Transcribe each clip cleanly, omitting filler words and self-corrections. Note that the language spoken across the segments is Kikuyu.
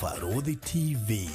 Farodhi TV,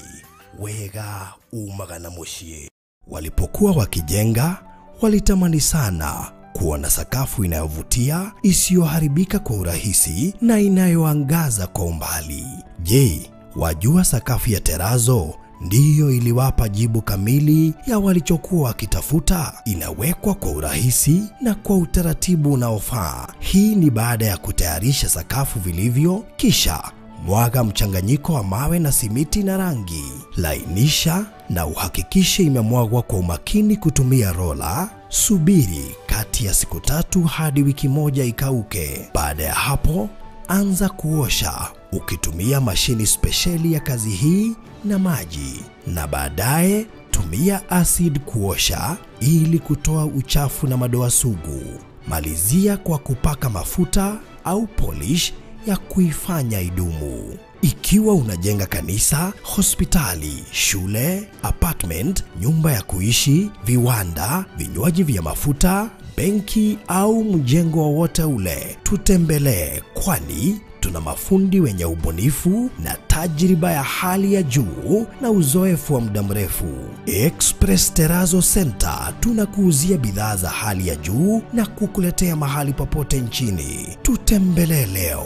wega umaga na muciĩ. Walipokuwa wakijenga, walitamani sana kuwa na sakafu inayovutia, isiyoharibika kwa urahisi na inayoangaza kwa umbali. Je, wajua sakafu ya terazo ndiyo iliwapa jibu kamili ya walichokuwa wakitafuta? Inawekwa kwa urahisi na kwa utaratibu unaofaa. Hii ni baada ya kutayarisha sakafu vilivyo, kisha mwaga mchanganyiko wa mawe na simiti na rangi. Lainisha na uhakikishe imemwagwa kwa umakini kutumia rola. Subiri kati ya siku 3 hadi wiki 1 ikauke. Baada ya hapo, anza kuosha ukitumia mashini spesheli ya kazi hii na maji, na baadaye tumia acid kuosha ili kutoa uchafu na madoa sugu. Malizia kwa kupaka mafuta au polish ya kuifanya idumu. Ikiwa unajenga kanisa, hospitali, shule, apartment, nyumba ya kuishi, viwanda, vinywaji vya mafuta, benki au mjengo wowote ule, tutembelee, kwani tuna mafundi wenye ubunifu na tajriba ya hali ya juu na uzoefu wa muda mrefu. Express Terrazzo Center tunakuuzia bidhaa za hali ya juu na kukuletea mahali popote nchini. Tutembelee leo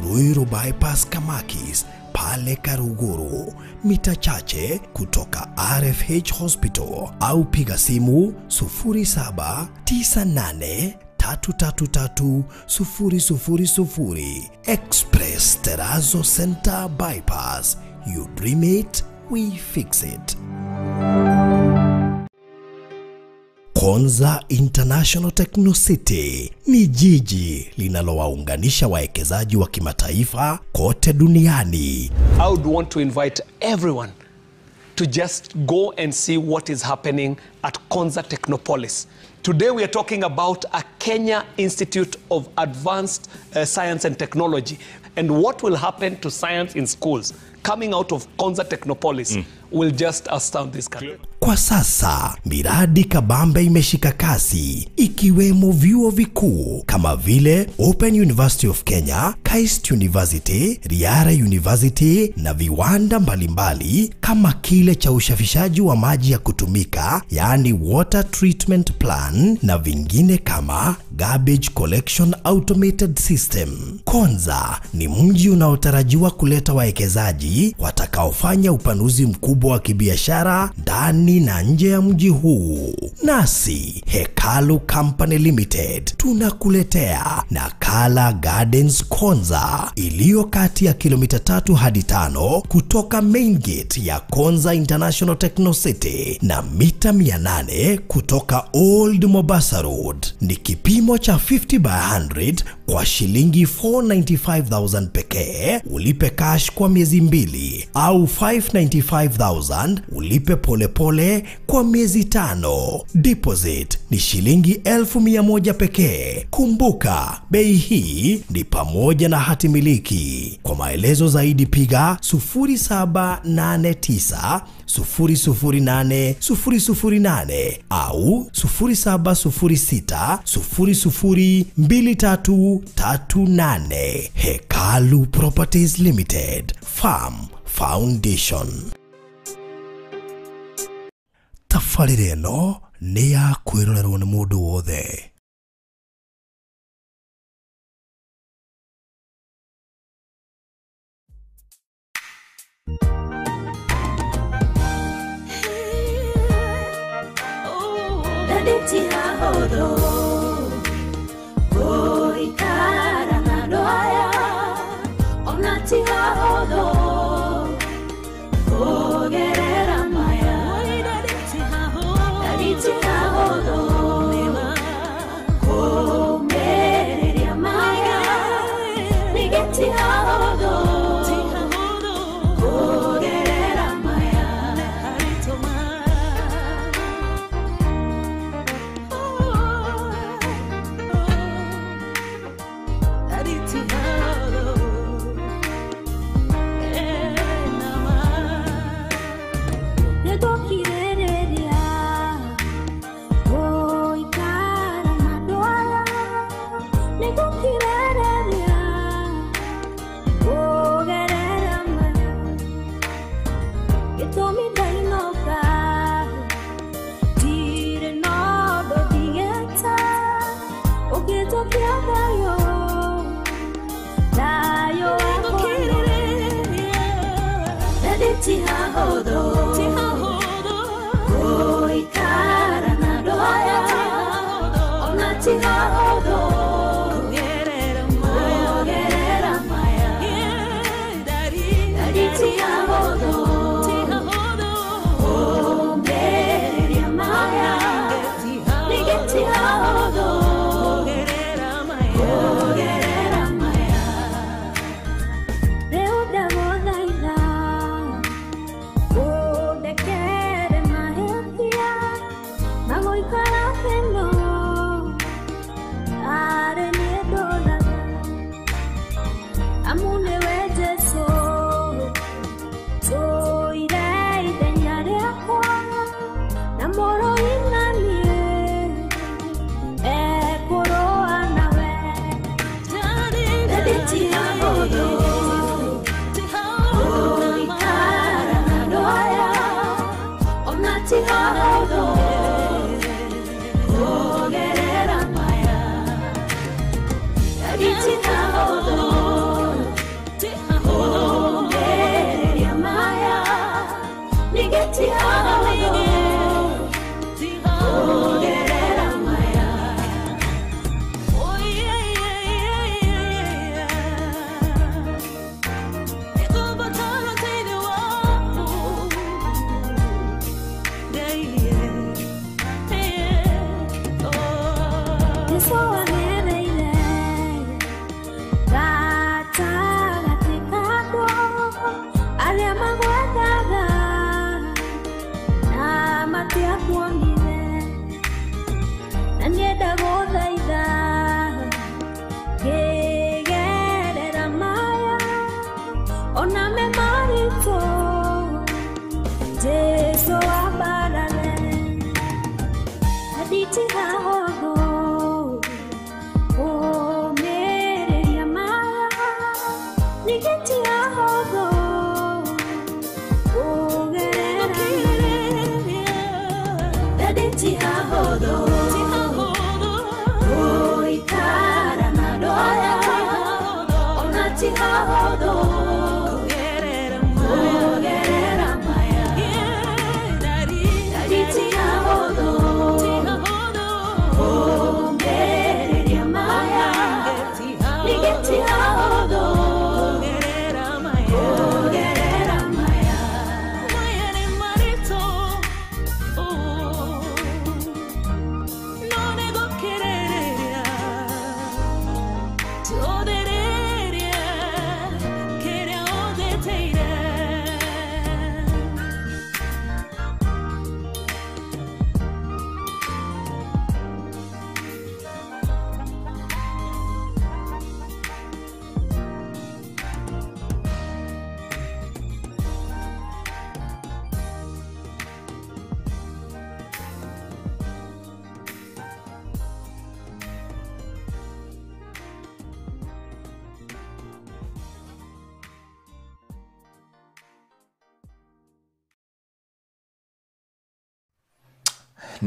Ruiru Bypass Kamakis pale Karuguru, mita chache kutoka RFH Hospital, au piga simu 0798 333 000. Express Terrazzo Center Bypass. You dream it, we fix it. Konza International Techno City ni jiji linalowaunganisha wawekezaji wa kimataifa kote duniani. I would want to invite everyone to just go and see what is happening at Konza Technopolis. Today we are talking about a Kenya Institute of Advanced Science and Technology, and what will happen to science in schools coming out of Konza Technopolis will just astound this country. Kwa sasa, miradi kabambe imeshika kasi, ikiwemo vyuo vikuu kama vile Open University of Kenya, KAIST University, Riara University na viwanda mbalimbali kama kile cha usafishaji wa maji ya kutumika, yaani water treatment plan, na vingine kama garbage collection automated system. Konza ni mji unaotarajiwa kuleta wawekezaji watakaofanya upanuzi mkubwa wa kibiashara ndani na nje ya mji huu. Nasi Hekalu Company Limited tunakuletea Nakala Gardens Konza iliyo kati ya kilomita 3 hadi 5 kutoka main gate ya Konza International Techno City na mita 800 kutoka Old Mombasa Road. Ni kipimo cha 50 by 100 kwa shilingi 495,000 pekee, ulipe cash kwa miezi 2, au 595,000 ulipe polepole kwa miezi 5. Deposit ni shilingi 1,100 pekee. Kumbuka, bei hii ni pamoja na hati miliki. Kwa maelezo zaidi piga 0789 008 008 au 0706 002338. Hekalu Properties Limited, Farm Foundation. Tabarĩra ĩno nĩ ya kwĩrorerwo nĩ mũndũ wothe.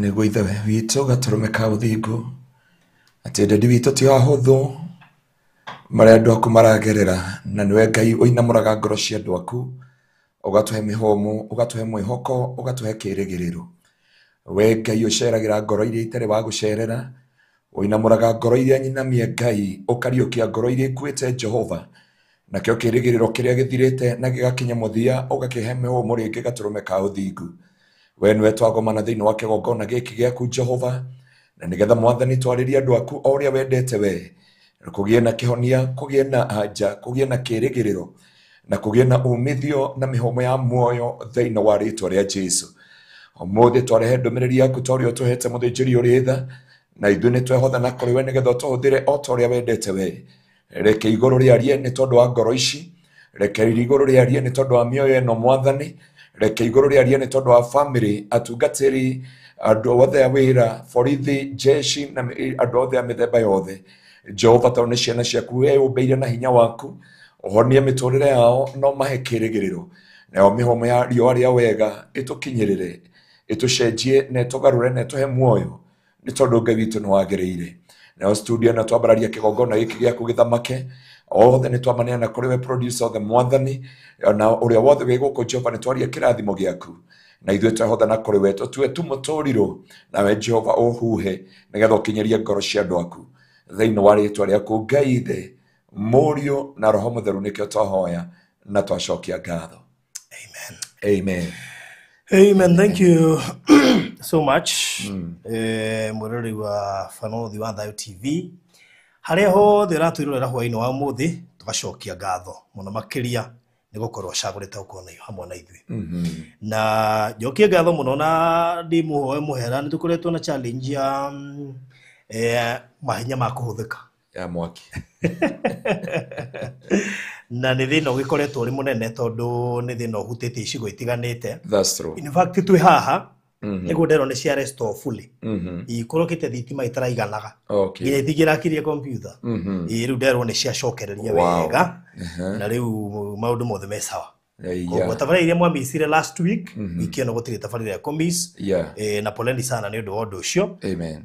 Nĩguo ithe witũ gatũrũme ka ũthingu atĩ ndadi witũ ti ahũthũ marĩa andũ aku maragerera na nĩwe Ngai ũinamũraga ngoro cia andũ aku ũgatũhe mĩhũmũ ũgatũhe mwĩhoko ũgatũhe kĩĩrĩgĩrĩro. We Ngai ũceragĩra ngoro iria itarĩ wa gũcerera, ũinamũraga ngoro iria nyinamie Ngai, ũkariũkia ngoro iria ikuĩte Jehova, nakĩo kĩĩrĩgĩrĩro kĩrĩa gĩthirĩte na gĩgakinya mũthia ũgakĩhe mĩhũmũ rĩngĩ gatũrũme ka ũthingu. We nĩwe twagomana thĩinĩ wa kĩgongona gĩkĩ gĩaku Jehova, na nĩgetha Mwathani twarĩrie andũ aku o ũrĩa wendete we, kũgĩe na kĩhonia, kũgĩe na anja, kũgĩe na kĩĩrĩgĩrĩro na kũgĩe na umithio na mĩhũmũ ya muoyo thĩinĩ wa rĩtwa rĩa Jesũ. Ũmũthĩ twarehe ndũmĩrĩri yaku ta ũrĩa ũtũhete mũthĩnjĩri ũrĩ tha, na ithuĩ nĩtwehotha na kũrĩ we nĩgetha ũtũhũthĩre o ta ũrĩa wendete we. Reke igũrũ rĩarie nĩ tondũ wa ngoro ici, reke igũrũ rĩarie nĩ tondũ wa mĩoyo ĩno Mwathani, reke igũrũ rĩarie nĩ tondũ wa family, atungatĩri, andũ othe a wĩra, borithi, jeshi na andũ othe a mĩthemba yothe. Jehova, tondũ nĩ ciana ciaku we ũmbeire na hinya waku, ũhonie mĩtũrĩre yao no mahe kĩĩrĩgĩrĩro, nayo mĩhũmũ ya riũa rĩa wega ĩtũkinyĩrĩre, ĩtũcenjie na ĩtũgarũre na ĩtũhe muoyo nĩ tondũ Ngai witũ nĩ wagĩrĩire. Nayo studio na twambararia kĩgongona gĩkĩ gĩaku gĩthamake Othe nĩ twamaneana kũrĩ we producer othe mwathani na ũrĩa wothe wĩ gũkũ Jehova nĩ twaria kĩrathimo gĩaku na ithuĩ twehothana kũrĩ we tũtue tu mũtũrirũ nawe Jehova ũhuhe nĩgetha ũkinyĩrie ngoro cia andũ aku thĩinĩ wa rĩtwa rĩaku Ngai Ithe Mũriũ na Roho Mũtheru nĩkĩo twahoya na twacokia ngatho. Amen. Amen. Amen. Thank you so much. Mwĩroreri wa Banothi wa Thayo TV harĩa hothe ũratwĩrorera hwaĩ-inĩ wa ũmũthĩ tũgacokia ngatho mũno makĩria nĩ gũkorwo ũcagũrĩte gũkorwo na hamwe na ithuĩ. Na njokie ngatho mũno na ndĩmũhoe mũhera nĩ tũkoretwo na challenge ya mahinya ma kũhũthĩka ya mwaki na nĩ thĩna ũgĩkoretwo ũrĩ mũnene tondũ nĩ thĩna ũhutĩtie icigo itiganĩte. That's true. In fact twĩ haha nĩguo nderwo nĩ cia restore fully ikũrũkĩte thitima itaraiganaga nginya itingĩrakirie computer. Rĩu nderwo nĩ ciacokereria wega na rĩu maũndũ mothe me sawa. Koguo tabarĩra iria mwamicire last week wiki ĩno gũtirĩ tabarĩra ya kũmiss. Na poleni sana nĩ ũndũ wa ũndũ ũcio.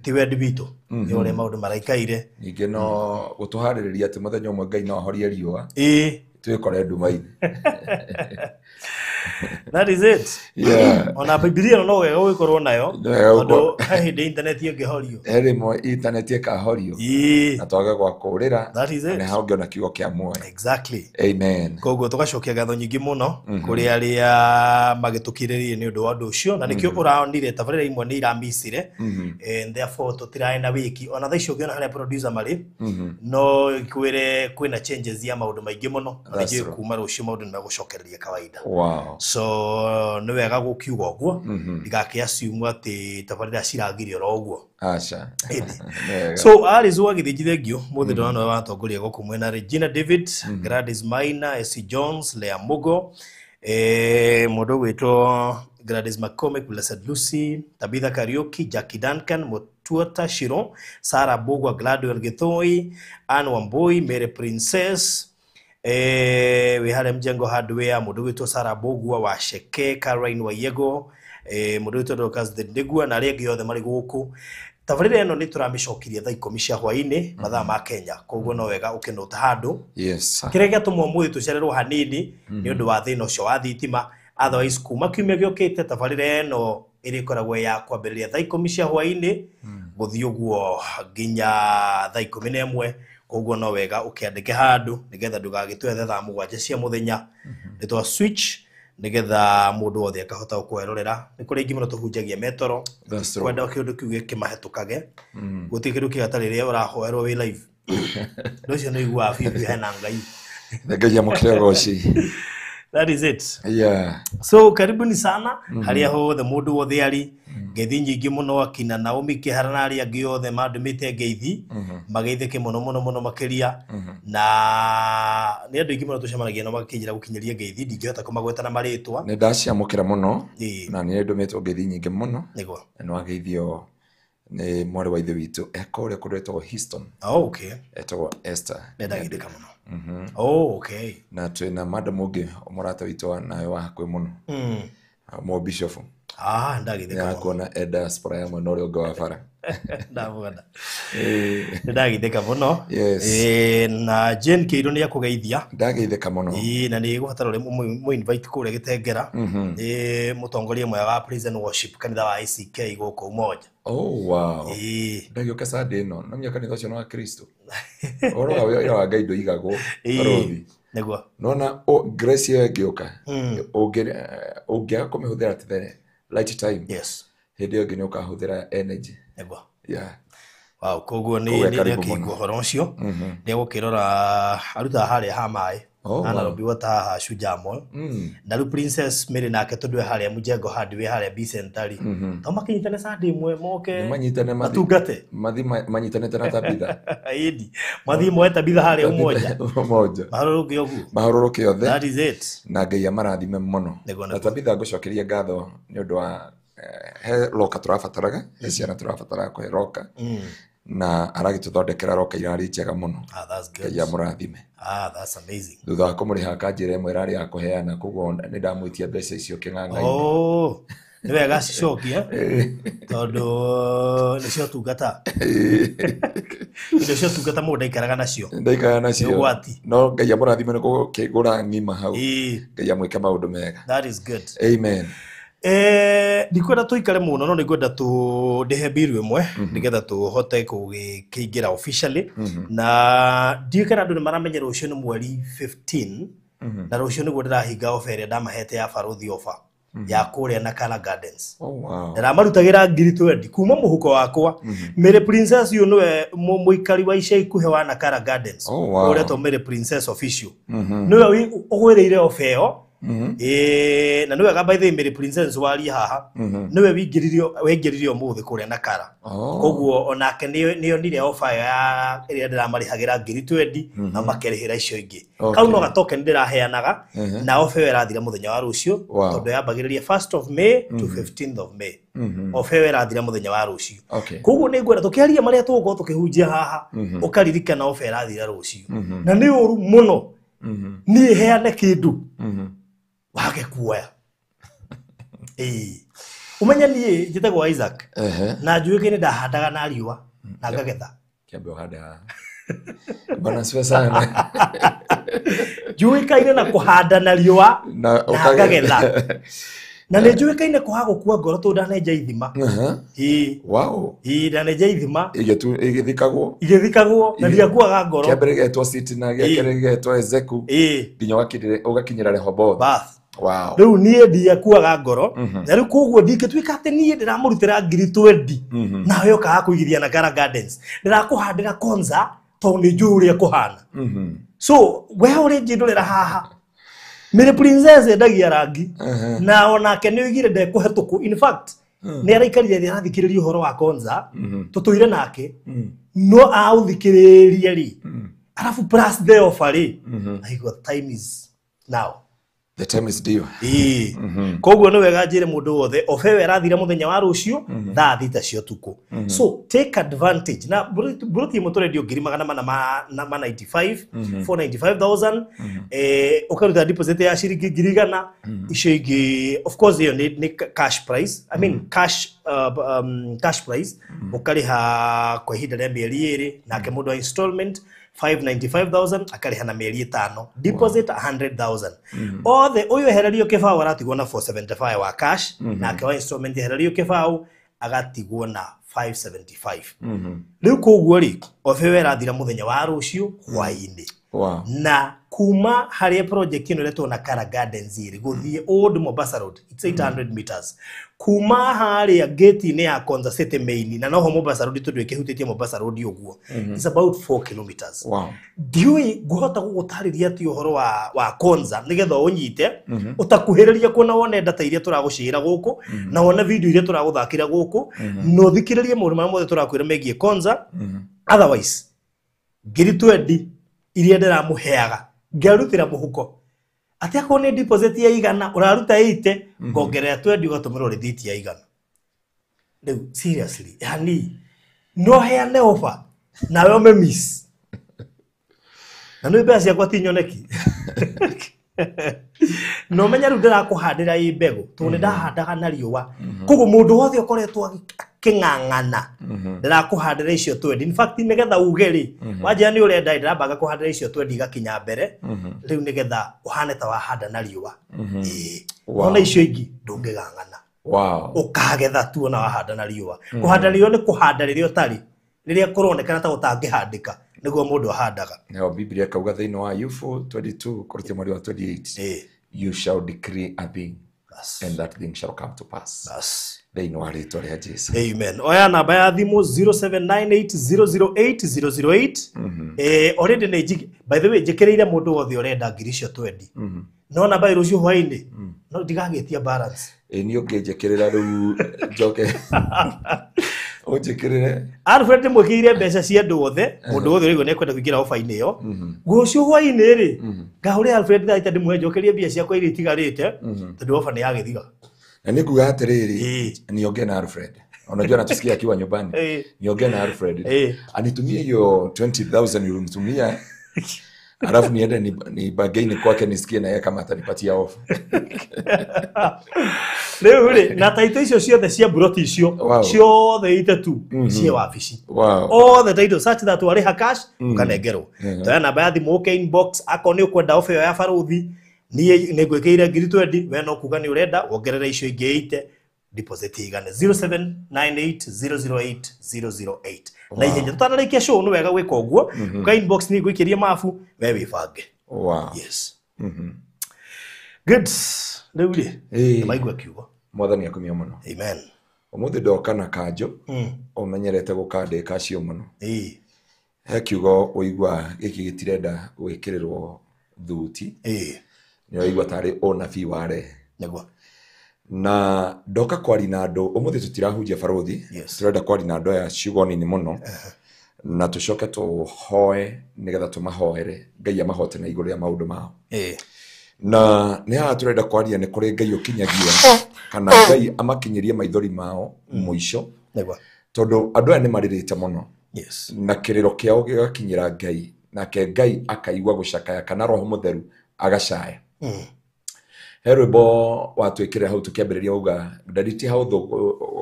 Ti wendi witũ nĩ ũrĩa maũndũ maraikaire. Ningĩ no gũtũharĩrĩria atĩ mũthenya ũmwe Ngai no ahorie riũa twĩkore nduma-inĩ. That is it. Yeah. Ona Bibilia no wega ũgĩkorwo nayo tondũ he hĩndĩ internet ĩngĩhorio. He rĩmwe internet ĩkahorio na twage gwa kũũrĩra. That is it. Na nĩho ũngĩona kiugo kĩa muoyo. Exactly. Amen. Koguo tũgacokia ngatho nyingĩ mũno kũrĩ arĩa magĩtũkirĩrĩirie nĩ ũndũ wa ũndũ ũcio na nĩkĩo ũraonire tabarĩra imwe nĩ iramicire and therefore tũtirarĩ na wiki ona thaa icio ũngĩona harĩa producer marĩ no kwĩre kwĩna changes ya maũndũ maingĩ mũno na ningĩ kuma rũciũ maũndũ nĩ megũcokereria kawaida. Wow. So nĩ wega gũkiuga ũguo ndigakĩ assume atĩ tabarĩra ciragire oro ũguo. Aca. So Alice wa Githinji thengio mũthĩ ndona nĩwe watongoria gũkũ mwena Regina David, Gladys Maina, S Jones, Lea Mugo, mũndũ ũgwĩtwo Gladys McCormick, Blessed Lucy, Tabitha Kariuki, Jackie Duncan, Mutuota Shiro, Sarah Bugwa, Gladwell Githoi, Anne Wambui, Mary Princess, wĩ harĩa Mjengo Hardware, mũndũ ũgwĩtwo Sarah Bugwa wa Sheke, Caroline Wayego, mũndũ ũgwĩtwo Dorcas Ndegwa na arĩa angĩ othe marĩ gũkũ. Tabarĩra ĩno nĩ tũramĩcokirie thaa 10 cia hwaĩ-inĩ mathaa ma Kenya koguo no wega ũkĩnũta handũ. Yes. Kĩrĩa gĩatũma ũmũthĩ tũcererwo hanini nĩ ũndũ wa thĩna ũcio wa thitima. Otherwise kuma kiumia gĩũkĩte tabarĩra ĩno ĩrĩkoragwo ya kwambĩrĩria thaa 10 cia hwaĩ-inĩ gũthiĩ ũguo nginya thaa 11 koguo no wega ũkĩandĩke handũ nĩgetha ndũgagĩtwethe thaa 7 cia mũthenya. Nĩ twa switch nĩgetha mũndũ wothe akahota gũkwerorera. Nĩ kũrĩ aingĩ mũno tũhunjagia metoro kwenda kĩũndũ kĩu gĩkĩmahĩtũkage. Gũtirĩ kĩndũ kĩega ta rĩrĩa ũrahoerwo wĩ live. Ũndũ ũcio nĩ ũiguaga biũ biũ hena Ngai. Ngai amũkĩre ũgoci. That is it. Yeah. So karibuni sana harĩa hothe mũndũ wothe arĩ. Ngeithi nyingĩ mũno akina Naomi Kĩhara na arĩa angĩ othe mandũmĩte ngeithi mageithĩke mũno mũno mũno makĩria na nĩ andũ aingĩ mũno tũcemanagia nao magĩkĩnjĩra gũkinyĩria ngeithi ndingĩhota kũmagweta na marĩtwa. Nĩ ndaciamũkĩra mũno na nĩ ndũmĩtwo ngeithi nyingĩ mũno. Nĩguo. Na nĩ wageithio nĩ mwarĩ wa ithe witũ ekũrĩa kũndũ etagwo Houston. Oh, okay. Etagwo Esther. Nĩ ndageithĩka mũno. Oh, okay. Na twĩna madam ũngĩ mũrata witũ nawe wa hakuhĩ mũno. Mo bishop. Ah, ndagithĩka mũno. Nĩakuona e diaspora ya mwena ũrĩa ũngĩ wa bara. Ndamwona. Ndagithĩka mũno. Yes. Na Jane Kĩirũ nĩ akũgeithia. Ndageithĩka mũno. Na nĩ gũbatara ũrĩa mũ invite kũrĩa Gĩtengera. Nĩ mũtongoria mwega wa praise and worship kanitha wa ICK gũkũ Umoja. Oh, wow. Ndagĩũka Sunday ĩno no nginya kanitha ũcio nĩ wa Kristo. Ũhoro wa wĩra wa Ngai ndũigagwo. Nĩguo. Nona grace ĩyo ĩngĩũka ũngĩaga kũmĩhũthĩra at the right time. Yes. Hĩndĩ ĩyo ĩngĩ nĩ ũkahũthĩra energy. Nĩguo. Yeah. Wow, koguo nĩ nĩakĩigua ũhoro ũcio nĩ egũkĩrora arutaga harĩa ha maĩ na Nairobi Water haha Shujaa Mall. Na rĩu Princess Mary nake tondũ e harĩa Mjengo Hardware harĩa B Center rĩ to makinyitane Sunday ĩmwe moke matungate mathi manyitanĩte na Tabitha. Ĩndi mathiĩ moe Tabitha harĩa Umoja. Umoja. Mahũrũrũke ũguo. Mahũrũrũke othe. That is it. Na Ngai amarathime mũno. Na Tabitha ngũcokeria ngatho nĩ ũndũ wa he roka tũrabataraga, he ciana tũrabataraga kũhe roka. Na aragĩtũthondekera roka irarĩ njega mũno. Ah, that's good. Ngai amũrathime. Ah, that's amazing. Thutha wa kũmũrĩha akanjĩra ĩmwe ĩrarĩ ya kũheana koguo nĩ ndamwĩtia mbeca icio kĩng'ang'a-inĩ. Oh. Nĩ wega cicokie tondũ nĩ cia ũtungata. Indo cia ũtungata mũndũ ndaikaraga nacio. Ndaikaraga nacio. Nĩ ũgwati. No Ngai amũrathime nĩ gũkĩgũra ng'ima hau. Ĩĩ. Ngai amwĩke maũndũ mega. That is good. Amen. Ndikwenda tũikare mũno no nĩngwenda tũndĩhe mbiru ĩmwe nĩgetha tũhote kũingĩra officially. Na ndiũĩ kana andũ nĩ maramenya rũciũ nĩ mweri 15 na rũciũ nĩguo ndĩrahinga offer ĩrĩa ndamahete ya Baruthi offer ya kũrĩa Nakala Gardens. Oh, wow. Ndĩramarutagĩra ngiri 20 kuma mũhuko wakwa. Mary Princess ũyũ nĩwe mũikari wa ica ikuhĩ wa Nakala Gardens. Oh, wow. Ũretwo Mary Princess official. Nĩwe ũgwĩrĩire offer ĩyo. Na nĩwe by the way Mary Princess waria haha. Nĩwe waingĩririo ũmũthĩ kũrĩa Nakala. Koguo onake nĩonire offer ĩyo ya ĩrĩa ndĩramarĩhagĩra ngiri 20 na makerĩhĩra icio ingĩ. Kau no gatoken ndĩraheanaga na offer ĩyo ĩrathira mũthenya wa rũciũ tondũ yambagĩrĩria 1st of May to 15th of May. Offer ĩyo ĩrathira mũthenya wa rũciũ. Koguo nĩngwenda tũkĩaria marĩa tũgũkorwo tũkĩhunjia haha ũkaririkana offer ĩrathira rũciũ. Na nĩ ũru mũno niĩ heane kĩndũ wage kuoya. Ũmenye niĩ njĩtagwo Isaac na njuĩke nĩ ndahandaga na riũa na ngagetha. Kĩambe ũhande haha. Bwana asifiwe sana. Njuĩkaine na kũhanda na riũa na ngagetha. Na nĩ njuĩkaine kwaga gũkua ngoro tondũ ndanenja ithima. Wow. Ndanenja ithima. Igĩthikagwo. Igĩthikagwo na ndiakuaga ngoro. Kĩa mbere gĩetwo Sitina, gĩa kerĩ gĩetwo Ezeku. Nginya ũgakinyĩra Rehoboth. Bath. Wow. Rĩu niĩ ndiakuaga ngoro. Na rĩu koguo ndingĩtuĩka atĩ niĩ ndĩramũrutĩra ngiri 20 nawe ũkaga kũigithia Nakala Gardens. Ndĩrakũhandĩra Konza tondũ nĩ njũĩ ũrĩa kũhana. So we ũrĩ njindũrĩra haha. Mary Princess endagia rangi na onake nĩ oigire ndekũhetũkwo. In fact nĩ araikarire thĩ arathikĩrĩria ũhoro wa Konza tũtũire nake no aũthikĩrĩria rĩ arabu plus the offer rĩ aigua time is now. The time is due. Koguo nĩ wega njĩre mũndũ wothe offer ĩyo ĩrathira mũthenya wa rũciũ thaa 6 cia ũtukũ. So take advantage. Na mburoti ĩmwe tũrendio ngiri magana mana ma 95, 495,000, ũkaruta deposit ya ciringi ngiri igana, icio ingĩ of course ĩyo nĩ cash price. I mean cash cash price ũkarĩha kwa ihinda rĩa mĩeri 2 nake mũndũ wa installment 595,000 akarĩha na mĩeri 5 deposit 100,000. Othe ũyũ ehererio kĩbaũ aratigwo na 475 wa cash nake wa installment ehererio kĩbaũ agatigwo na 575. Rĩu koguo rĩ offer ĩyo ĩrathira mũthenya wa rũciũ hwaĩ-inĩ. Wow. Na kuma harĩa project ĩno ĩretwo Nakala Gardens ĩrĩ gũthiĩ Old Mombasa Road it's 800 meters kuma harĩa gate-inĩ ya Konza City main na noho Mombasa Road tondũ ĩkĩhutĩtie Mombasa Road ũguo it's about 4 kilometers. Wow. Ndiũĩ ngũhota gũgũtarĩria atĩ ũhoro wa Konza nĩgetha ũnyite ũtakuhĩrĩria kuona wone data iria tũragũcĩra gũkũ na wone video iria tũragũthakĩra gũkũ na ũthikĩrĩrie maũndũ marĩa mothe tũrakwĩra megiĩ Konza. Otherwise ngiri 20 iria ndĩramũheaga ngĩarutĩra mũhuko atĩ akorwo nĩ deposit ya igana ũraruta 80 ngongerera 20 ũgatũmĩrwo rĩthiti ya igana. Rĩu seriously yani no heane offer nawe ũme miss na nĩ mbeca ciakwa ti nyoneki. No menya rĩu ndĩrakũhandĩra ĩ mbegũ tondũ nĩ ndahandaga na riũa koguo mũndũ wothe ũkoretwo akĩng'ang'ana ndĩrakũhandĩra icio 20. In fact nĩgetha uge rĩ wanjĩra nĩ ũrenda ndĩrambanga kũhandĩra icio 20 igakinya mbere rĩu nĩgetha ũhane ta wahanda na riũa. Ona icio ingĩ ndũngĩng'ang'ana. Wow. Ũkagetha tu ona wahanda na riũa. Kũhanda riũa nĩ kũhanda rĩrĩa ũtarĩ rĩrĩa kũronekana ta ũtangĩhandĩka nĩguo mũndũ ahandaga. Nayo Biblia kauga thĩinĩ wa Ayubu 22 kũrutia mweri wa 28 you shall decree a thing and that thing shall come to pass. Thĩinĩ wa rĩtwa rĩa Jesu. Amen. Oya namba ya thimũ 0798008008. Already nĩ by the way njĩkĩrĩire mũndũ wothe ũrenda ngiri icio 20. No namba ĩrũciũ hwaĩ-inĩ no ndigagĩtia balance. Niĩ ũngĩnjĩkĩrĩra rĩu njoke ũnjĩkĩrĩre. Alfred ndĩmwĩkĩrĩire mbeca cia andũ othe mũndũ wothe ũraigua nĩekwenda kũingĩra offer-inĩ ĩyo. Rũciũ hwaĩ-inĩ rĩ ngahũrĩra Alfred thaa ita ndĩmũhe njokerie mbia ciakwa iria itigarĩte tondũ offer nĩ yagĩthira. Na nĩ nguga atĩrĩrĩ niongee na Alfred. Unajua anatusikia akiwa nyumbani. Niongee na Alfred. Anitumie hiyo 20,000 ulimtumia. Alafu niende ni bargain kwake nisikie na yeye kama atanipatia ofa. Rĩu rĩ, na taito icio ciothe cia buroti icio ciothe itatu cie wabici. Othe taito such that warĩha cash ũkanengerwo. Toya namba ya thimũ ũke inbox akorwo nĩ ũkwenda ofa ĩyo ya baruthi, niĩ nĩ ngwĩkĩire ngiri 20, we no kuga nĩ ũrenda wongerere icio ingĩ 80 deposit igane 0798008008. Na ihenya tũtanarĩkia show nĩ wega gwĩka ũguo, ũka inbox nĩ ngwĩkĩrie mabu we wĩbange. Yes. Good. Rĩu rĩ, nĩ maigua kiugo. Mwathani akumia mũno. Amen. Ũmũthĩ ndoka na kanjũ, ũmenyerete gũkandĩka cio mũno. He kiugo ũigua gĩkĩ gĩtirenda gwĩkĩrĩrwo thuti. Nĩ ũraigua tarĩ ũnabii warehe. Nĩguo. Na ndoka kwari na andũ, ũmũthĩ tũtirahunjia barothi, tũrenda kwari na andũ aya ciugo nini mũno. Na tũcoke tũhoe nĩgetha tũmahoere Ngai amahote na igũrũ rĩa maũndũ mao. Na nĩ haha tũrenda kwaria nĩ kũrĩ Ngai ũkinyagia kana Ngai amakinyĩrie maithori mao mũico. Nĩguo. Tondũ andũ aya nĩ marĩrĩte mũno. Yes. Na kĩrĩro kĩao gĩgakinyĩra Ngai, nake Ngai akaigua gũcakaya kana Roho Mũtheru agacaya. He rwĩmbo watwĩkĩrĩra hau tũkĩambĩrĩria uga ndari ti haũthũ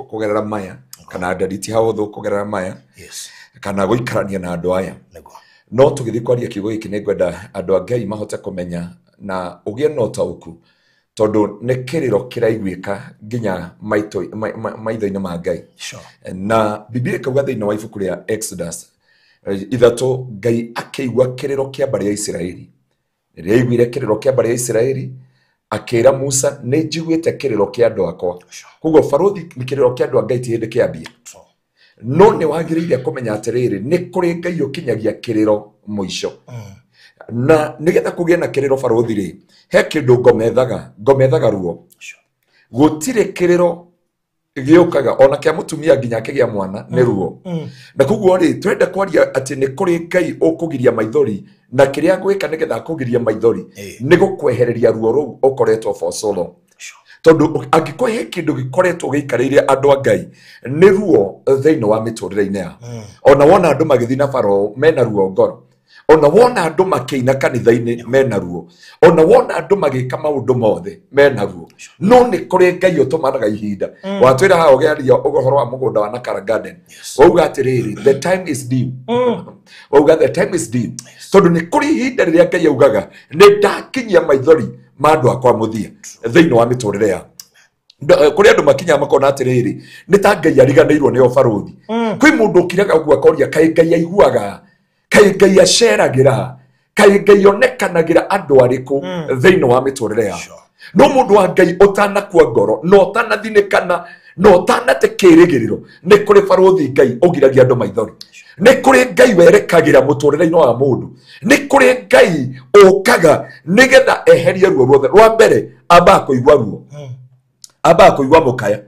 kũgerera maya, kana ndari ti haũthũ kũgerera maya, kana gũikarania na andũ aya. No tũgĩthiĩ kwaria kiugo gĩkĩ nĩ ngwenda andũ a Ngai mahote kũmenya na ũgĩe na ũtaũku, tondũ nĩ kĩrĩro kĩraiguĩka nginya maitho-inĩ ma Ngai. Na Biblia ĩkauga thĩinĩ wa ibuku rĩa Exodus 3, Ngai akĩigua kĩrĩro kĩa mbarĩ ya Isiraeli. Rĩrĩa aiguire kĩrĩro kĩa mbarĩ ya Isiraeli, akĩra Musa, nĩ njiguĩte kĩrĩro kĩa andũ akwa. Koguo barothi kĩrĩro kĩa andũ a Ngai ti hĩndĩ kĩambia. No nĩ wagĩrĩire kũmenya atĩrĩrĩ, nĩ kũrĩ Ngai ũkinyagia kĩrĩro mũico. Na nĩgetha kũgĩe na kĩrĩro barothi rĩ, he kĩndũ ngomethaga ruo. Gũtirĩ kĩrĩro gĩũkaga ona kĩa mũtumia nginya kĩgĩa mwana nĩ ruo. Na koguo rĩ, tũrenda kwaria atĩ nĩ kũrĩ Ngai ũkũgiria maithori, na kĩrĩa agwĩka nĩgetha akũgirie maithori nĩ gũkwehereria ruo rũu ũkoretwo for so long. Tondũ angĩkorwo he kĩndũ gĩkoretwo gĩikarĩire andũ a Ngai nĩ ruo thĩinĩ wa mĩtũrĩre-inĩ yao. Ona wona andũ magĩthiĩ na baro mena ruo ngoro, ona wona andũ makĩina kanitha-inĩ mena ruo, ona wona andũ magĩka maũndũ mothe mena ruo, no nĩ kũrĩ Ngai ũtũmanaga ihinda. Watwĩra haha ũgĩaria ũhoro wa mũgũnda wa Nakara Garden, wauga atĩrĩrĩ, the time is due. Wauga the time is due, tondũ nĩ kũrĩ ihinda rĩrĩa Ngai augaga nĩ ndakinyia maithori ma andũ akwa mũthia thĩinĩ wa mĩtũrĩre yao. Kũrĩ andũ makinyaga makona atĩrĩrĩ, nĩ ta Ngai ariganĩirwo nĩo barothi. Kwĩ mũndũ ũkiraga ũguo akoria, kaĩ Ngai aiguaga, kaĩ Ngai aceragĩra, kaĩ Ngai onekanagĩra andũ arĩkũ thĩinĩ wa mĩtũrĩre yao. No mũndũ wa Ngai ũtanakua ngoro, na ũtanathinĩkana, na ũtanate kĩĩrĩgĩrĩro, nĩ kũrĩ barothi Ngai ũgiragia andũ maithori. Nĩ kũrĩ Ngai werekagĩra mũtũrĩre-inĩ wa mũndũ. Nĩ kũrĩ Ngai ũkaga nĩgetha eherie ruo ruothe. Rwa mbere ambaga kũigua ruo, ambaga kũigua mũkaya.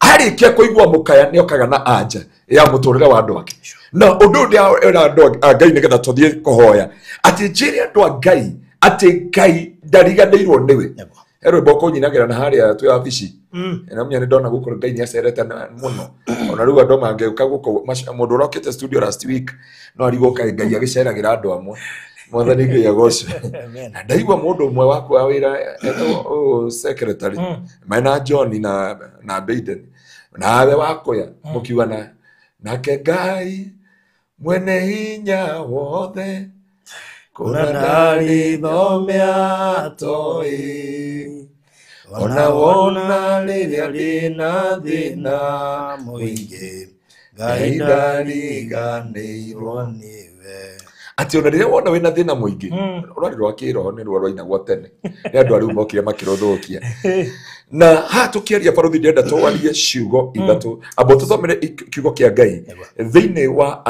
Arĩkia kũigua mũkaya nĩ okaga na anja ya mũtũrĩre wa andũ ake. Na ũndũ ũyũ ndĩra andũ a Ngai nĩgetha tũthiĩ kũhoya atĩ njĩre andũ a Ngai atĩ Ngai ndariganĩirwo nĩwe. He rwĩmbo ũkũnyinagĩra na harĩa twĩ wabici. Na menya nĩ ndona gũkũ Ngai nĩ acerete mũno. Ona rĩu andũ mangĩũka gũkũ, mũndũ ũrokĩte studio last week no arigwo kaĩ Ngai agĩceragĩra andũ amwe. Mwathani Ngai agocwo. Na ndaigua mũndũ ũmwe waku wa wĩra etagwo secretary mena John na Biden nawe wakoya mũkiuga nake Ngai mwene hinya wothe kũna ndarĩ thome atoĩ, ona wona rĩrĩa ndĩna thĩna mũingĩ, Ngai ndariganĩirwo nĩwe. Atĩ ona rĩrĩa wona wĩna thĩna mũingĩ, rwarĩ rwa kĩroho nĩ ruo rwainagwo tene nĩ andũ arĩa mokire makĩrũthũkia. Na haha tũkĩaria barothi ndĩrenda twarie ciugo ithatũ. Amba tũthomere kiugo kĩa Ngai thĩinĩ wa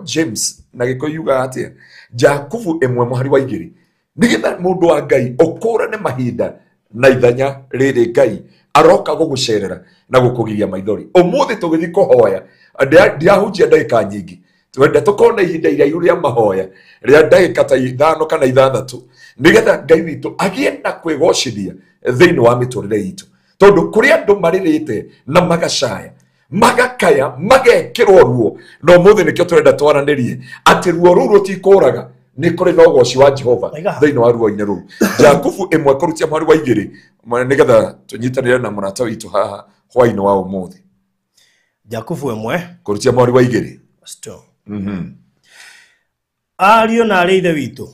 James na Gĩkũyũ yugaga atĩa, Jakubu 1 mũhari wa 2, nĩgetha mũndũ wa Ngai ũkũrane mahinda na ithanya rĩrĩ Ngai aroka gũgũcerera na gũkũgiria maithori. Ũmũthĩ tũgĩthiĩ kũhoya, ndirahunjia ndagĩka nyingĩ, twenda tũkorwo na ihinda iraihu rĩa mahoya rĩa ndagĩka ta 5 kana 6, nĩgetha Ngai witũ agĩe na kwĩgocithia thĩinĩ wa mĩtũrĩre itũ. Tondũ kũrĩ andũ marĩrĩte na magacaya, magakaya, magekĩrwo ruo, na ũmũthĩ nĩkĩo tũrenda twaranĩrie atĩ ruo rũu rũtikũraga Nĩ kũrĩ na ũgoci wa Jehova thĩinĩ wa ruo-inĩ rũu. Jakubu 1 kũrutia mweri wa 2 nĩgetha tũnyitanĩre na mũrata witũ haha hwaĩ-inĩ wa ũmũthĩ. Jakubu 1 kũrutia mweri wa 2. Ariũ na arĩ ithe witũ,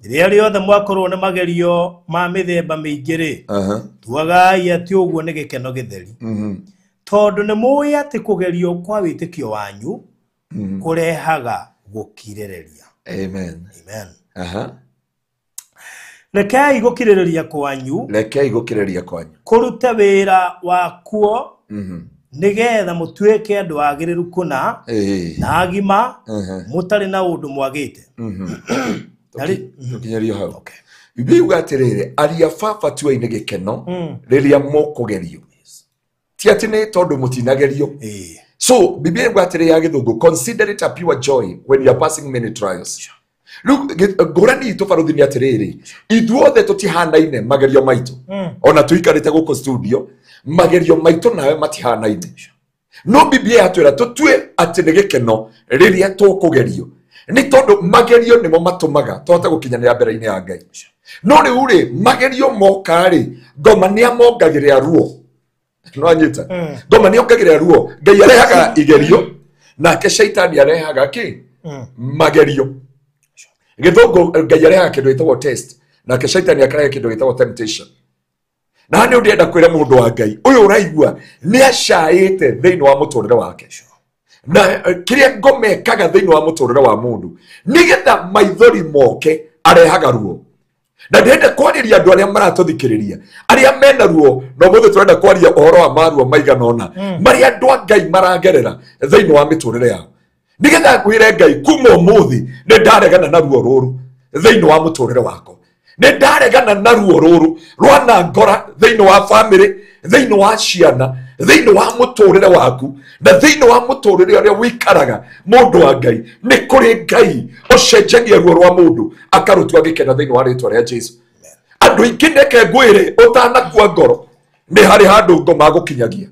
rĩrĩa rĩothe mwakorwo nĩ magerio ma mĩthemba mĩingĩ rĩ, tuagai atĩ ũguo nĩ gĩkeno gĩtheri, tondũ nĩ mũĩ atĩ kũgerio kwa wĩtĩkio wanyu kũrehaga gũkirĩrĩria. Amen. Amen. Rekei gũkirĩrĩria kwanyu, rekei gũkirĩrĩria kwanyu kũrute wĩra wakuo, nĩgetha mũtuĩke andũ agĩrĩru kũna na agima, mũtarĩ na ũndũ mwagĩte. Tũkinyerio hau. Bibilia yuga atĩrĩrĩ, aria baba tuai-inĩ gĩkeno rĩrĩa mũkũgerio, ti atĩ nĩ tondũ mũtinagerio. So Bibilia yuga atĩrĩ ya gĩthũngũ, consider it a pure joy when you are passing many trials. Rĩu ngũrani itũ baruthi nĩ atĩrĩrĩ, ithuothe tũtihanaine magerio maitũ. Ona tũikarĩte gũkũ studio, magerio maitũ nawe matihanaine. No Bibilia yatwĩra tũtue atĩ nĩ gĩkeno rĩrĩa tũkũgerio, nĩ tondũ magerio nĩmo matũmaga tũhote gũkinyanĩra mbere-inĩ ya Ngai. No rĩu rĩ, magerio moka rĩ, ngoma nĩ amongagĩrĩra ruo. No anyita. Ngoma nĩ ongagĩrĩra ruo. Ngai arehaga igerio, nake Shaitani arehaga kĩ? Magerio. Gĩthũngũ Ngai arehaga kĩndũ gĩtagwo test, nake Shaitani akarehe kĩndũ gĩtagwo temptation. Na nĩ ũndĩenda kwĩra mũndũ wa Ngai ũyũ ũraigua nĩ acaĩte thĩinĩ wa mũtũrĩre wake, na kĩrĩa ngoma ĩkaga thĩinĩ wa mũtũrĩre wa mũndũ nĩgetha maithori moke arehaga ruo. Na ndĩrenda kwarĩria andũ arĩa maratũthikĩrĩria arĩa mena ruo, na ũmũthĩ tũrenda kwaria ũhoro wa maruo maigana ũna marĩa andũ a Ngai maragerera thĩinĩ wa mĩtũrĩre yao, nĩgetha ngwĩre Ngai kuma ũmũthĩ nĩ ndaregana na ruo rũrũ thĩinĩ wa mũtũrĩre wakwa, nĩ ndaregana na ruo rũrũ rwanangora thĩinĩ wa bamĩrĩ, thĩinĩ wa ciana, thĩinĩ wa mũtũrĩre waku, na thĩinĩ wa mũtũrĩre ũrĩa wĩikaraga. Mũndũ wa Ngai, nĩ kũrĩ Ngai ũcenjagia ruo rwa mũndũ akarũtua gĩkeno thĩinĩ wa rĩtwa rĩa Jesu. Andũ aingĩ reke ngwĩre, ũtanakua ngoro nĩ harĩ handũ ngoma gũkinyagia,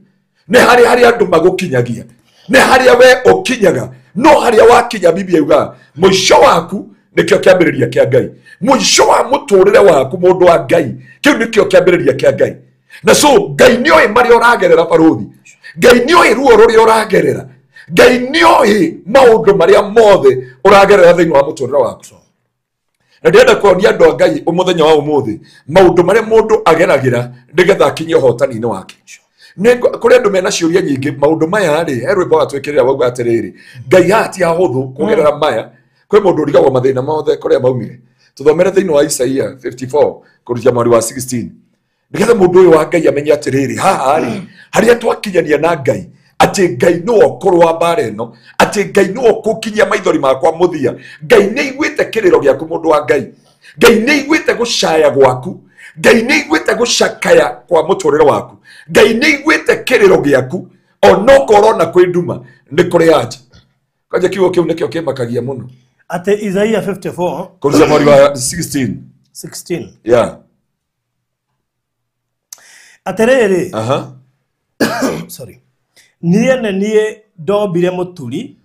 nĩ harĩ harĩa andũ magũkinyagia, nĩ harĩa we ũkinyaga, no harĩa wakinya Bibilia yugaga mũico waku nĩkĩo kĩambĩrĩria kĩa Ngai. Mũico wa mũtũrĩre waku mũndũ wa Ngai, kĩu nĩkĩo kĩambĩrĩria kĩa Ngai. Na so Ngai nĩoĩ marĩa ũragerera barũthi, Ngai nĩoĩ ruo rũrĩa ũragerera, Ngai nĩoĩ maũndũ marĩa mothe ũragerera thĩinĩ wa mũtũrĩre waku. Na ndĩrenda kuonia andũ a Ngai mũthenya wa ũmũthĩ maũndũ marĩa mũndũ ageragĩra nĩgetha akinye ũhotani-inĩ wake. Kũrĩ andũ mena ciũria nyingĩ maũndũ maya rĩ, he rwĩmbo watwĩkĩrĩra wauga atĩrĩrĩ, Ngai haha ti hahũthũ kũgerera maya. Kwĩ mũndũ ũrigagwo mathĩna mothe kũrĩa maumire. Tũthomere thĩinĩ wa Isaia 54 kũrutia mweri wa 16, nĩgetha mũndũ ũyũ wa Ngai amenye atĩrĩrĩ, haha rĩ harĩa twakinyania na Ngai, atĩ Ngai nĩwe ũkũrũa mbara ĩno, atĩ Ngai nĩwe ũkũkinyia maithori makwa mũthia. Ngai nĩ aiguĩte kĩrĩro gĩaku mũndũ wa Ngai, Ngai nĩ aiguĩte gũcaya gwaku, Ngai nĩ aiguĩte gũcakaya kwa mũtũrĩre waku, Ngai nĩ aiguĩte kĩrĩro gĩaku, onokorwo na kwĩ nduma nĩ kũrĩ anja. Kwanja kiugo kĩu nĩkĩo kĩmakagia mũno. Atĩ Isaia 54 kũruta mweri wa 16. 16. Yeah. Atĩrĩrĩ, sorry, niĩ nĩ niĩ ndombire mũturi.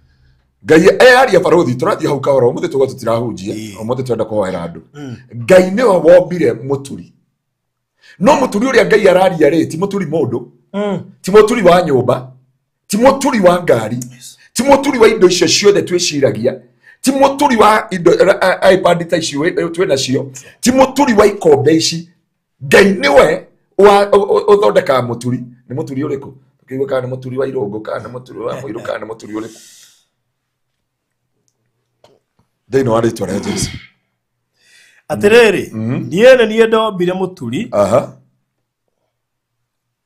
Ngai aria barũthi, tũrathiĩ hau kahora, ũmũthĩ tũgwa tũtirahunjia, ũmũthĩ tũrenda kũhoera andũ. Ngai nĩwe wombire mũturi, no mũturi ũrĩa Ngai araria rĩ, ti mũturi mũndũ, ti mũturi wa nyũmba, ti mũturi wa ngari, ti mũturi wa indo icio ciothe twĩciragia, ti mũturi wa indo iPad ta ici twĩ nacio, ti mũturi wa ikombe ici. Ngai nĩwe ũthondekaga mũturi. Nĩ mũturi ũrĩkũ? Tũkĩigua kana nĩ mũturi wa irũngũ, kana nĩ mũturi wa mũirũ, kana nĩ mũturi ũrĩkũ? Thĩinĩ wa rĩtwa rĩa Jesu. Atĩrĩrĩ, niĩ nĩ niĩ ndombire mũturi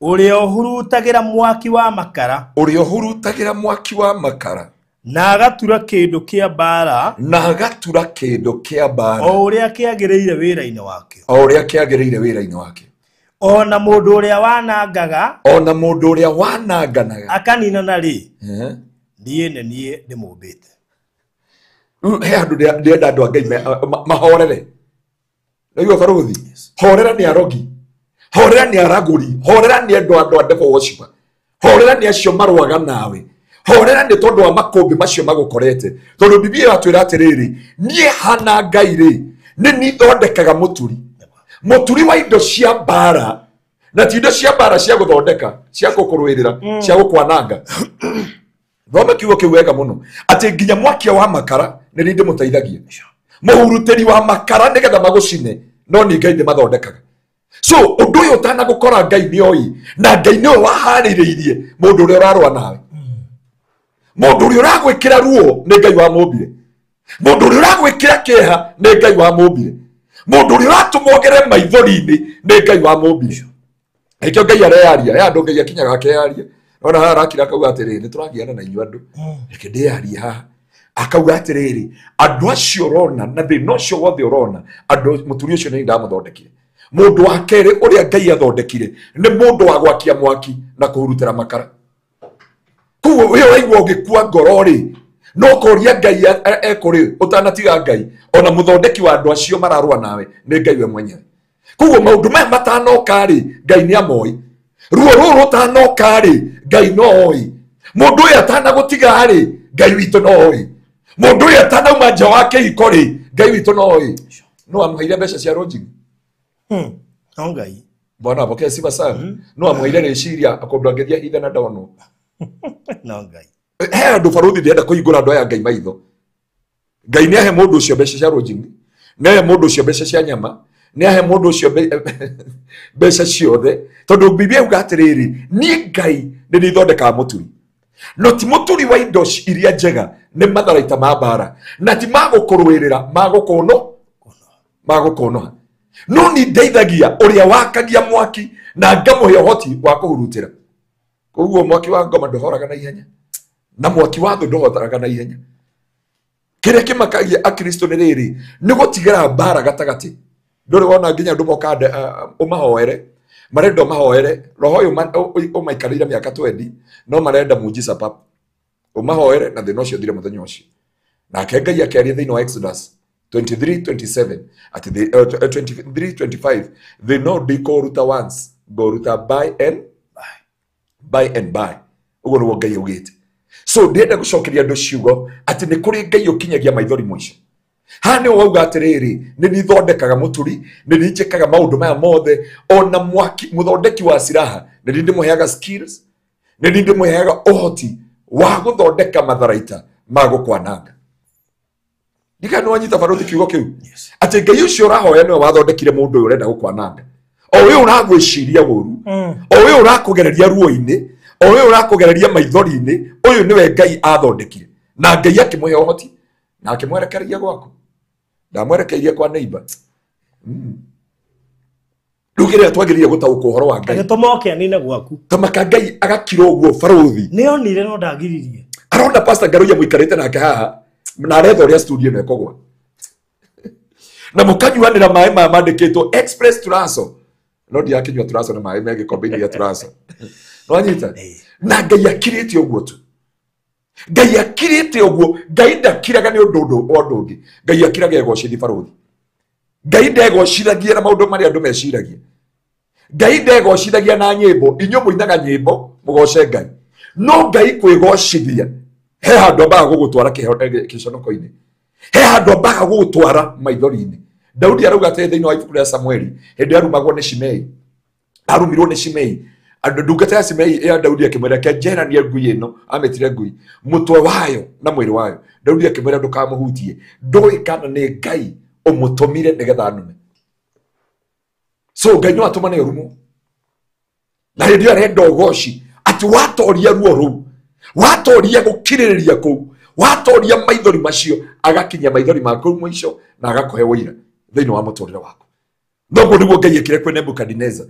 ũrĩa ũhurutagĩra mwaki wa makara, ũrĩa ũhurutagĩra mwaki wa makara, na agatura kĩndũ kĩa mbara, na agatura kĩndũ kĩa mbara, o ũrĩa kĩagĩrĩire wĩra-inĩ wakĩo, o ũrĩa kĩagĩrĩire wĩra-inĩ wakĩo. Ona mũndũ ũrĩa wanangaga, ona mũndũ ũrĩa wananganaga akaninana rĩ, niĩ nĩ niĩ ndĩmũmbĩte. He andũ ndĩrenda andũ a Ngai mahorere. Naigua barũthi, horera nĩ arogi, horera nĩ aragũri, horera nĩ andũ a devil worshiper, horera nĩ acio marũaga nawe, Horera nĩ tondũ wa makũmbĩ macio magũkorete. Tondũ Biblia yatwĩra atĩrĩrĩ, niĩ hana Ngai rĩ, nĩ niĩ thondekaga mũturi. Mũturi wa indo cia mbara, na ti indo cia mbara cia gũthondeka, cia gũkũrũĩrĩra, cia gũkwananga. Thoma kiugo kĩu wega mũno. Atĩ nginya mwakia wa makara nĩ niĩ ndĩmũteithagia. Mũhurutĩri wa makara nĩgetha magũcine, no nĩ Ngai ndĩmathondekaga. So ũndũ ũyũ ũtanagũkora Ngai nĩ oĩ, na Ngai nĩwe waharĩrĩirie mũndũ ũrĩa ũrarũa nawe. Mũndũ ũrĩa ũragwĩkĩra ruo nĩ Ngai wamũmbire. Mũndũ ũrĩa ũragwĩkĩra kĩeha nĩ Ngai wamũmbire. Mũndũ ũrĩa ũratũma ũgere maithori-inĩ nĩ Ngai wamũmbire. Nĩkĩo Ngai areyaria, he andũ Ngai akinyaga akeyaria. Ona haha arakira akauga atĩrĩrĩ, nĩ tũragiana na inyuĩ andũ. Reke ndĩyarie haha. Akauga atĩrĩrĩ, andũ acio ũrona na thĩna ũcio wothe ũrona, andũ mũturi ũcio nĩ ndamũthondekire. Mũndũ wa kerĩ ũrĩa Ngai athondekire nĩ mũndũ wa gwakia mwaki na kũhurutĩra makara. Koguo ũyũ waigua ũgĩkua ngoro rĩ, no kũria Ngai ekũrĩ ũtanatiga Ngai, ona mũthondeki wa andũ acio mararũa nawe nĩ Ngai we mwenyewe. Koguo maũndũ maya matanoka rĩ, Ngai nĩ amoĩ. Ruo rũrũ rũtanoka rĩ, Ngai no oĩ. Mũndũ ũyũ atanagũtiga rĩ, Ngai witũ no oĩ. Mũndũ ũyũ atanauma nja wa kĩhiko rĩ, Ngai witũ no oĩ. No amũheire mbeca cia lodging. No Ngai. Bwana apokee sifa sana. No amũheire rĩciria kũndũ angĩthiĩ ahithe na ndonwo. No Ngai. He andũ barũthi ndĩrenda kũhingũra andũ aya Ngai maitho. Ngai nĩ ahe mũndũ ũcio mbeca cia lodging, nĩ ahe mũndũ ũcio mbeca cia nyama, nĩ ahe mũndũ ũcio mbeca ciothe. Tondũ Biblia yuga atĩrĩrĩ, niĩ Ngai nĩ niĩ thondekaga mũturi. No ti mũturi wa indo iria njega, nĩ matharaita ma mbara, na ti ma gũkũrũĩrĩra, ma gũkũnoha. No nĩ ndeithagia ũrĩa wakagia mwaki na ngamũhe ũhoti wa kũhurutĩra. Koguo mwaki wa ngoma ndũhoraga na ihenya, na mwaki wa thũ ndũhoraga na ihenya. Kĩrĩa kĩmakagia Akristo nĩ rĩrĩ, nĩ gũtigĩra mbara gatagatĩ. Ndũrĩ wona nginya andũ moka ũmahoere, marenda ũmahoere, roho ũyũ ũmaikarĩire mĩaka 20, no marenda muujiza pap. Ũmahoere na thĩna ũcio ũthire mũthenya ũcio. Nake Ngai akĩaria thĩinĩ wa Exodus 23:27 at the 23:25, thĩna ũyũ ndikũũruta once, ngũũruta by and by and by. Ũguo nĩguo Ngai augĩte. So ndĩrenda gũcokeria andũ ciugo atĩ nĩ kũrĩ Ngai ũkinyagia maithori mũico. Haha nĩho wauga atĩrĩrĩ, nĩ niĩ thondekaga mũturi, nĩ niĩ njĩkaga maũndũ maya mothe, ona mwaki mũthondeki wa silaha, nĩ niĩ ndĩmũheaga skills, nĩ niĩ ndĩmũheaga ũhoti wa gũthondeka matharaita ma gũkwananga. Ndikana wanyita barũthi kiugo kĩu. Atĩ Ngai ũcio ũrahoya nĩwe wathondekire mũndũ ũyũ ũrenda gũkwananga. O ũyũ ũragwĩciria ũru, o ũyũ ũrakũgereria ruo-inĩ, o ũyũ ũrakũgereria maithori-inĩ, ũyũ nĩwe Ngai athondekire. Na Ngai akĩmũhe ũhoti na akĩmwerekereria gwaku. Ndamwerekeirie kwa neighbor. Rĩu kĩrĩa twagĩrĩire gũtaũkwo ũhoro wa Ngai. Agĩtũma oke anine gwaku. Tamaka Ngai agakira ũguo barũthi. Nĩ onire no ndagiririe. Arona Pastor Ngaruiya mũikarĩte nake haha, na aretha ũrĩa studio ĩno ĩkũgwa. Na mũkanyuanĩra maĩ maya mandĩkĩtwo Express Turaco. No ndirakĩnyua Turaco na maĩ me gĩkombe-inĩ gĩa Turaco. Nĩwanyita? Na Ngai akirĩte ũguo tu. Ngai akirĩte ũguo. Ngai ndakiraga nĩ ũndũ wa ũndũ ũngĩ. Ngai akiraga egocithie barũthi. Ngai ndegocithagia na maũndũ marĩa andũ meciragia. Ngai ndegocithagia na nyĩmbo. Inyuĩ mũinaga nyĩmbo mũgoce Ngai. No Ngai kwĩgocithia he handũ ambaga gũgũtwara kĩconoko-inĩ. He handũ ambaga gũgũtwara maithori-inĩ. Daudi arauga atĩrĩ thĩinĩ wa ibuku rĩa Samueli, hĩndĩ arumagwo nĩ Shimei. Arumirwo nĩ Shimei. Andũ ndungata ya Shimei ya Daudi akĩmwĩra, reke njeheranie ngui ĩno, amĩtire ngui, mũtwe wayo na mwĩrĩ wayo. Daudi akĩmwĩra ndũkamũhutie, ndũĩ kana nĩ Ngai ũmũtũmire nĩgetha anume. So Ngai no atũmane ũrumo. Na hĩndĩ ĩyo arenda ũgoci, atĩ watoria ruo rũu, watoria gũkirĩrĩria kũu, watoria maithori macio, agakinyia maithori maku mũico na agakũhe ũira thĩinĩ wa mũtũrĩre waku. Noguo nĩguo Ngai ekire kwĩ Nebukadineza.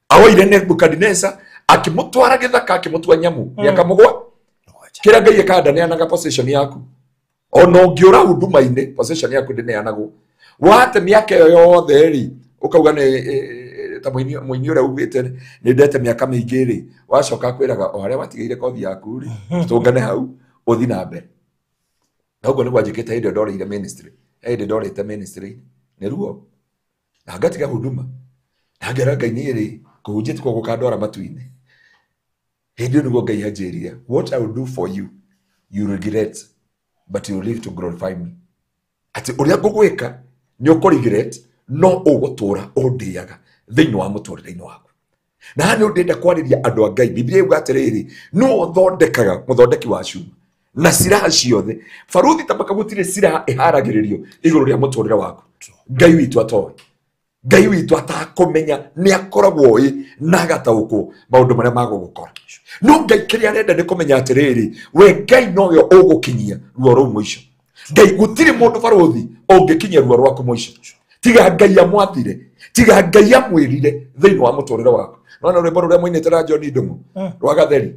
Aoire Nebukadineza akĩmũtwara gĩthaka, akĩmũtua nyamũ mĩaka mũgwanja. Kĩrĩa Ngai ekaga ndaneanaga position yaku. Ona ũngĩũra huduma-inĩ, position yaku ndĩneanagwo. Wate mĩaka ĩyo yothe rĩ, ũkauga nĩ ta mũini ũrĩa ugĩte nĩ ndete mĩaka mĩingĩ rĩ, wacoka akwĩraga o harĩa watigĩire kothi yaku rĩ, tũngane hau ũthi na mbere. Na ũguo nĩguo anjĩkĩte hĩndĩ ĩyo ndorĩire ministry. Hĩndĩ ndorĩte ministry nĩ ruo. Na ngatiga huduma. Na ngera Ngai niĩ rĩ, kũhunjia tikuo gũkandwara matu-inĩ. Hĩndĩ ĩyo nĩguo Ngai anjĩrire, what I will do for you, you regret, but you live to glorify me. Atĩ ũrĩa ngũgwĩka nĩ ũkũ regret, no ũgũtũra ũndĩaga thĩinĩ wa mũtũrĩre-inĩ waku. Na haha nĩ ndĩrenda kwarĩria andũ a Ngai. Biblia yuga atĩrĩrĩ, nũ ũthondekaga mũthondeki wa cuma na silaha ciothe. Baruthi ta mpaka gũtirĩ silaha ĩharagĩrĩrio igũrũ rĩa mũtũrĩre waku. Ngai witũ atoĩ, Ngai witũ atakũmenya, nĩ akoragwo oĩ na agataũkwo maũndũ marĩa magũgũkora. No Ngai kĩrĩa arenda nĩ kũmenya atĩrĩrĩ, we Ngai nowe ũgũkinyia ruo rũu mũico. Ngai gũtirĩ mũndũ baruthi ũngĩkinyia ruo rwaku mũico tiga Ngai amwathire, tiga Ngai amwĩrire thĩinĩ wa mũtũrĩre waku. Nona rwĩmbo rũrĩa mũinĩte na John Ndung'u rwa Gatheri,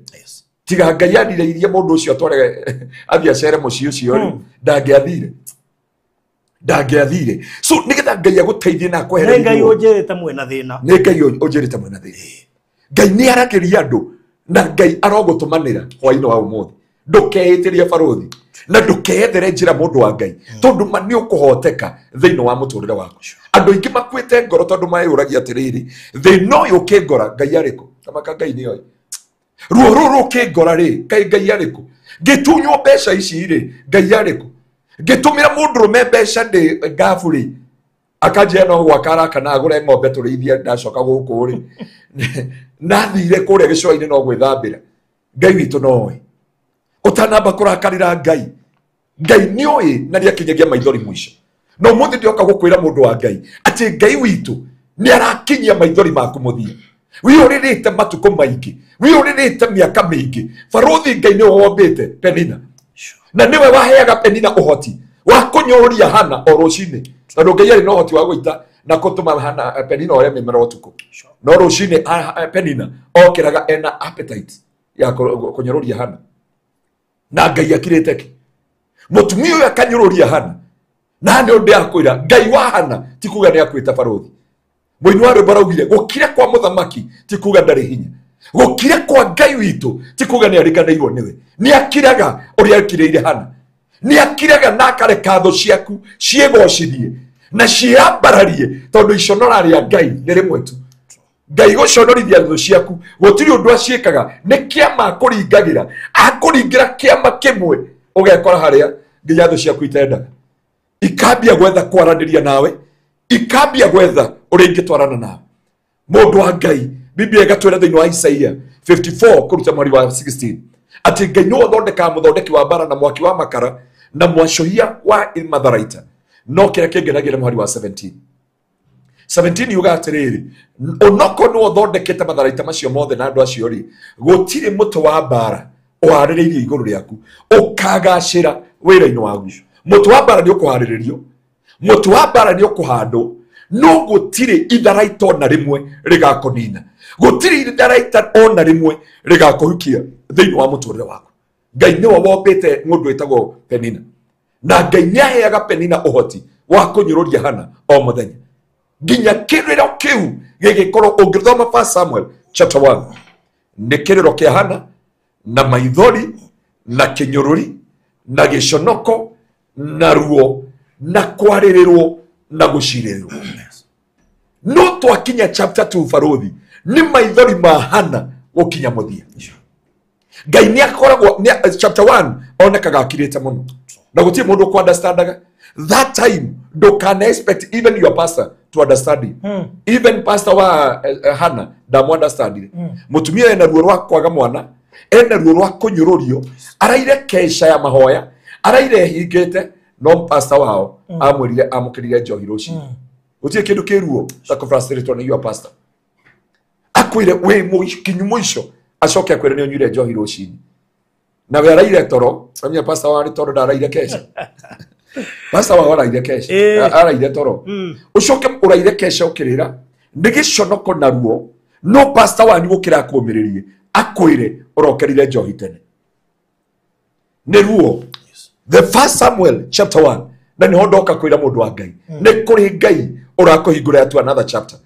tiga Ngai andirĩirie mũndũ ũcio atware athiĩ acere mũciĩ ũcio rĩ, ndangĩathire, ndangĩathire. So nĩgetha Ngai agũteithie na Nĩ akwehererie Ngai ruo. ũnjĩrĩte mwĩna thĩna. Nĩ Ngai ũnjĩrĩte mwĩna thĩna. Ngai nĩ aragĩria andũ na Ngai arogũtũmanĩra hwaĩ-inĩ wa ũmũthĩ. Ndũkeĩtĩrie baruthi na ndũkeyethere njĩra mũndũ wa Ngai, tondũ ma nĩ ũkũhoteka thĩinĩ wa mũtũrĩre waku. Andũ aingĩ makuĩte ngoro tondũ meyũragia atĩrĩrĩ, thĩna ũyũ ũkĩngora Ngai arĩkũ? Tamaka Ngai nĩ oĩ. Ruo rũrũ rũkĩngora rĩ, Ngai Ngai arĩkũ? Ngĩtunywo mbeca ici rĩ, Ngai arĩkũ? Ngĩtũmĩra mũndũrũme mbeca ndĩ ngabu rĩ, akanjĩra no gwaka araka na agũre ng'ombe tũrĩithie ndacoka gũkũ rĩ. Nathire kũrĩa gĩcũa-inĩ no gwĩthambĩra. Ngai witũ no oĩ. Ũtanamba kũrakarĩra Ngai, Ngai nĩ oĩ na nĩ akinyagia maithori mũico. No ũmũthĩ ndĩroka gũkwĩra mũndũ wa Ngai atĩ Ngai witũ nĩ arakinyia maithori maku mũthia. Wĩyũrĩrĩte matukũ maingĩ, wĩyũrĩrĩte mĩaka mĩingĩ. Baruthi Ngai nĩwe wombĩte Penina, na nĩwe waheaga Penina ũhoti wa kũnyũrũria Hana o rũcinĩ, tondũ Ngai arĩ na ũhoti wa gũita na kũtũma Hana Penina ore mĩmera ũtukũ. No rũcinĩ Penina okĩraga ena appetite ya kũnyũrũria Hana, na Ngai akirĩte ki. Mũtumia ũyũ akanyũrũria Hana, na nĩ ũndũ akwĩra Ngai wa Hana ti kuga nĩ akuĩte baruthi. Mũini wa rwĩmbo araugire gũkira kwa mũthamaki ti kuga ndarĩ hinya, gũkira kwa Ngai witũ ti kuga nĩ ariganĩirwo nĩwe. Nĩ akiraga ũrĩa akirĩire Hana, nĩ akiraga na akareka thũ ciaku ciĩgocithie na ciĩambararie, tondũ iconora rĩa Ngai nĩ rĩmwe tu. Ngai gũconorithia thũ ciaku gũtirĩ ũndũ aciĩkaga, nĩ kĩama akũringagĩra, akũringĩra kĩama kĩmwe ũgekora harĩa nginya thũ ciaku itendaga, ikambia gwetha kwaranĩria nawe, ikambia gwetha ũrĩa ingĩtwarana nawe. Mũndũ wa Ngai, Biblia ĩgatwĩra thĩinĩ wa Isaia 54 kũruta mweri wa 16 atĩ Ngai nĩwe ũthondekaga mũthondeki wa mbara na mwaki wa makara na mwacũhia wa matharaita. No kĩrĩa kĩngenagia nĩ mweri wa 17. 17 yuga atĩrĩrĩ, onoko nĩwe ũthondekete matharaita macio mothe na andũ acio rĩ, gũtirĩ mũtĩ wa mbara ũharĩrĩirio igũrũ rĩaku ũkagacĩra wĩra-inĩ waguo. Mũtĩ wa mbara nĩ ũkũharĩrĩrio, mũtĩ wa mbara nĩ ũkũhandwo, no gũtirĩ itharaita ona rĩmwe rĩgakũnina, gũtirĩ itharaita ona rĩmwe rĩgakũhukia thĩinĩ wa mũtũrĩre waku. Ngai nĩwe wombĩte mũndũ wĩtagwo Penina, na Ngai nĩaheaga Penina ũhoti wa kũnyũrũria Hana o mũthenya nginya kĩrĩro kĩu gĩgĩkorwo. Ũngĩthoma First Samuel chapter 1, nĩ kĩrĩro kĩa Hana na maithori na kĩnyũrũri na gĩconoko na ruo na kwarĩrĩrwo na gũcirĩrwo. No twakinya chapter 2 baruthi nĩ maithori ma Hana gũkinya mũthia. Ngai nĩ akoragwo chapter 1 onekaga akirĩte mũno na gũtirĩ mũndũ ũkũ-understandaga. That time ndũkana expect even your pastor to understand you. Even pastor wa Hana ndamu understandire. Mũtumia ena ruo rwa kwaga mwana, ena ruo rwa kũnyũrũrio, araire kesha ya mahoya, araire hingĩte, no pastor wao amwĩrire amũkĩrire njohi rũcinĩ. Gũtirĩ kĩndũ kĩ ruo ta kũfrustratewo nĩ your pastor. Akwĩre wĩ kinyu mũico, acoke akwĩre nĩ ũnyuire njohi rũcinĩ. Na we araire toro, amenya pastor wao nĩ toro ndaraire kesha. Pastor wao araire kesha, araire toro. Ũcoke ũraire kesha ũkĩrĩra, nĩ gĩconoko na ruo, no pastor wanyu gũkĩra akũmĩrĩrie, akwĩre ũrokerire njohi tene. Nĩ ruo. The First Samuel chapter 1, na nĩho ndoka kwĩra mũndũ wa Ngai. Nĩ kũrĩ Ngai ũrakũhingũrĩra to another chapter.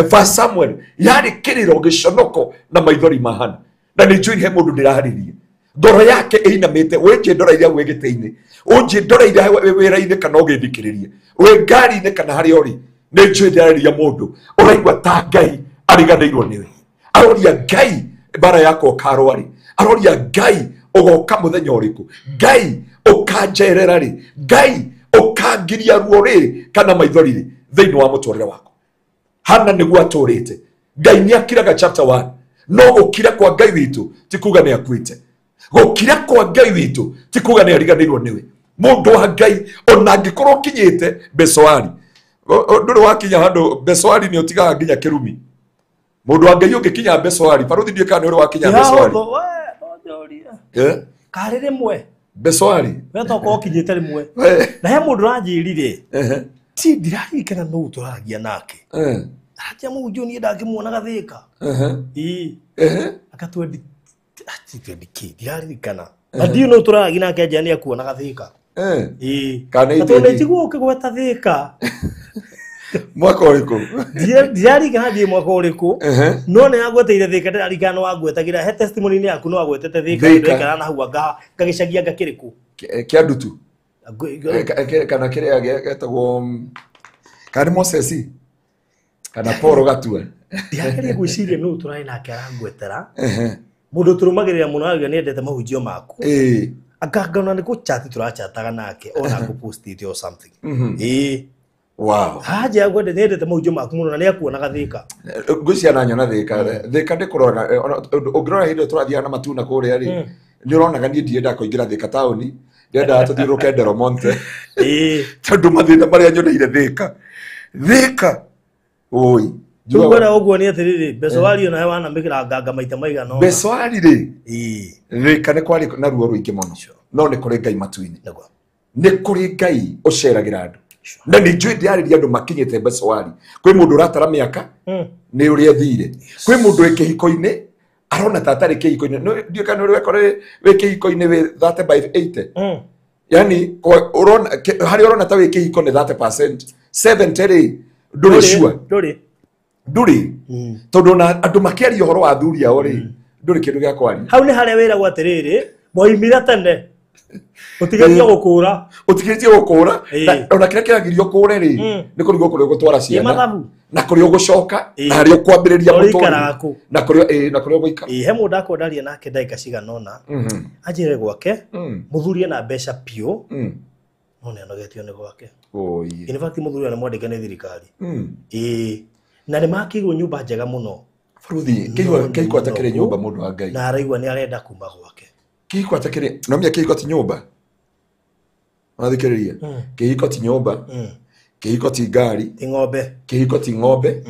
First Samuel yarĩ kĩrĩro gĩconoko na maithori ma Hana. Na nĩ njũĩ he mũndũ ndĩrarĩria ngoro yake ĩinamĩte, wĩnjĩndoreire wĩ gĩtĩ-inĩ, ũnjĩndoreire wĩ wĩra-inĩ kana ũgĩthikĩrĩria wĩ ngari-inĩ kana harĩa ũrĩ, nĩ njũĩ ndĩrarĩria mũndũ ũraigua ta Ngai ariganĩirwo nĩwe, aroria Ngai Mbara yakwa ũkarũa rĩ? Aroria Ngai ũgoka mũthenya ũrĩkũ? Ngai ũkanjerera rĩ? Ngai ũkangiria ruo rĩ kana maithori rĩ thĩinĩ wa mũtũrĩre wakwa? Hana nĩguo atũrĩte. Ngai nĩ akiraga chapter 1. No gũkira kwa Ngai witũ ti kuga nĩ akuĩte. Gũkira kwa Ngai witũ ti kuga nĩ ariganĩirwo nĩwe. Mũndũ wa Ngai ona angĩkorwo ũkinyĩte Besoari, ndũrĩ wakinya handũ Besoari nĩ ũtigaga nginya kĩrumi. Mũndũ wa Ngai ũngĩkinya Besoari, baruthi ndiũĩ kana nĩ ũrĩ wakinya Besoari. Karĩ rĩmwe. Besoari. We tokorwo ũkinyĩte rĩmwe. Na he mũndũ ũranjĩrire. Ti ndiririkana nũ tũraragia nake. Aranjĩra mũhunjia niĩ ndangĩmuona Gathĩka. Ĩĩ. Akatwendi ati ndiraririkana. Na ndiũ nũ tũraragia nake anjĩra nĩ akuona Gathĩka. Ĩĩ. Kana Tondũ nĩ ũkĩgweta Thĩka. Mwaka ũrĩkũ? Ndiririkana thiĩ mwaka ũrĩkũ. No nĩ agweteire Thĩka, ndĩraririkana nĩ wagwetagĩra he testimony-inĩ yaku nĩ wagwetete Thĩka, ndĩraikara na hau ngagĩcagia ngakĩrĩkũ. Kĩa ndutu. Kana kĩrĩa getagwo kana nĩ Moses kana Paul Gatua. Ndirageria gwĩciria nũ tũrarĩ nake arangwetera. Mũndũ tũrũmagĩrĩra mũno arauga nĩendete mahunjio maku. Akangona nĩ gũchat tũrachataga nake ona ngũpostĩte or something. Ĩĩ. Wow. Haja ngwende nĩendete mahunjio maku mũno na nĩakuonaga Thĩka. Ngwĩciria na nyona Thĩka. Thĩka ndĩkũrora ũngĩrora hĩndĩ ĩyo tũrathiaga na matuna kũrĩa rĩ, nĩ ũronaga niĩ ndiendaga kũingĩra Thĩka taũni, ndiendaga tũthiũrũrũke Del Monte. Tondũ mathĩna marĩa nyoneire Thĩka. Thĩka. Oi. Ũguo ũguo nĩ atĩrĩrĩ, Besoari ona wanamĩkĩra nganga maita maigana ũna. Besoari rĩ, Thĩka nĩ kwarĩ na ruo rũingĩ mũno. No nĩ kũrĩ Ngai matu-inĩ. Nĩ kũrĩ Ngai ũceragĩra andũ. Na nĩ njũĩ ndĩrarĩria andũ makinyĩte Besoari. Kwĩ mũndũ ũratara mĩaka nĩ ũrĩa ethire. Kwĩ mũndũ wĩ kĩhiko-inĩ arona ta atarĩ kĩhiko-inĩ. Ndiũĩ kana nĩ ũrĩ wekora wĩ kĩhiko-inĩ wĩ 30 by 80. Yani ũrona harĩa ũrona ta wĩ kĩhiko nĩ 30%, 70 rĩ ndũrĩ sure. Ndũrĩ. Tondũ ona andũ makĩaria ũhoro wa athuri ao rĩ, ndũrĩ kĩndũ gĩa kwaria. Hau nĩ harĩa wĩragwo atĩrĩrĩ, mwaumire tene. Ũtigĩtie gũkũra. Ũtigĩtie gũkũra. Ona kĩrĩa kĩragirio ũkũre rĩ, nĩ kũrigwo kũrĩa ũgũtwara ciana. Na kũrĩa ũgũcoka, na harĩa ũkwambĩrĩria mũtũrĩre. Na kũrĩa na kũrĩa ũgũikara. He mũndũ akwendaria nake ndagĩka cigana ũna. Anjĩre gwake, mũthuri ena mbeca biũ, no nĩ anogetio nĩ gwake. In fact mũthuri nĩ mwandĩke nĩ thirikari. Ĩĩ. Na nĩ makĩirwo nyũmba njega mũno. Baruthi, kĩhiko atakĩrĩ nyũmba mũndũ wa Ngai. Na araigua nĩ arenda kuma gwake. Kĩhiko atakĩrĩ, no menya kĩhiko ti nyũmba. Ũrathikĩrĩria? Kĩhiko ti nyũmba. Kĩhiko ti ngari. Ti ng'ombe. Kĩhiko ti ng'ombe.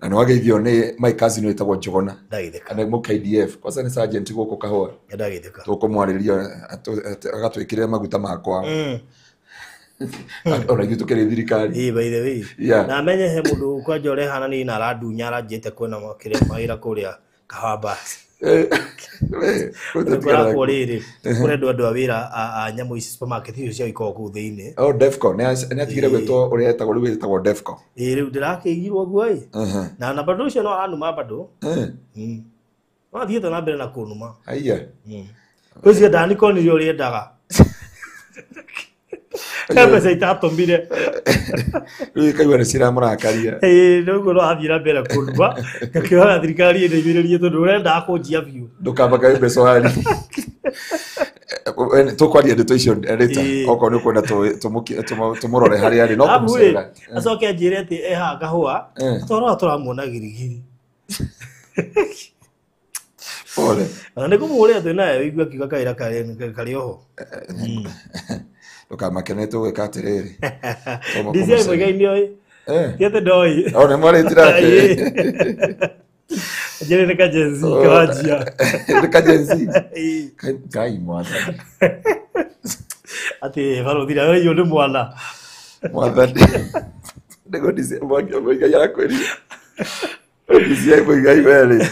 Na nĩ wageithio nĩ my cousin wĩtagwo Njũgũna. Ndagĩtheka. Nĩ mũ KDF. Kwanza nĩ sergeant gũkũ Kahũa. Ndagĩtheka. Tũkũmwarĩria agatwĩkĩrĩra maguta makwa. Ona ithuĩ tũkĩrĩ thirikari. Ĩĩ, by the way. Na menye he mũndũ kwanja ũrehana niĩ na arandunya aranjĩte kwĩna kĩrĩa mawĩra kũrĩa Kahawa Bus. Kũrakwo rĩrĩ, kũrendwo andũ a wĩra a nyamũ ici supermarket icio cia ikoragwo kũu thĩinĩ. Oh, Defco, nĩ atigire gwĩtwo ũrĩa etagwo, rĩu etagwo Defco. Ĩĩ, rĩu ndĩrakĩigirwo ũguo ĩ. Na bado ũcio no aranuma bado. No athiĩte na mbere na kũnuma. Haiya. Ũcio ndanikonire ũrĩa endaga. He mbeca itatũmire. Rĩu ikaigua nĩ ciramũrakaria. Ĩĩ, rĩu no athiĩ na mbere kũnuma. Ngakĩhoya thirikari ĩndeithĩrĩrie tondũ ũrendaga kũnjia biũ. Ndũkamaka wĩ Besoari. Tũkwaria ndeto icio later. Okorwo nĩ ũkwenda tũmũrore harĩa arĩ, no kũmũcerera. Acoke anjĩre atĩ e haha Kahũa, twarora tũramuona girigiri. Pole. Ona nĩ kũmũhũrĩra twĩ naye ũigue akiuga kawĩra karĩ oho. Ndũkamake nĩ tũgwĩka atĩrĩrĩ. DCI Muigai nĩoĩ. Ti atĩ ndoĩ. O nĩ mwarĩtie nake. Njĩrĩ nĩ kajenzi kawanjia. Nĩ kajenzi. Ngai mwathani. Atĩ barothi ũrĩa nĩ mwana. Mwathani. Nĩguo DCI Muigai arakwĩrire. DCI Muigai werĩ.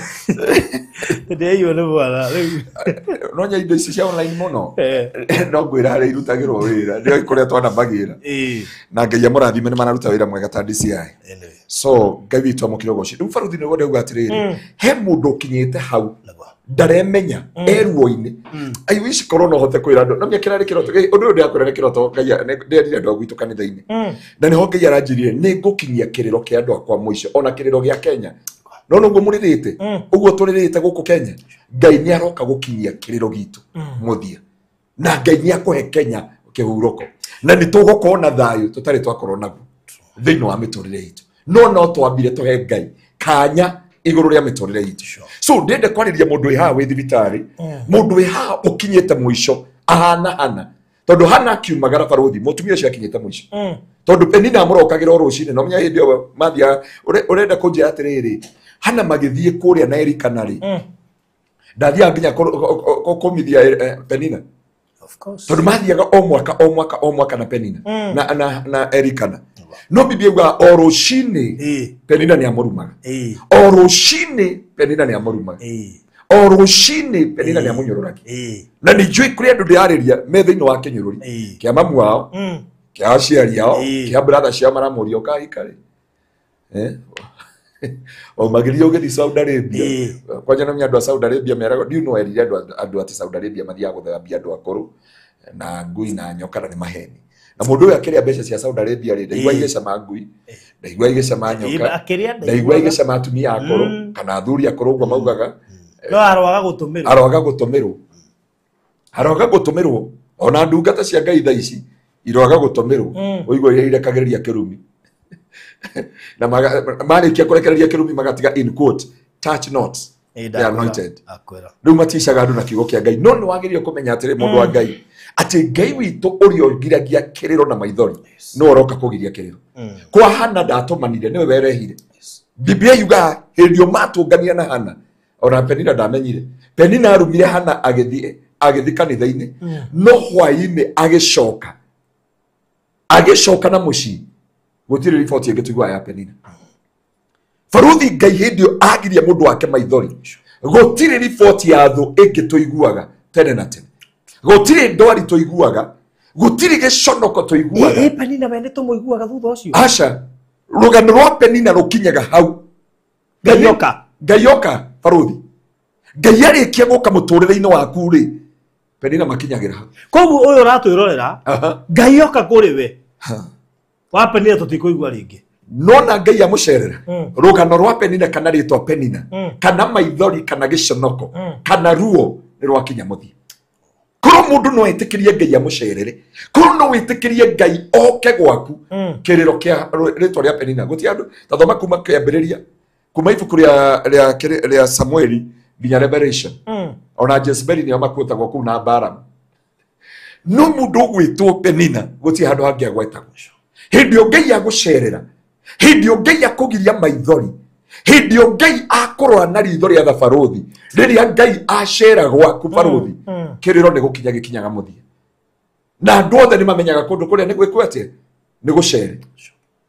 Ndĩraiywo nĩ mwana rĩu. No nya indo ici cia online mũno. No ngwĩra harĩa irutagĩrwo wĩra. Nĩoĩ kũrĩa twanamagĩra. Na Ngai amũrathime nĩ mararuta wĩra mwega ta DCI. So Ngai witũ amũkĩre ũgoci. Rĩu baruthi nĩguo ndauga atĩrĩrĩ, he mũndũ ũkinyĩte hau ndaremenya eruo-inĩ. I wish korwo no hote kwĩra andũ. No menya kĩrarĩ kĩroto. Ũndũ ũyũ ndĩrakwĩra nĩ kĩroto Ngai ndĩrerire andũ a gwitũ kanitha-inĩ. Na nĩho Ngai aranjĩrire nĩ ngũkinyia kĩrĩro kĩa andũ akwa mũico ona kĩrĩro gĩa Kenya. No noguo mũrĩrĩte ũguo tũrĩrĩte gũkũ Kenya, Ngai nĩ aroka gũkinyia kĩrĩro gitũ mũthia, na Ngai nĩ akũhe Kenya kĩhurũko, na nĩ tũgũkorwo na thayũ tũtarĩ twakorwo naguo thĩinĩ wa mĩtũrĩre itũ. No twambire tũhe Ngai kanya igũrũ rĩa mĩtũrĩre itũ. So ndĩrenda kwarĩria mũndũ wĩ haha wĩ thibitarĩ, mũndũ wĩ haha ũkinyĩte mũico ahana Hana, tondũ Hana akiumagara barũthi mũtumia ũcio akinyĩte mũico, tondũ Penina amũrokagĩra o rũcinĩ. No menya hĩndĩ ĩyo mathiaga, ũrenda kũnjĩra atĩrĩrĩ, Hana magĩthiĩ kũrĩa na Elikana rĩ, ndathiaga nginya kũmithia Penina. Tondũ mathiaga o mwaka o mwaka o mwaka na Penina na Elikana. No Biblia yugaga o rũcinĩ Penina nĩ amũrumaga, o rũcinĩ Penina nĩ amũrumaga, o rũcinĩ Penina nĩ amũnyũrũragia. Na nĩ njũĩ kũrĩ andũ ndĩrarĩria me thĩinĩ wa kĩnyũrũri kĩa mamu wao, kĩa aciari ao, kĩa brother ciao, maramũria ũkahika rĩ, waumagĩria ũgĩthiĩ Saudi Arabia. Kwanja na andũ a Saudi Arabia meragwo, ndiũ no erire andũ atĩ Saudi Arabia mathiaga gũthambia andũ akũrũ na ngui na nyoka, na nĩ maheni. Na mũndũ ũyũ akĩrĩa mbeca cia Saudi Arabia rĩ, ndaigua igĩcama ngui, ndaigua igĩcama nyoka, ndaigua igĩcama atumia akũrũ kana athuri akũrũ ũguo maugaga. No aroaga gũtũmĩrwo, aroaga gũtũmĩrwo, aroaga gũtũmĩrwo. Ona ndungata cia Ngai thaa ici iroaga gũtũmĩrwo, ũigua iria irekagĩrĩria kĩrumi na marĩkia kũrekereria kĩrumi magatiga in quote touch not the anointed. Rĩu maticaga andũ na kiugo kĩa Ngai. No nĩ wagĩrĩire kũmenya atĩrĩ, mũndũ wa Ngai, atĩ Ngai witũ ũrĩa ũgiragia kĩrĩro na maithori no aroka kũgiria kĩrĩro. Kwa Hana ndatũmanire, nĩwe werehire. Biblia yugaga hĩndĩ ĩyo matũngania na Hana, ona Penina ndamenyire. Penina arumire Hana agĩthiĩ kanitha-inĩ, no hwaĩ-inĩ agĩcoka na mũciĩ, gũtirĩ riboti ĩngĩ tũiguaga ya Penina. Baruthi Ngai hĩndĩ ĩyo agiria mũndũ wake maithori, gũtirĩ riboti ya thũ ĩngĩ tũiguaga tene na tene, gũtirĩ ndwari tũiguaga, gũtirĩ gĩconoko tũiguaga. Penina we nĩ tũmũiguaga thutha ũcio? Aca, rũgano rwa Penina rũkinyaga hau. Ngai oka, Ngai oka baruthi, Ngai arĩkia gũka mũtũrĩre-inĩ waku rĩ, Penina makinyagĩra hau. Koguo ũyũ ũratwĩrorera, Ngai oka kũrĩ we wa Penina tũtikũigua rĩngĩ. No na Ngai amũcerera, rũgano rwa Penina kana rĩtwa Penina kana maithori kana gĩconoko kana ruo nĩ rwakinya mũthia. Korwo mũndũ no etĩkĩrie Ngai amũcerere, korwo no wĩtĩkĩrie Ngai oke gwaku, kĩrĩro kĩa rĩtwa rĩa Penina gũtirĩ andũ. Ta thoma kuma kĩambĩrĩria, kuma ibuku rĩa Samueli nginya Revelation, ona Jezebeli nĩo makuĩtagwo kũu na Balaam. No mũndũ ũgwĩtwo Penina gũtirĩ handũ hangĩ agwetagwo. Hĩndĩ ĩyo Ngai agũcerera, hĩndĩ ĩyo Ngai akũgiria maithori, hĩndĩ ĩyo Ngai akũrora na ritho rĩa thabarũthi, rĩrĩa Ngai acera gwaku barũthi, kĩrĩro nĩ gũkinya gĩkinyaga mũthia. Na andũ othe nĩ mamenyaga kũndũ kũrĩa nĩ gwĩkwo atĩa, nĩ gũcere.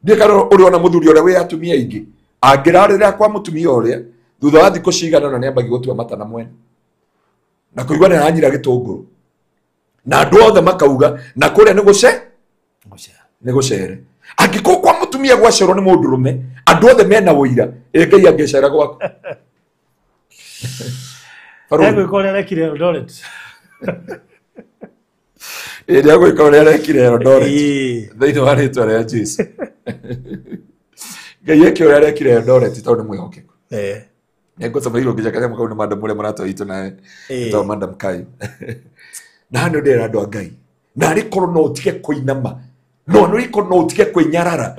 Ndiĩ kana ũrĩ ona mũthuri ũrĩa wĩ atumia aingĩ, angĩrarĩra kwa mũtumia ũrĩa, thutha wa thikũ cigana ũna nĩambagia gũtua mata na mwene, na kũigua nĩ aranyira gĩtũngũrũ, na andũ othe makauga na kũrĩa nĩ nĩ gũcere. Angĩkorwo kwa mũtumia gwacerwo nĩ mũndũrũme, andũ othe mena ũira, ĩ Ngai angĩcera gwaku. Egwĩka ũrĩa arekire Eldoret. Ĩ nĩegwĩka ũrĩa arekire Eldoret thĩinĩ wa rĩtwa rĩa Jesũ. Ngai eke ũrĩa arekire Eldoret tondũ nĩ mwĩhokeku. Nĩngũcomeirwo nginya kanyamũ kau nĩ madam ũrĩa mũratwarĩtwo nawe, etagwo Madam Kayo. Na haha nĩ ndĩrera andũ a Ngai, narĩ korwo no ũtige kũinama, no nĩ korwo no ũtige kwĩnyarara,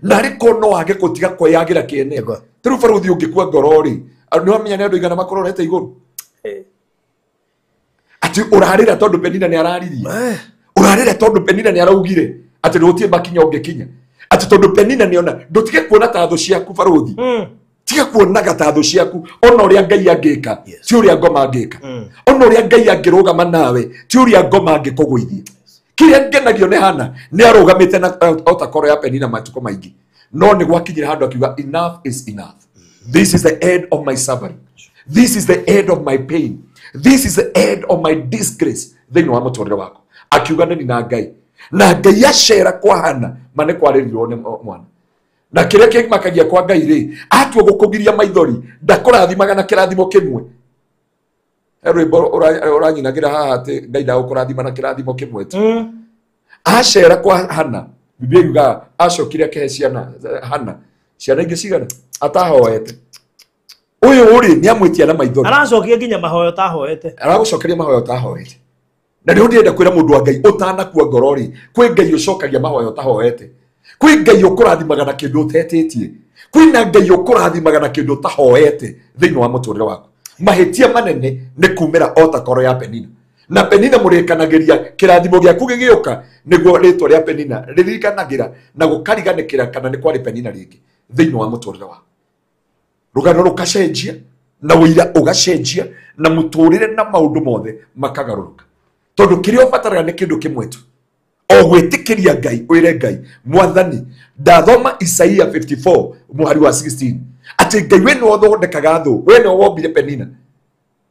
narĩ korwo no wage gũtiga kwĩyagĩra kĩene. Ta rĩu barũthi ũngĩkua ngoro rĩ, nĩ wamenya nĩ andũ aigana makũrorete igũrũ, atĩ ũrarĩra tondũ Penina nĩ araririe, ũrarĩra tondũ Penina nĩ araugire atĩ gũtirĩ makinya ũngĩkinya, atĩ tondũ Penina nĩona. Ndũtige kuona ta thũ ciaku barũthi, tiga kuonaga ta thũ ciaku. Ona ũrĩa Ngai angĩka ti ũrĩa ngoma angĩka, ona ũrĩa Ngai angĩrũgama nawe ti ũrĩa ngoma angĩkũgũithia. Kĩrĩa ngenagio nĩ Hana nĩ arũgamĩte na ota koro ya Penina matukũ maingĩ, no nĩ gwakinyire handũ akiuga enough is enough. This is the end of my suffering, this is the end of my pain, this is the end of my disgrace thĩinĩ wa mũtũrĩre wakwa. Akiuga nĩ na Ngai, na Ngai acera kwa Hana ma nĩ kwarĩrirwo nĩ mwana. Na kĩrĩa kĩmakagia kwa Ngai rĩ, atua gũkũgiria maithori ndakũrathimaga na kĩrathimo kĩmwe. He rwĩmbo ũranyinagĩra haha atĩ Ngai ndagũkũrathima na kĩrathimo kĩmwe tu. Acera kwa Hana, Biblia yugaga acokire akĩhe ciana Hana ciana ingĩ cigana atahoete. Ũyũ rĩ nĩ amwĩtia na maithori. Aracokia nginya mahoyo tahoete. Aragũcokeria mahoyo tahoete. Na nĩho ndĩrenda kwĩra mũndũ wa Ngai ũtanakua ngoro rĩ, kwĩ Ngai ũcokagia mahoyo tahoete. Kwĩ Ngai ũkũrathimaga na kĩndũ ũtetĩtie. Kwĩna Ngai ũkũrathimaga na kĩndũ ũtahoete thĩinĩ wa mũtũrĩre waku. Mahĩtia manene nĩ kumĩra o ta koro ya Penina. Na Penina mũrĩkanagĩria kĩrathimo gĩaku gĩgĩũka nĩguo rĩtwa rĩa Penina rĩririkanagĩra na gũkariganĩkĩra kana nĩ kwarĩ Penina rĩngĩ thĩinĩ wa mũtũrĩre waku. Rũgano rũkacenjia na ũira ũgacenjia na mũtũrĩre na maũndũ mothe makagarũrũka. Tondũ kĩrĩa ũbataraga nĩ kĩndũ kĩmwe tu. O gwĩtĩkĩria Ngai, wĩre Ngai, Mwathani, ndathoma Isaia 54 mũhari wa 16 atĩ Ngai we nĩwe ũthondekaga thũ, we nĩwe wombire Penina.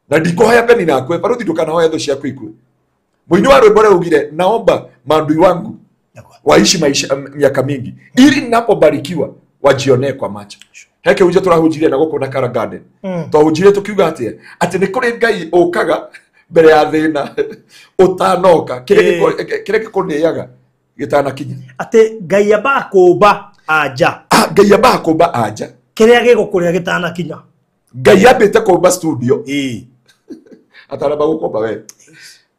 Na ndikũhoya Penina akue, baruthi ndũkanahoya thũ ciaku ikue. Mũini wa rwĩmbo raugire, naomba maadui wangu waishi maisha miaka mingi ili ninapobarikiwa wajionee kwa macho. Heke uje tũrahunjirie na gũkũ na Kara Garden. Twahunjirie tũkiuga atĩa? Atĩ nĩ kũrĩ Ngai ũkaga mbere ya thĩna ũtanoka, kĩrĩa gĩkũnĩaga gĩtanakinya. Atĩ Ngai ambaga kũmba anja. Ngai ambaga kũmba anja. Kĩrĩa gĩgũkũrĩa gĩtanakinya. Ngai ambĩte kũmba studio. Atanamba gũkũmba we.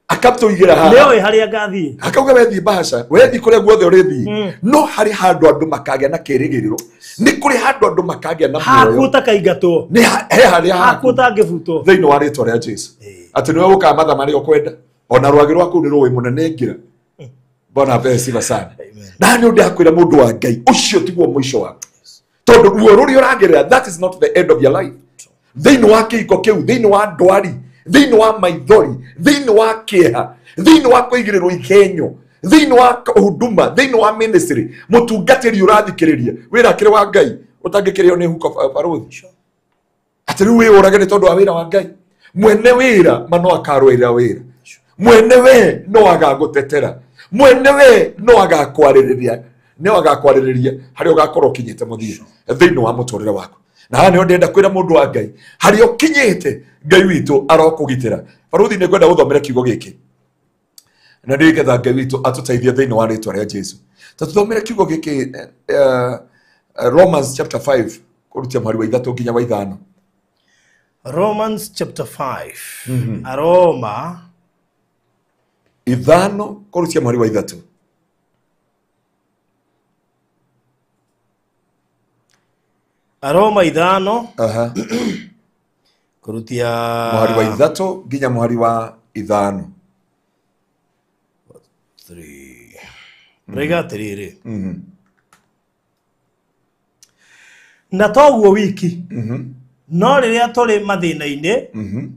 Akatũigĩra haha. Nĩoĩ harĩa ngathiĩ. Akauga we thiĩ Bahasha, we thiĩ kũrĩa guothe ũrĩthiĩ. No harĩ handũ andũ makagĩa na kĩĩrĩgĩrĩro. Nĩ kũrĩ handũ andũ makagĩa na muoyo. Haku ũtakaingatwo. Nĩ he harĩa haku ũtangĩbutwo. Thĩinĩ wa rĩtwa rĩa Jesu. Atĩ nĩwe ũkaga mathaa marĩa ũkwenda. Ona rwagĩ rwaku nĩ rũĩ mũnene ngira. Bwana apewe sifa sana. Na nĩ ũndũ akwĩra mũndũ wa Ngai, ũcio tiguo mũico waku. Tondũ ruo rũrĩa ũragerera, that is not the end of your life. Thĩinĩ wa kĩhiko kĩu, thĩinĩ wa ndwari, thĩinĩ wa maithori, thĩinĩ wa kĩeha, thĩinĩ wa kũigĩrĩrwo ihenyo, thĩinĩ wa huduma, thĩinĩ wa ministry, mũtungatĩri ũrathikĩrĩria, wĩra akĩrĩ wa Ngai, ũtangĩkĩrĩo nĩ huko barũthi. Atĩ rĩu wĩyũrage nĩ tondũ wa wĩra wa Ngai. Mwene wĩra ma no akarũĩrĩra wĩra. Mwene we no agagũtetera. Mwene we no agakwarĩrĩria. No agakwarĩrĩria harĩa ũgakorwo ũkinyĩte mũthia thĩinĩ wa mũtũrĩre waku. Na haha nĩho ndĩrenda kwĩra mũndũ wa Ngai, harĩa ũkinyĩte Ngai witũ arokũgitĩra. Barũthi nĩ ngwenda gũthomera kiugo gĩkĩ. Na nĩgetha Ngai witũ atũteithie thĩinĩ wa rĩtwa rĩa Jesu. Ta tũthomere kiugo gĩkĩ Romans chapter 5 kũrutia mũhari wa 3 nginya wa 5. Romans chapter 5. Aroma 5 kũrutia mũhari wa 3. Aroma 5. Kurutia mũhari wa 3 nginya mũhari wa 5. 3. Rega atĩrĩrĩ. Na toguo wiki. No rĩrĩa tũrĩ mathĩna-inĩ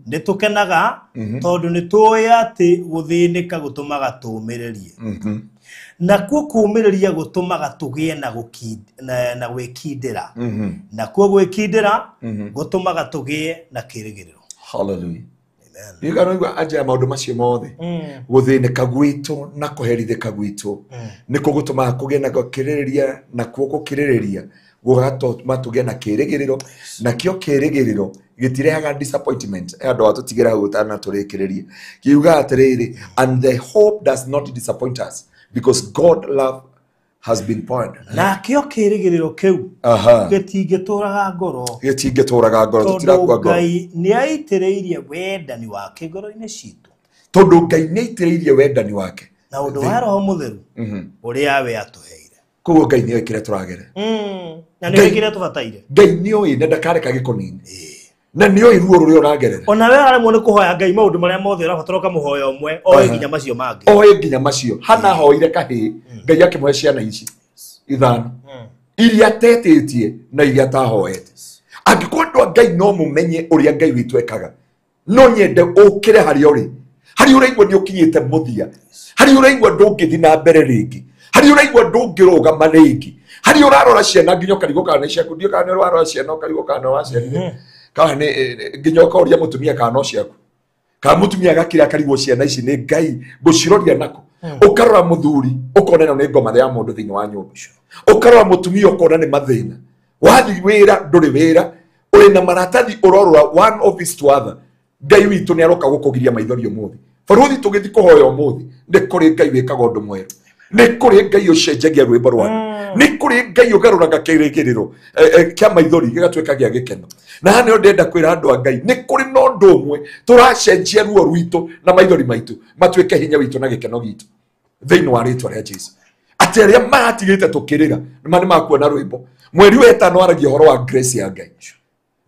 nĩ tũkenaga tondũ nĩ tũĩ atĩ gũthĩnĩka gũtũmaga tũũmĩrĩrie. Nakuo kũũmĩrĩria gũtũmaga tũgĩe na gwĩkindĩra. Nakuo gwĩkindĩra gũtũmaga tũgĩe na kĩĩrĩgĩrĩro. Hallelujah. Ndigano anja ya maũndũ macio mothe. Gũthĩnĩka gwitũ na kũherithĩka gwitũ nĩkuo gũtũmaga kũgĩe na gũkirĩrĩria, nakuo gũkirĩrĩria gũgatũma tũgĩe na kĩĩrĩgĩrĩro, nakĩo kĩĩrĩgĩrĩro gĩtirehaga disappointment. Andũ atũtigĩra hau ũtanatũrĩkĩrĩria. Kiuga atĩrĩrĩ, and the hope does not disappoint us because God love has been poured. Nakĩo kĩĩrĩgĩrĩro kĩu gĩtingĩtũraga ngoro. Gĩtingĩtũraga ngoro, tũtirakua ngoro. Tondũ Ngai nĩaitĩrĩirie wendani wake ngoro-inĩ citũ. Tondũ Ngai nĩaitĩrĩirie wendani wake. Na ũndũ wa Roho Mũtheru ũrĩa we atũheire. Koguo Ngai nĩoĩ kĩrĩa tũragerera. Na nĩoĩ kĩrĩa tũbataire. Ngai nĩoĩ na ndakareka gĩkũnine. Na nĩoĩ ruo rũrĩa ũragerera. Ona we aremwo nĩ kũhoya Ngai maũndũ marĩa mothe ũrabatara ũkamũhoya ũmwe, oĩ nginya macio mangĩ. Oĩ nginya macio. Hana ahoire kahĩĩ, Ngai akĩmũhe ciana ici 5. Iria atetĩtie na iria atahoete. Angĩkorwo andũ a Ngai no mũmenye ũrĩa Ngai witũ ekaga, no nyende ũkĩre harĩa ũrĩ. Harĩa ũraigua nĩ ũkinyĩte mũthia. Harĩa ũraigua ndũngĩthiĩ na mbere rĩngĩ. Harĩa ũraigua ndũngĩrũgama rĩngĩ. Harĩa ũrarora ciana nginya ũkarigwo kana nĩ ciaku, ndiũ kana nĩ ũrarora ciana ũkarigwo kana nĩ waciarire. Kana nĩ nginya ũkoria mũtumia kana no ciaku. Kana mũtumia agakira akarigwo ciana ici nĩ Ngai ngũciroria nako. Ũkarora mũthuri ũkona ĩno nĩ ngoma ya mũndũ thĩinĩ wa nyũmba. Ũkarora mũtumia ũkona nĩ mathĩna. Wathiĩ wĩra ndũrĩ wĩra, ũrĩ na maratathi ũrorora one office to other. Ngai witũ nĩ aroka gũkũgiria maithori ũmũthĩ. Barũthi tũgĩthiĩ kũhoya ũmũthĩ nĩ kũrĩ Ngai wĩkaga ũndũ mwerũ. Nĩ kũrĩ Ngai ũcenjagia rwĩmbo rwaku. Nĩ kũrĩ Ngai ũgarũraga kĩrĩgĩrĩro kĩa maithori gĩgatuĩka gĩa gĩkeno. Na haha nĩho ndĩrenda kwĩra andũ a Ngai, nĩ kũrĩ na ũndũ ũmwe tũracenjia ruo rwitũ na maithori maitũ matuĩke hinya witũ na gĩkeno gitũ thĩinĩ wa rĩtwa rĩa Jesu. Atĩ arĩa maratigĩte tũkĩrĩra nĩ makuona rwĩmbo. Mweri wa ĩtano aragia ũhoro wa grace ya Ngai.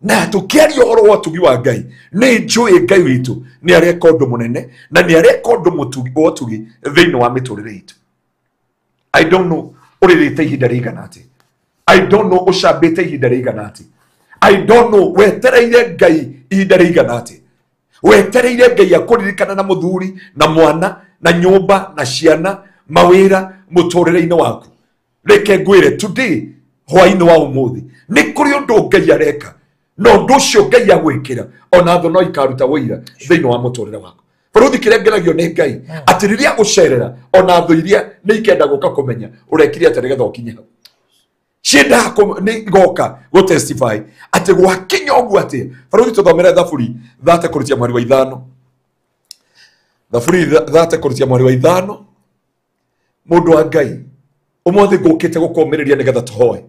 Na tũkĩaria ũhoro wa ũtugi wa Ngai, nĩ njũĩ Ngai witũ nĩ areka ũndũ mũnene na nĩ areka ũndũ wa ũtugi thĩinĩ wa mĩtũrĩre itũ. I don't know ũrĩrĩte ihinda rĩigana atĩa. I don't know ũcambĩte ihinda rĩigana atĩa. I don't know wetereire Ngai ihinda rĩigana atĩa. Wetereire Ngai akũririkana na mũthuri na mwana na nyũmba na ciana mawĩra mũtũrĩre-inĩ waku. Reke ngwĩre today hwaĩ-inĩ wa ũmũthĩ nĩ kũrĩ ũndũ Ngai areka na ũndũ ũcio Ngai agwĩkĩra ona thũ no ikaruta wũira thĩinĩ wa mũtũrĩre waku. Bũrũthi kĩrĩa ngenagio nĩ Ngai atĩ rĩrĩa agũcerera ona thũ iria nĩ ikenda gũka kũmenya ũrekire atĩa nĩgetha ũkinye hau. Ciendaga nĩ igoka gũ testify atĩ gwakinya ũguo atĩa. Bũrũthi tũthomere Thaburi 3:5. Thaburi 3:5. Mũndũ wa Ngai ũmũthĩ ngũkĩte gũkũmĩrĩria nĩgetha tũhoe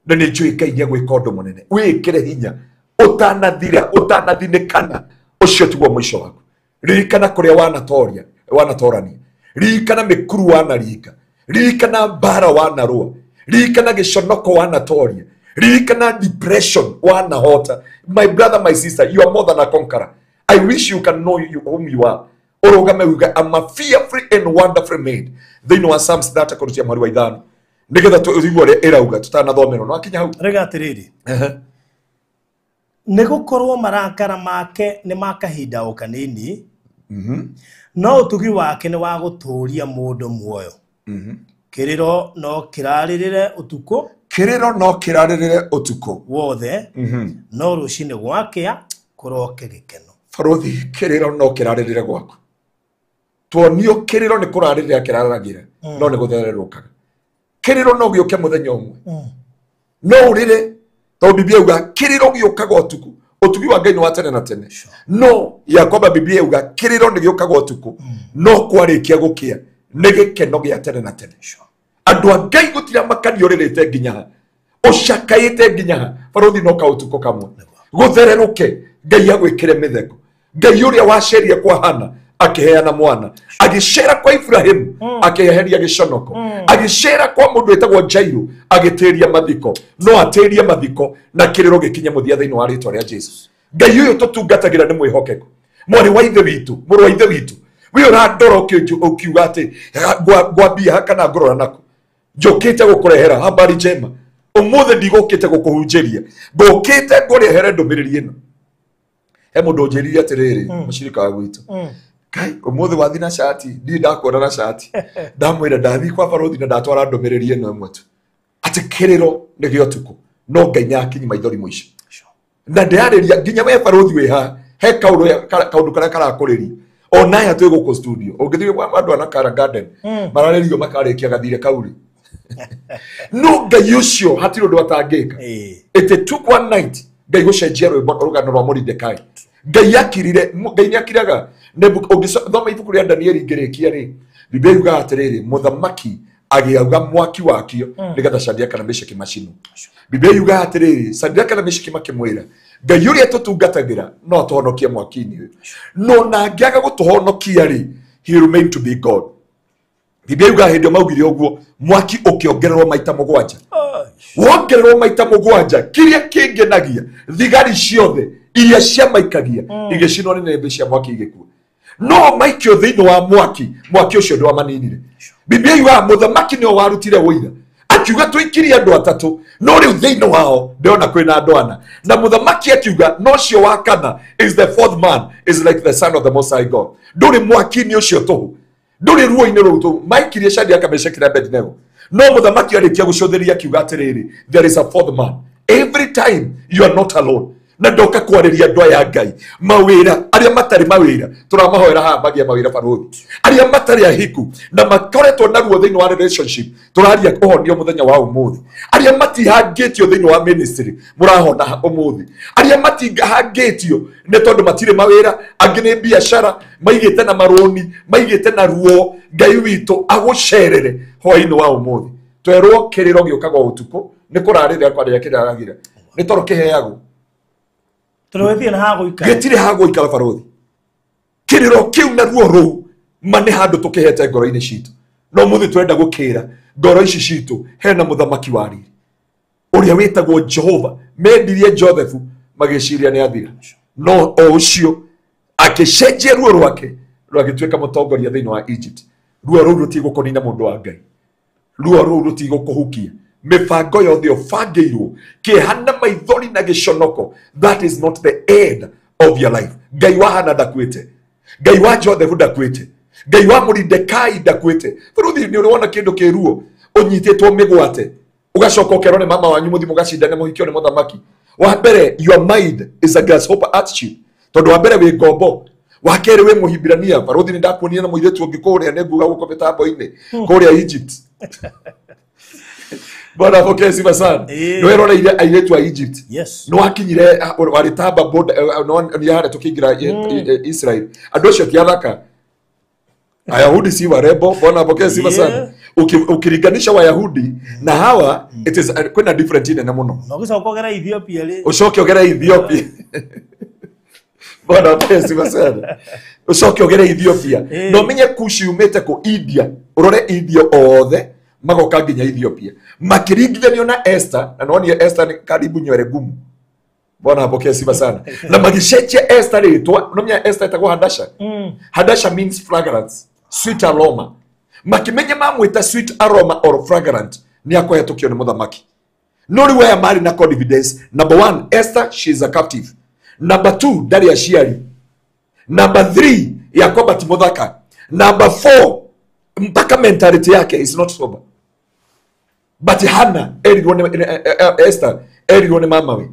na nĩ njũĩ Ngai nĩ egwĩka ũndũ mũnene. Wĩkĩre hinya ũtanathira ũtanathinĩkana, ũcio tiguo mũico waku. Ririkana kũrĩa wanatoria wanatorania, ririkana mĩkuru wanaringa, ririkana mbara wanarũa, ririkana gĩconoko wanatoria, ririkana depression wanahota. My brother, my sister, you are more than a conqueror. I wish you can know you, whom you are. Ũrũgame uge I'm a fearfully and wonderfully made. Thĩinĩ wa Psalms 3:5 nĩgetha tũigue ũrĩa ĩrauga tũtanathomerwo. No akinya hau rega atĩrĩrĩ, nĩ gũkorwo marakara make nĩ ma kahinda o kanini, no ũtugi wake nĩ wa gũtũũria mũndũ muoyo. Kĩrĩro no kĩrarĩrĩre ũtukũ, kĩrĩro no kĩrarĩrĩre ũtukũ wothe, no rũcinĩ gwakĩa kũroke gĩkeno. Barũthi, kĩrĩro no kĩrarĩrĩre gwaku. Tuonio kĩrĩro nĩ kũrarĩrĩra kĩraragĩra, no nĩ gũthererũkaga. Kĩrĩro no gĩũke mũthenya ũmwe, no ũrĩre, tondũ Biblia yuga kĩrĩro gĩũkaga ũtukũ. Ũtugi wa Ngai nĩ wa tene na tene. No ya kwamba Biblia yuga kĩrĩro nĩ gĩũkaga ũtukũ, no kwarĩkia gũkĩa nĩ gĩkeno gĩa tene na tene. Andũ a Ngai gũtirĩ makanio ũrĩrĩte nginya ha, ũcakaĩte nginya ha, barũthi no kaũtukũ kamwe gũthererũke, Ngai agwĩkĩre mĩtheko. Ngai ũrĩa waceria kwa Hana akĩheana mwana, agĩcera kwa Ibrahimu akĩeheria gĩconoko, agĩcera kwa mũndũ wĩtagwo Jairũ agĩtĩria mathiko, no atĩrie mathiko na kĩrĩro gĩkinye mũthia thĩinĩ wa rĩtwa rĩa Jesu. Ngai ũyũ tũtungatagĩra nĩ mwĩhokeku. Mwarĩ wa ithe witũ, mũrũ wa ithe witũ, wĩ ũrandora ũkiuga atĩ ngwambia ha kana ngũrora nakũ, njũkĩte gũkũrehera habari njema. Ũmũthĩ ndigũkĩte gũkũhunjĩria, ngũkĩte ngũrehere ndũmĩrĩri ĩno. He mũndũ ũnjĩrire atĩrĩrĩ, mũcirika wa gwitũ, Kai, ũmũthĩ wathi na cati, ndirĩ ndakuona na cati. Ndamwĩra ndathiĩ kwa barũthi na ndatwara ndũmĩrĩri ĩno ĩmwe tu, atĩ kĩrĩro nĩ gĩa ũtukũ, no Ngai nĩakinyi maithori mũico. Na ndĩrarĩria nginya we barũthi wĩ haha, he kaũndũ karĩa karakũrĩria. Ona aya twĩ gũkũ studio, ũngĩthiĩ kwa andũ a Nakara Garden, mararĩrio makarĩkia gathirĩ kau rĩ. No Ngai ũcio hatirĩ ũndũ atangĩka. It took one night Ngai gũcenjia rwĩmbo rũgano rwa Moridekai. Ngai akirire, Ngai nĩakiraga. Ũngĩthoma ibuku rĩa Danieli ngĩrĩkia rĩ, Biblia yugaga atĩrĩrĩ, mũthamaki agĩauga mwaki wakio nĩgetha Shadraka na Meshaki macinwo. Biblia yugaga atĩrĩrĩ, Shadraka na Meshaki makĩmwĩra, Ngai ũrĩa tũtungatagĩra no atũhonokie mwaki-inĩ ũyũ, no na angĩaga gũtũhonokia rĩ, he remain to be God. Biblia yugaga hĩndĩ ĩyo maugire ũguo, mwaki ũkĩongererwo maita 7. Wongererwo maita 7, kĩrĩa kĩngenagia thigari ciothe iria ciamaikagia igĩcinwo nĩ nĩnĩmbĩ cia mwaki igĩkua. No maikio thĩinĩ wa mwaki, mwaki ũcio ndwamaninire. Biblia yugaga mũthamaki nĩwe warutire ũira, akiuga tũikirie andũ atatũ, no rĩu thĩinĩ wao ndĩrona kwĩna andũ ana. Na mũthamaki akiuga no ũcio wa kana is the fourth man, is like the son of the Most High God. Ndũrĩ mwaki-inĩ ũcio tũhũ, ndũrĩ ruo-inĩ rũu tũhũ. Maikirie Shadraka, Meshaki na Abednego. No mũthamaki arĩkia gũcũthĩrĩria akiuga atĩrĩrĩ, there is a fourth man. Every time you are not alone. Na ndoka kwarĩria andũ aya Ngai mawĩra arĩa matarĩ mawĩra tũramahoera haha magĩe mawĩra barũthi arĩa matarĩ ahiku na makoretwo na ruo thĩinĩ wa relationship tũraria ũhonio mũthenya wa ũmũthĩ arĩa matihangĩtio thĩinĩ wa ministry mũrahona ũmũthĩ arĩa matihangĩtio nĩ tondũ matirĩ mawĩra angĩ nĩ biacara maigĩte na marũni maigĩte na ruo Ngai witũ agũcerere hwaĩ-inĩ wa ũmũthĩ twerwo kĩrĩro gĩũkaga ũtukũ nĩ kũrarĩrĩra kwarĩrĩa kĩraragĩra nĩ toro kĩheagwo tũrĩwethie na hagũikara gĩtirĩ hagũikara barũthi kĩrĩro kĩu na ruo rũu ma nĩ handũ tũkĩhete ngoro-inĩ citũ no mũthĩ tũrenda gũkĩra ngoro ici citũ hena mũthamaki wa riri ũrĩa wĩtagwo Jehova mendirie Joseph magĩciria nĩ athira no o ũcio akĩcenjia ruo rwake rwagĩtuĩka mũtongoria thĩinĩ wa Egypt ruo rũu rũtigũkũnina mũndũ wa Ngai ruo rũu rũtigũkũhukia mibango yothe ũbangĩirwo kĩeha na maithori na gĩconoko that is not the end of your life. Ngai wa Hana ndakuĩte, Ngai wa Joseph ndakuĩte, Ngai wa Moridekai ndakuĩte. Barũthi nĩ ũrĩ wona kĩndũ kĩruo ũnyitĩtwo mĩgwate ũgacoka ũkerwo nĩ mama wanyu mũthiĩ mũgacindane mũhikio nĩ mũthamaki. Wa mbere your mind is a grasshopper attitude tondũ wa mbere wĩ ngombo wa kerĩ wĩ mũhibirania. Barũthi nĩ ndakuonire na mũirĩtu ũngĩ kũrĩa nĩ nguga gũkũ mĩtambo-inĩ kũrĩa Egypt. Bwana apokee sifa sana. Eh. Nĩ weroreire airĩtu a Egypt. Yes. Nĩ wakinyire warĩ tamba border nĩ harĩa tũkĩingĩra Israel. Andũ acio ti athaka. Ayahudi si warembo. Bwana apokee sifa sana. Ukilinganisha Wayahudi na hawa it is kwĩna different nene mũno. Na ũgĩcoka ũgere Ethiopia rĩ. Ũcoke ũgere Ethiopia. Bwana apokee sifa sana. Ũcoke ũgere Ethiopia. Na ũmenye Kushi yumĩte kũ India. Ũrore India othe magoka nginya Ethiopia makiringithanio na Esther na nonire Esther ni karibu nywere ngumu. Bwana apokee sifa sana. Na magicenjia Esther rĩtwa nomenya Esther etagwo Hadasha. Hadasha means fragrance, sweet aroma. Makimenya mamwĩta sweet aroma or fragrant nĩ akũhetũkio nĩ mũthamaki. No rĩu aya marĩ na confidence. Number 1, Esther she is a captive. Number 2, ndarĩ aciari. Number 3, ya kwamba ti mũthaka. Number 4, mpaka mentality yake is not sober. But Hannah erirwo nĩ Esther erirwo nĩ mamawe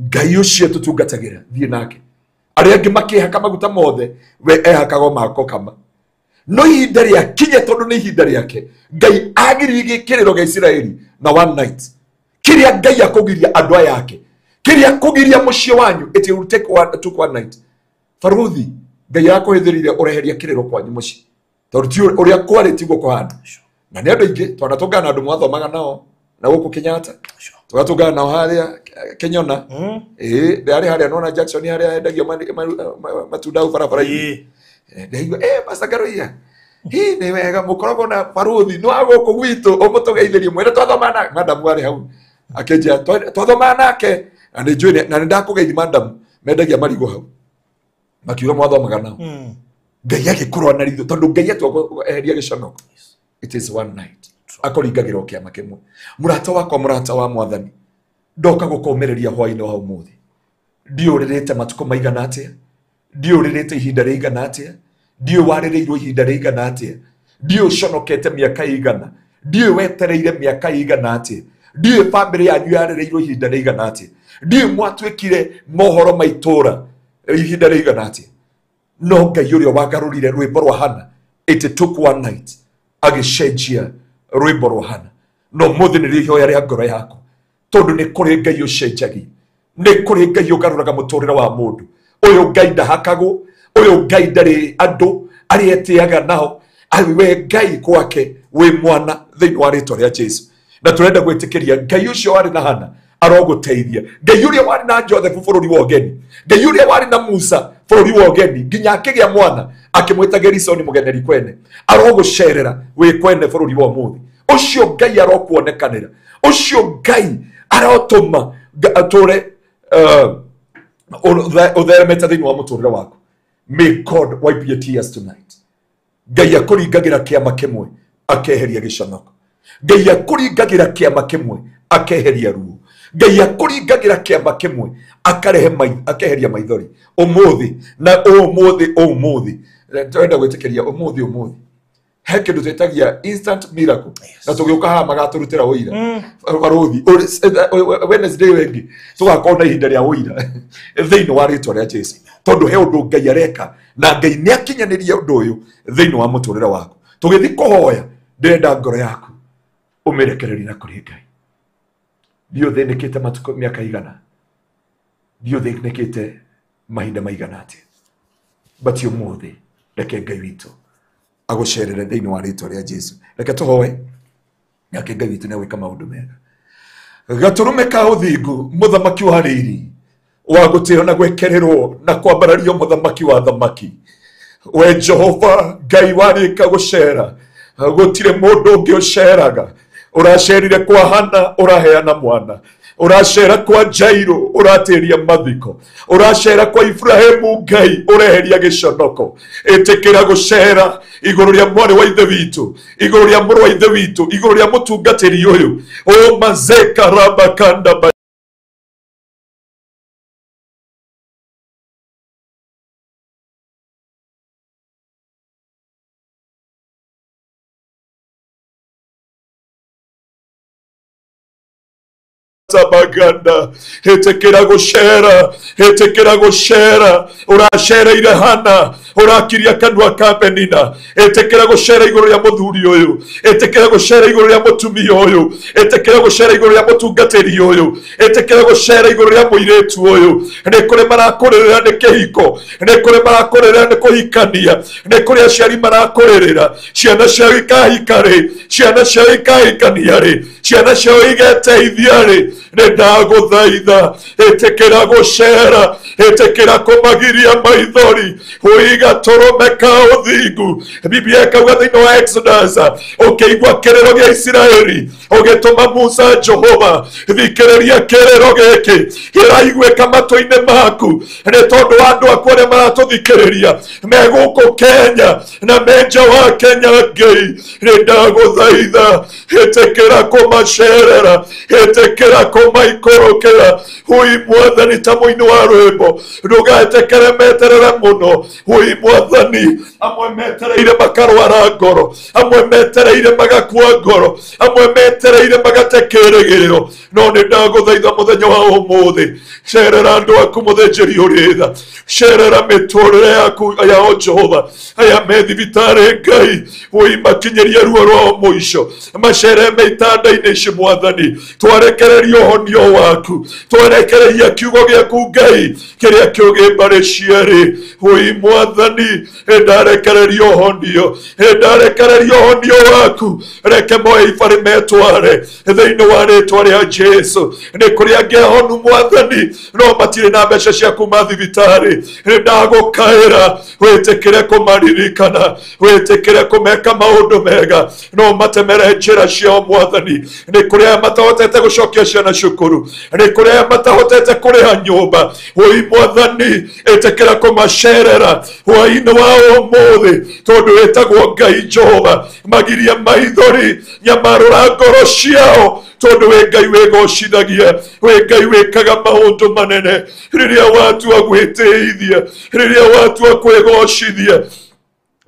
Ngai ũcio tũtungatagĩra thiĩ nake. Arĩa angĩ makĩhaka maguta mothe we ehakago mako kama. No ihinda rĩakinye tondũ nĩ ihinda rĩake Ngai agiririe kĩrĩro gĩa Isiraeli na one night. Kĩrĩa Ngai akũgiria andũ aya ake, kĩrĩa akũgiria mũciĩ wanyu, it will take one, took one night. Barũthi Ngai akũhĩthĩrire ũreheria kĩrĩro kwanyu mũciĩ tondũ ti ũrĩa kwarĩ tiguo kũhana. Na nĩ andũ aingĩ twanatũngana na andũ mwathomaga nao na gũkũ Kenyatta tũgatũngana nao harĩa Kenyona ĩĩ ndarĩ harĩa nona Jackson harĩa endagio matunda hau barabara-inĩ. Ndaigua Pastor Ngaruiya hii nĩ wega mũkoragwo na barũthi nĩ wa gũkũ gwitũ ũmũtũgeithĩrie mwĩre twathomaga nake. Madam arĩ hau akĩnjĩra twathomaga nake na nĩ njũĩ na nĩ ndakũgeithia madam mendagia marigũ hau makiuga mwathomaga nao. Ngai agĩkorwo na ritho tondũ Ngai atua eheria gĩconoko. It is one night. Akũringagĩra o kĩama kĩmwe. Mũrata wakwa, mũrata wa mwathani, ndoka gũkũmĩrĩria hwaĩ-inĩ wa ũmũthĩ. Ndiũrĩrĩte matukũ maigana atĩa, ndiũrĩrĩte ihinda rĩigana atĩa, ndiũĩ warĩrĩirwo ihinda rĩigana atĩa, ndiũĩ ũconokete mĩaka ĩigana, ndiũĩ wetereire mĩaka ĩigana atĩa, ndiũĩ bamĩrĩ yanyu yarĩrĩirwo ihinda rĩigana atĩa, ndiũĩ mwatuĩkire mohoro ma itũũra ihinda rĩigana atĩa. No Ngai ũrĩa wagarũrire rwĩmbo rwa Hana, it took one night agĩcenjia rwĩmbo rwa Hana. No mũthĩ nĩ ihoya rĩa ngoro yaku tondũ nĩ kũrĩ Ngai ũcenjagia, nĩ kũrĩ Ngai ũgarũraga mũtũrĩre wa mũndũ. Ũyũ Ngai ndahakagwo, ũyũ Ngai ndarĩ andũ arĩa etĩaga nao, we Ngai gwake wĩ mwana thĩinĩ wa rĩtwa rĩa Jesu. Na tũrenda gwĩtĩkĩria Ngai ũcio warĩ na Hana arogũteithia, Ngai ũrĩa warĩ na Joseph bũrũri wa ũgeni, Ngai ũrĩa warĩ na Musa bũrũri wa ũgeni nginya akĩgĩa mwana akĩmwĩta Gerisoni mũgeneri kwene, arogũcerera wĩ kwene bũrũri wa ũmũthĩ. Ũcio Ngai arokuonekanĩra, ũcio Ngai arotũma atũre ũtheremete thĩinĩ wa mũtũrĩre waku. May God wipe your tears tonight. Ngai akũringagĩra kĩama kĩmwe akeheria gĩconoko. Ngai akũringagĩra kĩama kĩmwe akeheria ruo. Ngai akũringagĩra kĩama kĩmwe akarehe akeheria maithori. Ũmũthĩ na ũmũthĩ ũmũthĩ tũrenda gwĩtĩkĩria ũmũthĩ ũmũthĩ He kĩndũ twĩtagia instant miracle. Na tũgĩũka haha magatũrutĩra ũira. Barũthi Wednesday ĩngĩ tũgakorwo na ihinda rĩa ũira thĩinĩ wa rĩtwa rĩa Jesu. Tondũ he ũndũ Ngai areka na Ngai nĩ akinyanĩria ũndũ ũyũ thĩinĩ wa mũtũrĩre waku. Tũgĩthiĩ kũhoya ndĩrenda ngoro yaku ũmĩrekererie na kũrĩ Ngai. Ndiũ thĩnĩkĩte matukũ mĩaka igana, ndiũ thĩnĩkĩte mahinda maigana atĩa, but ũmũthĩ reke Ngai witũ agũcerere thĩinĩ wa rĩtwa rĩa Jesu. Reke tũhoe nake Ngai witũ nĩegwĩka maũndũ mega. Gatũrũme ka ũthingu, mũthamaki wa rĩrĩ, wa gũtĩo na gwĩkĩrĩrwo na kwambarario, mũthamaki wa thamaki, we Jehova Ngai warĩka gũcera, gũtirĩ mũndũ ũngĩ ũceraga. Ũracerire kwa Hana, ũraheana mwana. Ũracera kwa Jairo, ũratĩria mathiko. Ũracera kwa Ibrahimu, Ngai ũreheria gĩconoko. Ĩtĩkĩra gũcera igũrũ rĩa mwarĩ wa ithe witũ, igũrũ rĩa mũrũ wa ithe witũ, igũrũ rĩa mũtungatĩri ũyũ. O mazeka rabakanda Baganda, ĩtĩkĩra gũcera, ĩtĩkĩra gũcera. Ũracereire Hana, ũrakiria kanua ka Penina. Ĩtĩkĩra gũcera igũrũ rĩa mũthuri ũyũ, ĩtĩkĩra gũcera igũrũ rĩa mũtumia ũyũ, ĩtĩkĩra gũcera igũrũ rĩa mũtungatĩri ũyũ, ĩtĩkĩra gũcera igũrũ rĩa mũirĩtu ũyũ. Nĩ kũrĩ marakũrĩrĩra nĩ kĩhiko, nĩ kũrĩ marakũrĩrĩra nĩ kũhikania, nĩ kũrĩ aciari marakũrĩrĩra ciana ciao ikahika rĩ, ciana ciao ikahikania rĩ, ciana ciao igeteithia rĩ. Nĩ ndagũthaitha, ĩtĩkĩra gũcera, ĩtĩkĩra kũmagiria maithori, ũiga tũrũme ka ũthingu. Biblia ĩkauga thĩinĩ wa Exodus, ũkĩigua kĩrĩro gĩa Isiraeli, ũgĩtũma Musa Jehova, thikĩrĩria kĩrĩro gĩkĩ kĩraiguĩka matũ-inĩ maku, nĩ tondũ wa andũ aku arĩa maratũthikĩrĩria me gũkũ Kenya na me nja wa Kenya. Ngai, nĩ ndagũthaitha, ĩtĩkĩra kũmacerera, ĩtĩkĩra kũmaikũrũkĩra. Hui mwathani, ta mũini wa rwĩmbo, ndũgetĩkĩre meterere mũno. Hui mwathani, amwe metereire makarwara ngoro, amwe metereire magakua ngoro, amwe metereire magate kĩrĩgĩrĩro. No nĩ ndagũthaitha mũthenya wa ũmũthĩ, cerera andũ aku mũthĩnjĩri ũrĩ tha, cerera mĩtũrĩre yaku yao Jehova, aya me thibitarĩ Ngai, hui makinyĩrie ruo rwao mũico, macere me itanda-inĩ ici mwathani, twarekereria ũhonio waku, twarekereria kiugo gĩaku Ngai kĩrĩa kĩũgĩ mbarĩ cierĩ. Hui mwathani, ndarekereria ũhonio, ndarekereria ũhonio waku, reke moe ibarĩ metware thĩinĩ wa rĩtwa rĩa Jesu. Nĩ kũrĩ angĩ ahonu mwathani, no matirĩ na mbeca cia kuma thibitarĩ. Nĩ ndagũkaĩra wĩtĩkĩre kũmaririkana, wĩtĩkĩre kũmeka maũndũ mega, no matemere njĩra ciao mwathani. Nĩ kũrĩ aya matahotete gũcokia ciana cukuru, nĩ kũrĩ aya matahotete kũrĩha nyũmba. Hui mwathani, ĩtĩkĩra kũmacerera hwaĩ-inĩ wa ũmũthĩ, tondũ wĩtagwo Ngai Jehova. Magiria maithori, nyamarũra ngoro ciao, tondũ wĩ Ngai wĩgocithagia, wĩ Ngai wĩkaga maũndũ manene. Rĩrĩa watua gwĩtĩithia, rĩrĩa watua kwĩgocithia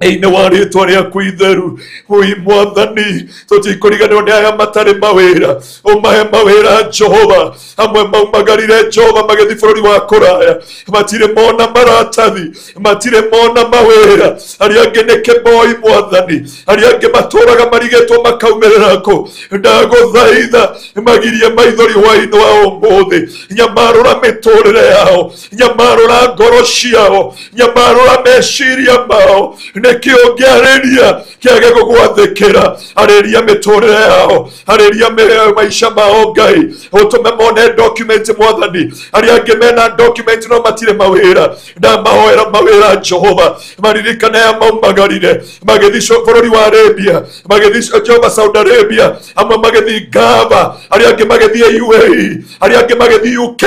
ĩinĩ wa rĩtwa rĩaku itheru. Hui mwathani, tũtikũriganĩrwo nĩ aya matarĩ mawĩra, ũmahe mawĩra Jehova. Amwe maumagarire Jehova magĩthiĩ bũrũri wa kũraya, matirĩ mona maratathi, matirĩ mona mawĩra. Arĩa angĩ nĩ kĩboi mwathani, arĩa angĩ matũraga marigĩtwo makaumĩrĩra kũ. Ndagũthaitha magirie maithori hwaĩ-inĩ wa ũmũthĩ, nyamarũra mĩtũrĩre yao, nyamarũra ngoro ciao, nyamarũra meciria mao. Nĩkĩ ũngĩarĩria kĩage gũgwathĩkĩra? Arĩria mĩtũrĩre yao, arĩria maica mao Ngai, ũtũme mone document mwathani. Arĩa angĩ mena document no matirĩ mawĩra, ndamahoera mawĩra Jehova. Maririkane aya maumagarire magĩthiĩ bũrũri wa Arabia, magĩthiĩ Jehova Saudi Arabia, amwe magĩthiĩ Gaba, arĩa angĩ magĩthiĩ UAE, arĩa angĩ magĩthiĩ UK,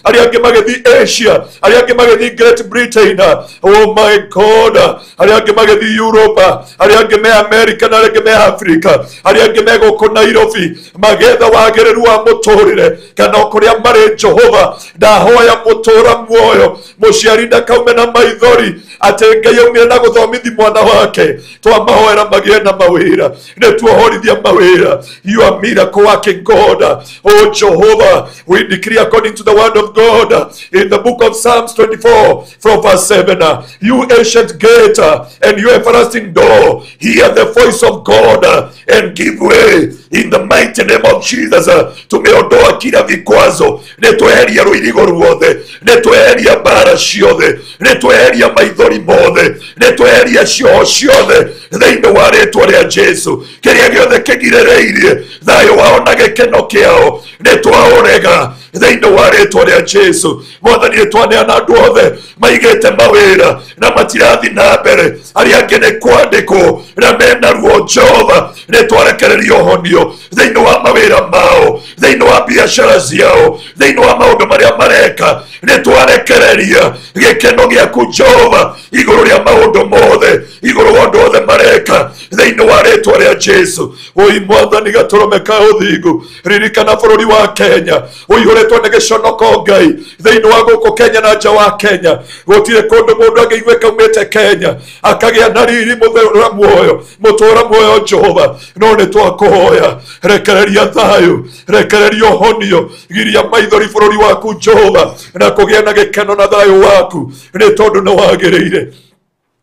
arĩa angĩ magĩthiĩ Asia, arĩa angĩ magĩthiĩ Great Britain. Oh my God, arĩa angĩ magĩthiĩ Europa, arĩa angĩ me America na arĩa angĩ me Africa, arĩa angĩ me gũkũ Nairobi magetha wagĩrĩru wa mũtũrĩre kana o kũrĩa marĩ. Jehova, ndahoya mũtũra muoyo, mũciari ndakaume na maithori atĩ Ngai aumire na gũthomithi mwana wake. Twamahoera magĩe na mawĩra, nĩ tuohorithia mawĩra. You are miracle working God. Oh Jehovah, we decree according to the word of God in the book of Psalms 24 from verse 7, you ancient gate and you everlasting door, hear the voice of God and give way in the mighty name of Jesus. Tumeondoa kila vikwazo, nĩ tweheria rũirigo ruothe, nĩ tweheria mbara ciothe, nĩ tweheria maithori mothe, nĩ tweheria cioho ciothe thĩinĩ wa rĩtwa rĩa Jesu. Kĩrĩa gĩothe kĩgirĩrĩirie thayũ wao na gĩkeno kĩao nĩ twaũrega thĩinĩ wa rĩtwa rĩa Jesu. Mwathani, nĩ twaneana andũ othe maigĩte mawĩra na matirathi na mbere, arĩa angĩ nĩ kwandĩkwo na mena ruo. Jehova, nĩ twarekereria ũhonio thĩinĩ wa mawĩra mao, thĩinĩ wa biacara ciao, thĩinĩ wa maũndũ marĩa mareka. Nĩ twarekereria gĩkeno gĩaku Jehova igũrũ rĩa maũndũ mothe, igũrũ wa ũndũ othe mareka thĩinĩ wa rĩtwa rĩa Jesu. Oi Mwathani, gatũrũme ka ũthingu, ririkana bũrũri wa Kenya ũiyũrĩtwo nĩ gĩconoko. Ngai, thĩinĩ wa gũkũ Kenya na nja wa Kenya gũtirĩ kũndũ mũndũ angĩiguĩka aumĩte Kenya akagĩa na riri mũtũra muoyo, mũtũra muoyo. Jehova, no nĩ twakũhoya, rekereria thayũ, rekereria ũhonio, giria maithori bũrũri waku Jehova, na kũgĩa na gĩkeno na thayũ waku, nĩ tondũ nĩ wagĩrĩire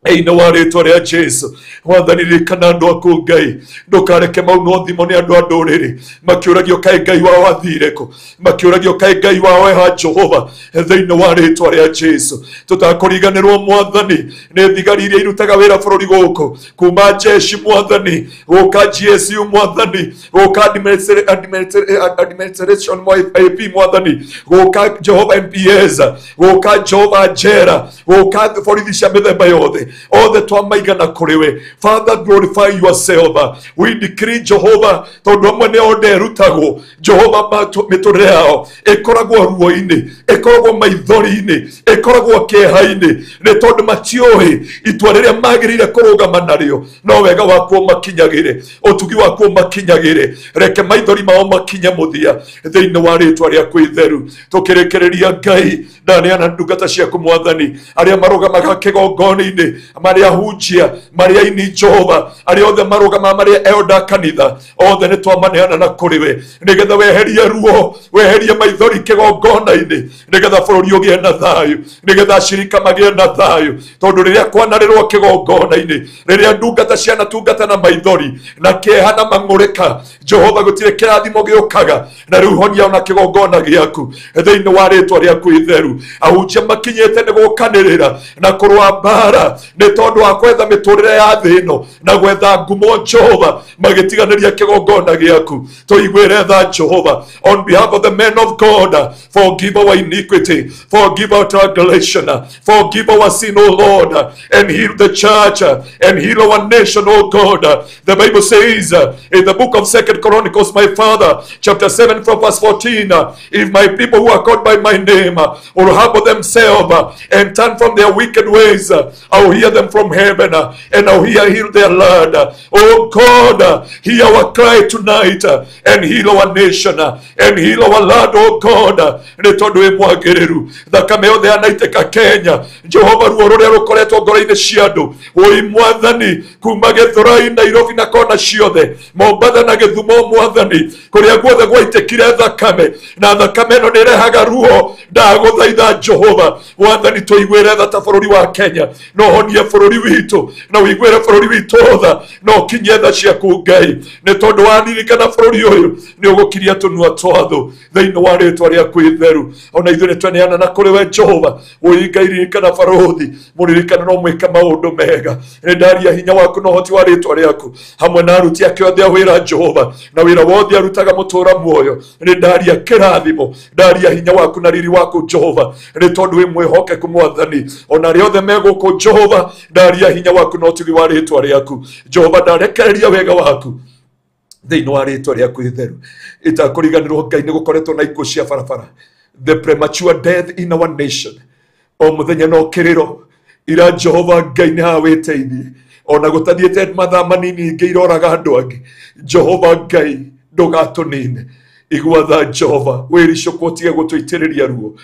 ĩinĩ wa rĩtwa rĩa Jesu. Mwathani, ririkana andũ aku. Ngai, ndũkareke maunwo thimo nĩ andũ a ndũrĩrĩ makĩũragio kaĩ Ngai wao athire kũ, makĩũragio kaĩ Ngai wao eha. Jehova, thĩinĩ wa rĩtwa rĩa Jesu, tũtakũriganĩrwo Mwathani nĩ thigari iria irutaga wĩra bũrũri gũkũ, kuma jeshi Mwathani, gũka GSU Mwathani, gũka administration AP Mwathani, gũka Jehova MPS, gũka Jehova njera, gũka borithi cia mĩthemba yothe, othe twamaigana kũrĩ we. Father, glorify yourself. We decree, Jehovah, tondũ amwe nĩ nderutagwo Jehova, mĩtũrĩre yao ĩkoragwo ruo-inĩ, ĩkoragwo maithori-inĩ, ĩkoragwo kĩeha-inĩ, nĩ tondũ matiũĩ itua rĩrĩa magĩrĩire kũrũgama narĩo. No wega waku ũmakinyagĩre, ũtugi waku ũmakinyagĩre, reke maithori mao makinye mũthia thĩinĩ wa rĩtwa rĩaku itheru. Tũkĩrĩkĩrĩria, Ngai, ndaneana ndungata ciaku Mwathani, arĩa marũgamaga kĩgongona-inĩ, marĩa hunjia, marĩa aini Jehova, arĩa othe marũgamaga, marĩa elder kanitha, othe nĩ twamaneana na kũrĩ we, nĩgetha weherie ruo, weherie maithori kĩgongona-inĩ, nĩgetha bũrũri ũgĩe na thayũ, nĩgetha ashirika magĩe na thayũ, tondũ rĩrĩa kwanarĩrwo kĩgongona-inĩ, rĩrĩa ndungata cianatungata na maithori na kĩeha na mang'ũrĩka, Jehova, gũtirĩ kĩrathimo gĩũkaga. Na rĩu honia ona kĩgongona gĩaku thĩinĩ wa rĩtwa rĩaku itheru. Ahunjia makinyĩte nĩ gũkanĩrĩra na kũrũa mbara nĩ tondũ wa kwetha mĩtũrĩre ya thĩ ĩno na gwetha ngumo, Jehova, magĩtiganĩria kĩgongona gĩaku. Tũiguĩre tha, Jehova. On behalf of the men of God, forgive our iniquity, forgive our transgression, forgive our sin, O Lord, and heal the church and heal our nation, O God. The Bible says in the book of Second Chronicles, my father, chapter 7 from verse 14, if my people who are called by my name will humble themselves and turn from their wicked ways, I will hear them from heaven and I will heal their land. Oh God, hear our cry tonight and heal our nation and heal our land, oh God. Nĩ tondũ wĩ mwagĩrĩru. Thakame yothe yanaitĩka Kenya, Jehova, ruo rũrĩa rũkoretwo ngoro-inĩ cia andũ, ũi Mwathani, kuma Gĩthũrai, Nairobi na kona ciothe, Mombatha na Gĩthumo, Mwathani, kũrĩa guothe gwaitĩkire thakame, na thakame ĩno nĩ ĩrehaga ruo, ndagũthaitha Jehova Mwathani, tũiguĩre tha ta bũrũri wa Kenya, no honie bũrũri witũ, na ũiguĩre bũrũri witũ tha, na ũkinyie tha ciaku Ngai, nĩ tondũ waririkana bũrũri ũyũ nĩ ũgũkiria tũnua twa thũ thĩinĩ wa rĩtwa rĩaku itheru. Ona ithuĩ nĩ tweneana na kũrĩ we Jehova. Ũi Ngai, ririkana barũthi, mũririkane no mwĩke maũndũ mega. Nĩ ndaria hinya waku na ũhoti wa rĩtwa rĩaku hamwe na aruti ake othe a wĩra, Jehova, na wĩra wothe arutaga mũtũra muoyo. Nĩ ndaria kĩrathimo, ndaria hinya waku na riri waku, Jehova, nĩ tondũ wĩ mwĩhokeku Mwathani. Ona arĩa othe me gũkũ, Jehova, ndaria hinya waku na ũtugi wa rĩtwa rĩaku. Jehova, ndarekereria wega waku thĩinĩ wa rĩtwa rĩaku itheru. Itakũriganĩrwo, Ngai, nĩ gũkoretwo na ikuũ cia barabara, the premature death in our nation. O mũthenya no kĩrĩro ira. Jehova Ngai, nĩ haha wĩteithie. Ona gũtathiĩte mathaa manini ingĩ iroraga andũ angĩ. Jehova Ngai ndũgatũnine. Igua tha Jehova, wĩricũkwo ũtige gũtũitĩrĩria ruo.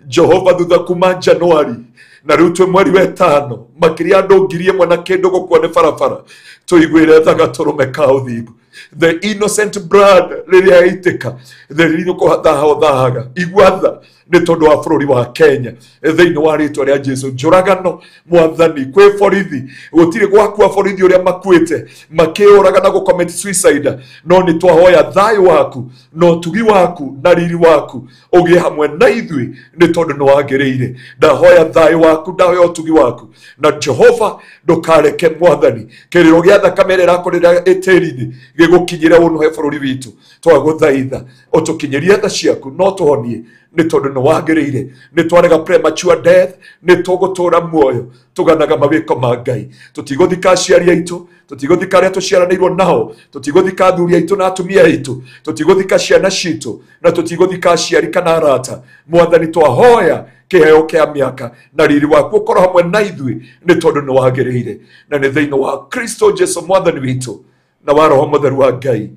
Jehova thutha kuma Januari na rĩu twĩ mweri wa ĩtano, makĩria andũ 1,000 na kĩndũ gũkua nĩ barabara. Tũiguĩre tha gatũrũme ka ũthingu. The innocent blood rĩrĩa yaitĩka, theri nĩ kũthaha ũthahaga. Igua tha nĩ tondũ wa bũrũri wa Kenya. Thĩinĩ wa rĩtwa rĩa Jesu, njũragano mwathani kwĩ borithi, gũtirĩ gwakua borithi ũrĩa makuĩte makĩũraga na gũcommit suicide, no nĩ twahoya thayũ waku na ũtugi waku na riri waku ũgĩe hamwe na ithuĩ nĩ tondũ nĩ wagĩrĩire. Ndahoya thayũ waku, ndahoya ũtugi waku, na Jehova ndũkareke mwathani kĩrĩro gĩa thakame ĩrĩa ĩrakũrĩra ĩtĩri-inĩ gĩgũkinyĩre ũnũhe bũrũri witũ. Twagũthaitha ũtũkinyĩrie tha ciaku no tũhonie nĩ tondũ nĩ wagĩrĩire. Nĩ twarega premature death, nĩ tũgũtũra muoyo tũganaga mawĩko ma Ngai. Tũtigũthika aciari aitũ, tũtigũthika arĩa tũciaranĩirwo nao, tũtigũthika athuri aitũ na atumia aitũ, tũtigũthika ciana citũ, na tũtigũthika aciari kana arata. Mwathani twahoya kĩheo kĩa mĩaka na riri waku ũkorwo hamwe na ithuĩ nĩ tondũ nĩ wagĩrĩire. Na nĩ thĩinĩ wa Kristo Jesu mwathani witũ na wa Roho Mũtheru wa Ngai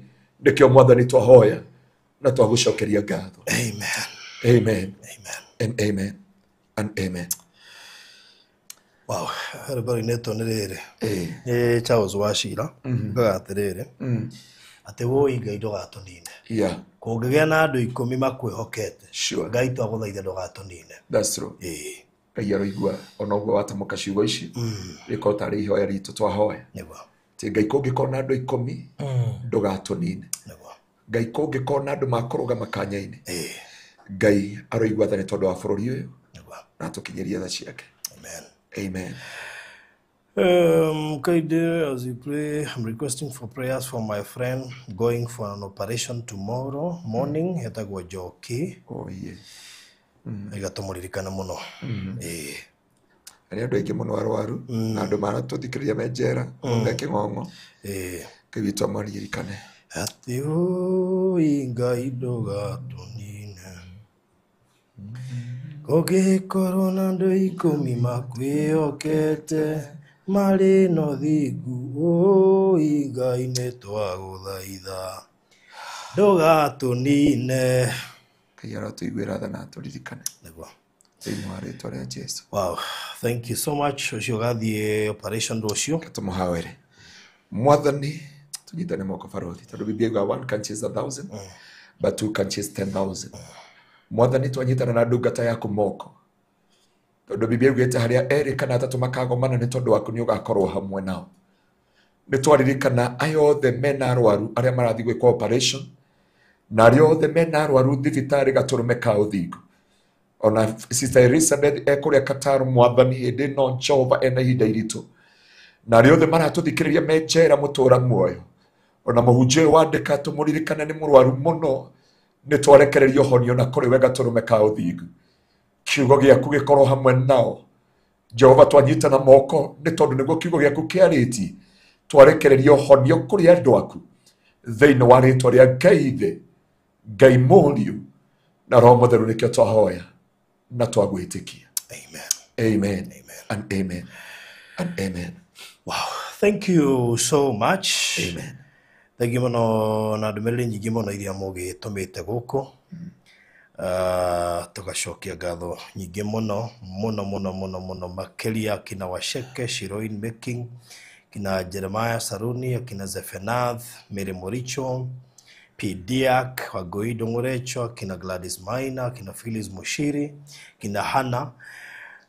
nĩkĩo mwathani twahoya na twagũcokeria ngatho. Amen. Amen. Amen. And amen. And amen. Wow, rwĩmbo rũinĩtwo nĩ rĩrĩ. Nĩ Charles Wachira. Ugaga atĩrĩrĩ, atĩ wũi Ngai ndũgatũnine. Yeah. Kũngĩgĩa na andũ 10 makwĩhokete, Sure. Ngai twagũthaitha ndũgatũnine. That's true. Ngai aroigua ona ũguo watamũka ciugo ici, rĩkorwo tarĩ ihoya ritũ twahoya. Nĩguo. Atĩ Ngai kũngĩkorwo na andũ 10 ndũgatũnine. Nĩguo. Ngai kũngĩkorwo na andũ makũrũgama kanya-inĩ, Ngai aroigua tha nĩ tondũ wa bũrũri ũyũ Nĩguo. na atũkinyĩrie tha ciake. Amen. Amen. Kaide, as you pray, I'm requesting for prayers for my friend going for an operation tomorrow morning. Etagwo Njoki. Oh, yeah. Iga tũmũririkane mũno. Arĩa andũ aingĩ mũno arwaru na andũ maratũthikĩrĩria me njera, me kĩng'ong'o. Ngai witũ amaririkane. Atĩ ũi Ngai ndũgatũnine. Kũngĩkorwo na andũ 10 makwĩhokete marĩ na ũthingu, ũi Ngai nĩ twagũthaitha ndũgatũnine. Ngai arotũiguĩra tha na atũririkane. Nĩguo. Thĩinĩ wa rĩtwa rĩa Jesu. Wow, thank you so much. Ũcio ũgathiĩ operation rũciũ. Tũmũhoere. Mwathani, tũnyitane moko barothi, tondũ Biblia yugaga 1 can chase 1,000, but 2 can chase 10,000. Mwathani twanyitana na ndungata yaku moko, tondũ Biblia yugĩte harĩa erĩ kana atatũ makagomana nĩ tondũ waku nĩ ũgakorwo hamwe nao. Nĩ twaririkana aya othe mena arwaru arĩa marathiĩ gwĩkwo operation, na arĩa othe mena arwaru thibitarĩ gatũrũme ka ũthingu. Ona Sister Elizabeth ekũrĩa Qatar, mwathani hĩndĩ ĩno Jehova ena ihinda iritũ. Na arĩa othe maratũthikĩrĩria me njera mũtũra muoyo. Ona mũhunjia ũyũ wandĩka tũmũririkane nĩ mũrwaru mũno, nĩ twarekererio ũhonio na kũrĩ we gatũrũme ka ũthingu. Kiugo gĩaku gĩkorwo hamwe nao. Jehova twanyitana moko nĩ tondũ nĩguo kiugo gĩaku kĩarĩtie. Twarekererio ũhonio kũrĩ andũ aku thĩinĩ wa rĩtwa rĩa Ngai Ithe, Ngai Mũriũ na Roho Mũtheru nĩkĩo twahoya na twagwĩtĩkia. Amen. Amen. And amen. And amen. Wow, thank you so much. Amen. Thank you mũno na ndũmĩrĩri nyingĩ mũno iria mũgĩtũmĩte gũkũ. Tũgacokia ngatho nyingĩ mũno mũno mũno mũno mũno makĩria kina Washeke, Shiroin Making, kina Jeremiah Saruni, kina Zefenath, Mary Moricho, Pidiak, Wagoi Dongorecho, kina Gladys Maina, kina Phyllis Mushiri, kina Hannah,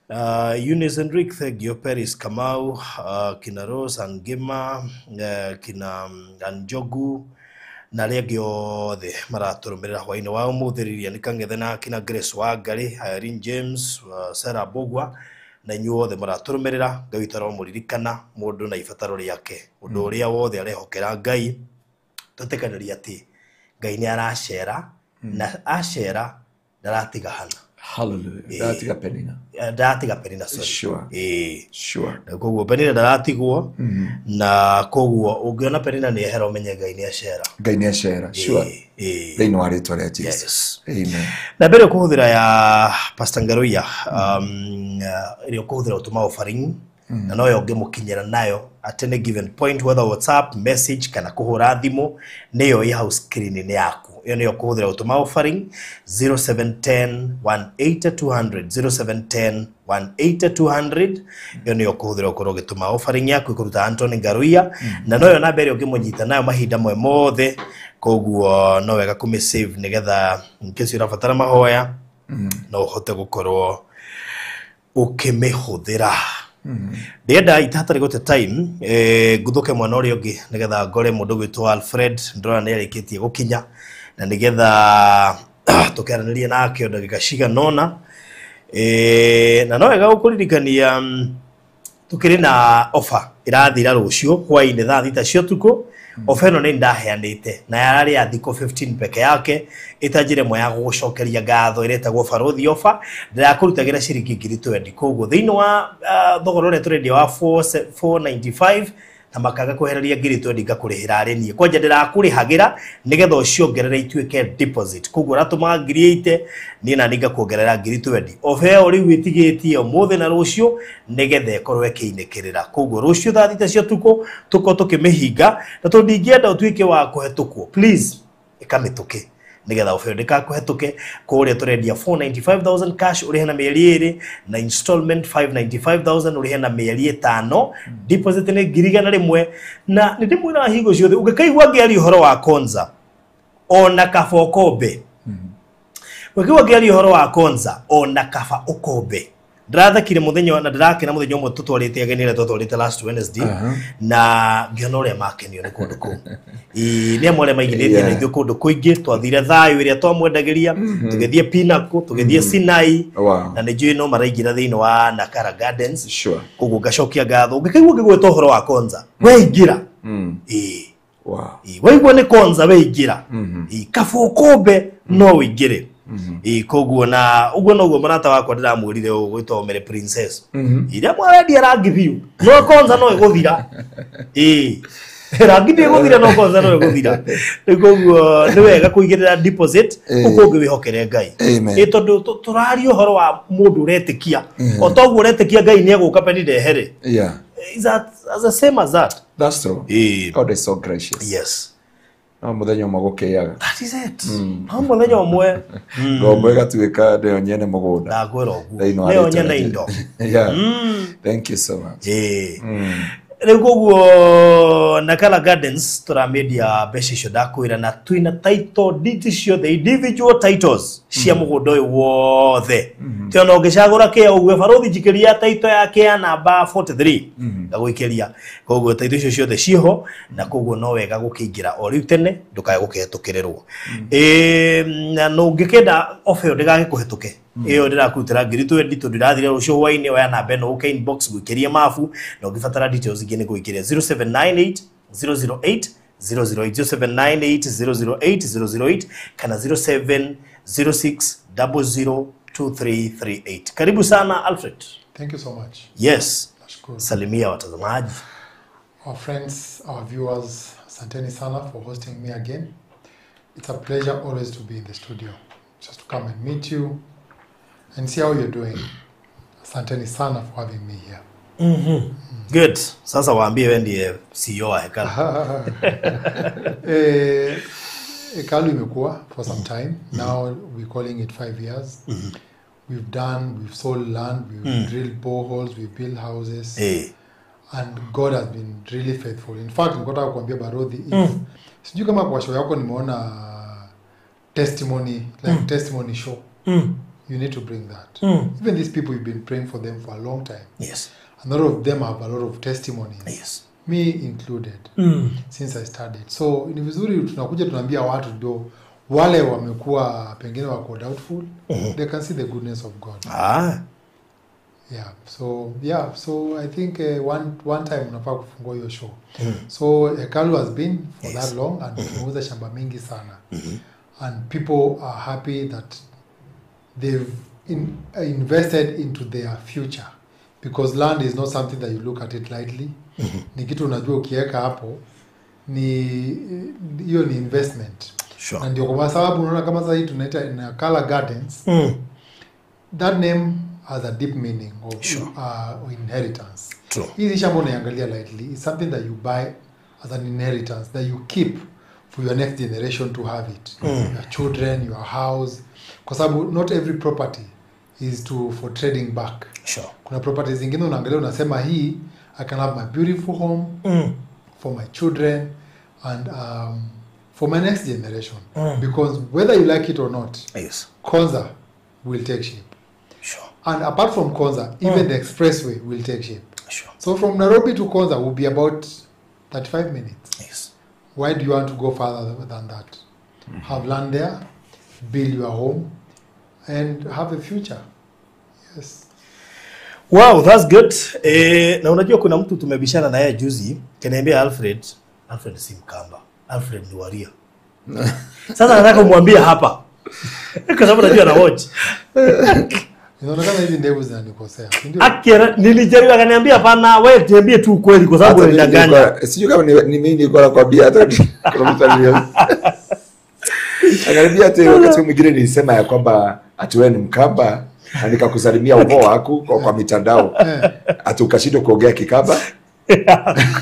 Eunice Enrique, Thegio Peris Kamau, kina Rose Angima, kina Anjogu, na arĩa angĩ othe maratũrũmĩrĩra hwaĩ-inĩ wa ũmũthĩ, Lilian Kang'ethe na kina Grace Wangari, Irene James, Sarah Mbugua, na inyuĩ othe maratũrũmĩrĩra. Ngai witũ aromũririkana mũndũ na ibataro rĩake, ũndũ ũrĩa wothe arehokera Ngai, twetĩkanĩria atĩ Ngai nĩ aracera, na acera ndaratiga hana. Hallelujah. Ndaratiga Penina. Ndaratiga Penina, sorry. Sure. Sure. Na koguo Penina ndaratigwo, na koguo ũngĩona Penina nĩ ehera ũmenye Ngai nĩ acera. Ngai nĩ acera. Sure. Thĩinĩ wa rĩtwa rĩa Jesu. Yes. Amen. Na mbere kũhũthĩra ya Pastor Ngaruiya, ĩrĩa ũkũhũthĩra gũtũma offering, Na noyo ũngĩmũkinyĩra nayo at any given point, whether WhatsApp message kana kũhũra thimũ, nĩyo ĩ hau screen-inĩ yaku. Ĩyo nĩyo kũhũthĩra gũtũma offering 0710 180 200, 0710 180 200. Ĩyo nĩyo kũhũthĩra ũkorwo ũgĩtũma offering yaku ĩkũruta Anthony Ngaruiya, na noyo namba ĩrĩa ũngĩmũnyita nayo mahinda mwe mothe. Koguo no wega kũmĩ save nĩgetha in case ũrabatara mahoya no ũhote gũkorwo ũkĩmĩhũthĩra. Ndĩrenda itahatarĩ gũte time, nguthũke mwana ũrĩa ũngĩ nĩgetha ngore mũndũ gwĩtwo Alfred. Ndĩrona nĩ arĩkĩtie gũkinya na nĩgetha tũkĩaranĩrie nake o ndagĩka cigana ũna. Na no wega gũkũririkania tukĩrĩ na offer ĩrathira rũciũ hwaĩ-inĩ thaa 6 cia ũtukũ. Offer ĩno nĩ ndaheanĩte na yarĩ ya thikũ 15 peke yake, ĩta njĩra ĩmwe ya gũgũcokeria ngatho, ĩretagwo Barothi offer. Ndĩrakũrutagĩra ciringi ngiri 20. Koguo thĩinĩ wa thogora ũrĩa tũrendia wa 495 na makaga kwehereria ngiri 20 ngakũrĩhĩra arĩ niĩ kwanja ndĩrakũrĩhagĩra nĩgetha ũciongerere ituĩke deposit. Koguo ũratũmaga ngiri 80, niĩ nani ngakuongerera ngiri 20. Ofa ĩyo rĩu ĩtigĩtie ũmũthĩ na rũciũ nĩgetha ĩkorwo ĩkĩinĩkĩrĩra. Koguo rũciũ thaa 6 cia ũtukũ tũkorwo tũkĩmĩhinga, na tondũ ndingĩenda ũtuĩke wa kũhetũkwo, please ĩkamĩtũke nĩgetha ofa ĩyo ndĩgakũhetũke. Kũrĩa tũrendia 495,000 cash ũrĩhe na mĩeri 2, na installment 595,000 ũrĩhe na mĩeri 5. Deposit nĩ ngiri 100. Na nĩ ndĩmwĩraga hingo ciothe ũngĩkaigua ngĩaria ũhoro wa Konza ona kaba ũkombe, ũngĩkaigua ngĩaria ũhoro wa Konza ona kaba ũkombe. Ndĩrathekire mũthenya na ndĩrakena mũthenya ũmwe tũtwarĩte ageni arĩa twatwarĩte last Wednesday, na ngĩona ũrĩa makenio nĩ kũndũ kũu. Nĩ amwe arĩa maigithĩtie na ithuĩ kũndũ kũingĩ. Twathire thayũ ĩrĩa twamwendagĩria, tũgĩthiĩ Pinnacle, tũgĩthiĩ Sinai, na nĩ njũĩ no maraingĩra thĩinĩ wa Nakara Gardens. Koguo ngacokia ngatho. Ũngĩkaigua ngĩgweta ũhoro wa Konza, weingĩra. Waigua nĩ Konza weingĩra. Kaba ũkombe no ũingĩre. Koguo na ũguo noguo mũrata wakwa ndĩramwĩrire ũgwĩtwo Mere Princess. Iria mwarendia rangi biũ no Konza no ĩgũthira. Rangi ndĩgũthira no Konza no ĩgũthira. Rĩu koguo nĩ wega kũigĩrĩra deposit ũguo ũngĩwĩhokere Ngai. Tondũ tũraria ũhoro wa mũndũ ũretĩkia. O toguo ũretĩkia Ngai nĩ egũka peni ndehere. Is that as the same as that? That's true. God is so gracious. Yes. No mũthenya ũmwe gũkĩaga. That is it. No mũthenya ũmwe. Ngombo ĩgatuĩka nĩyo nyene mũgũnda. Ndakwĩra ũguo. Nĩyo nyene indo. Yeah. Thank you so much. Rĩu koguo Nakala Gardens tũramendia mbeca icio ndakwĩra, na twĩna title deeds ciothe, individual titles cia mũgũnda ũyũ wothe. Ti ona ũngĩcagũra kĩa ũguo barothi njikĩria title yake ya namba 43 ndagũikĩria. Koguo title icio ciothe ciĩho, na koguo no wega gũkĩingĩra o rĩu tene ndũkae gũkĩhetũkĩrĩrwo. Na ũngĩkenda offer ĩyo ndĩgagĩkũhetũke. Ĩyo ndĩrakũrutĩra ngiri 20 tondũ ndĩrathira rũciũ hwaĩ-inĩ. Oya namba ĩno ũke inbox gwĩkĩria mabu, na ũngĩbatara details ingĩ nĩ gwĩkĩria 0798 008 008, 0798 008 008 kana 0706 002338. Karibu sana Alfred. Thank you so much. Yes. Nashukuru. Salimia watazamaji. Our friends, our viewers, asanteni sana for hosting me again. It's a pleasure always to be in the studio. Just to come and meet you and see how you're doing. Asanteni sana for having me here. Good. Sasa waambie wewe ndiye CEO wa Hekalu. Hekalu imekuwa for some time. Now we're calling it 5 years. We've sold land, we've drilled boreholes, we've built houses. And God has been really faithful. In fact, nilikuwa kuambia Barodhi, if sijui kama kwa show yako nimeona testimony, like testimony show. You need to bring that. Even these people, you've been praying for them for a long time. Yes. A lot of them have a lot of testimonies. Yes. Me included. Since I started. So, ni vizuri tunakuja tunaambia watu ndio wale wamekuwa pengine wako doubtful, they can see the goodness of God. Yeah. So I think one time unafaa kufungua hiyo show. So Hekalu has been for that long and tumeuza shamba mingi sana. And people are happy that they've invested into their future, because land is not something that you look at it lightly. Ni kitu unajua ukiweka hapo ni hiyo ni investment. Sure. Na ndio kwa sababu unaona kama sasa hii tunaita Nakala Gardens. That name has a deep meaning of inheritance. True. Hizi shamba unaiangalia lightly. It's something that you buy as an inheritance that you keep for your next generation to have it. Your children, your house. Kwa sababu not every property is to for trading back. Sure. Kuna properties zingine unaangalia unasema hii I can have my beautiful home for my children and for my next generation. Because whether you like it or not, Yes. Konza will take shape. Sure. And apart from Konza, even the expressway will take shape. Sure. So from Nairobi to Konza will be about 35 minutes. Yes. Why do you want to go further than that? Have land there, build your home, and have a future. Yes. Wow, that's good. Na unajua kuna mtu tumebishana na yeye juzi, kaniambia Alfred, Alfred si Mkamba. Alfred ni Waria. Sasa nataka kumwambia hapa. Kwa sababu najua na watch. Inaonekana hizi ndevu zinanikosea, si ndio? Akira nilijaribu akaniambia hapana, wewe tuambie tu ukweli kwa sababu Hata mimi unadanganya. sijui kama ni mimi nilikuwa nakwambia hata kuna mtu akaniambia ati wakati mwingine nilisema ya kwamba ati wewe ni Mkamba na nikakusalimia ukoo wako kwa mitandao ati ukashindwa kuongea Kikamba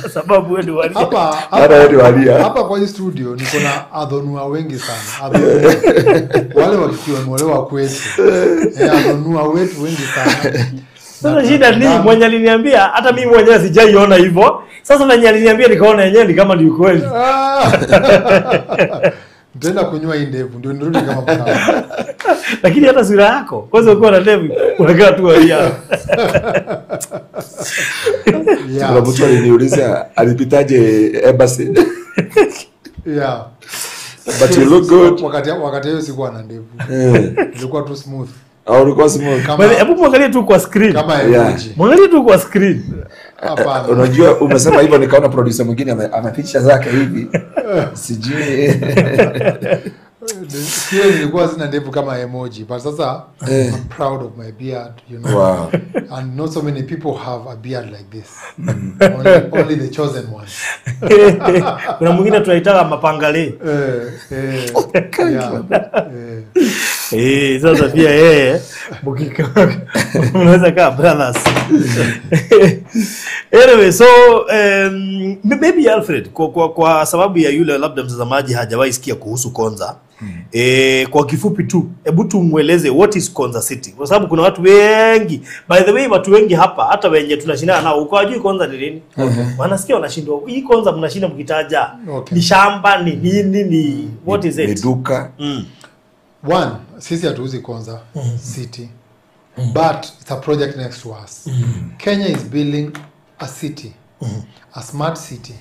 Kwa sababu wewe ni Waria. Hata wewe ni Waria. Hapa kwa hii studio niko na adhonua wengi sana. Adhonua. Wale wakiwa kwetu. Adhonua wetu wengi sana. Sasa shida ni mwenye aliniambia, hata mimi mwenyewe sijaiona hivyo. Sasa mwenye aliniambia nikaona yenyewe ni kama ni ukweli. Nitaenda kunywa hii ndevu ndio nirudi kama mkamba. Lakini hata sura yako, kwanza ukiwa na ndevu unakaa tu Waria. Kuna mtu aliniuliza alipitaje embassy. Yeah. But you look good. Wakati hiyo sikuwa na ndevu. Nilikuwa tu smooth. Au ulikuwa smooth. Hebu muangalie tu kwa screen. Kama emoji. Muangalie tu kwa screen. Hapana. Unajua umesema hivyo nikaona producer mwingine amepicha zake hivi. Sijui. Sio nilikuwa sina ndevu kama emoji, but sasa I'm proud of my beard, you know. Wow. And not so many people have a beard like this. Only the chosen ones. Kuna mwingine tunaitaka mapangale. Sasa pia yeye mnaweza kaa brothers. Anyway, so maybe Alfred kwa sababu ya yule labda mtazamaji hajawahi sikia kuhusu Konza. Kwa kifupi tu, hebu tumueleze what is Konza City. Kwa sababu kuna watu wengi, by the way watu wengi hapa hata wenye tunashindana nao uko hajui Konza ni nini. Wanasikia wanashindwa. Hii Konza mnashinda mkitaja. Okay. Ni shamba ni nini ni what is it? Ni duka. One, sisi hatuuzi Konza City. But it's a project next to us. Kenya is building a city, a smart city,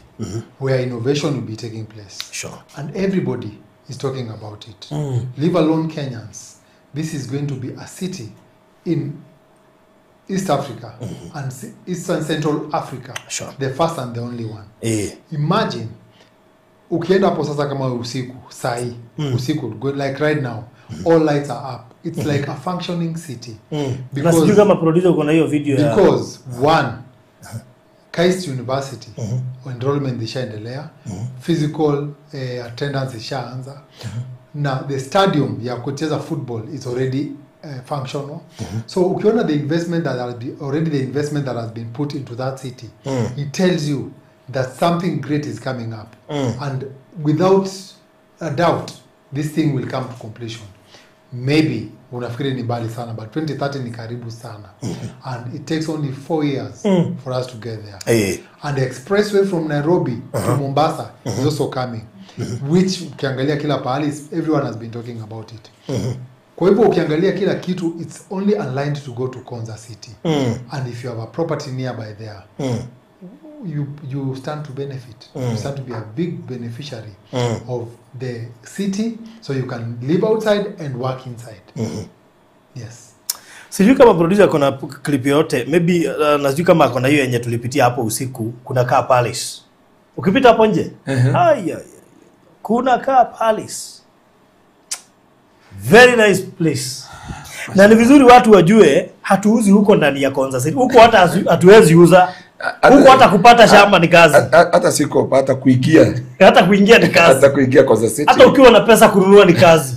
where innovation will be taking place. Sure. And everybody is talking about it. Leave alone Kenyans. This is going to be a city in East Africa and Eastern Central Africa. Sure. The first and the only one. Imagine, ukienda hapo sasa kama usiku, sahi, usiku, like right now, all lights are up. It's like a functioning city. Because, na sijui kama producer uko na hiyo video ya... Because one, KAIST University, enrollment ishaendelea, physical attendance ishaanza, na the stadium ya kucheza football is already functional. So ukiona the investment that has been, already the investment that has been put into that city, it tells you that something great is coming up. And without a doubt, this thing will come to completion. Maybe unafikiri ni mbali sana, but 2030 ni karibu sana. And it takes only 4 years for us to get there. And the expressway from Nairobi to Mombasa is also coming, which ukiangalia kila pahali, everyone has been talking about it. Kwa hivyo ukiangalia kila kitu, it's only aligned to go to Konza City. And if you have a property nearby there, you stand to benefit. You stand to be a big beneficiary of the city, so you can live outside and work inside. Yes. Sijui kama producer kuna clip yote, maybe na sijui kama kuna hiyo yenye tulipitia hapo usiku, kuna Car Palace. Ukipita hapo nje, haya, kuna Car Palace. Very nice place. Na ni vizuri watu wajue hatuuzi huko ndani ya Konza City. Huko hata hatuwezi uza. Huko hata kupata shamba ni kazi. Hata siko hata kuingia. Hata kuingia ni kazi. Hata kuingia Konza City. Hata ukiwa na pesa kununua ni kazi.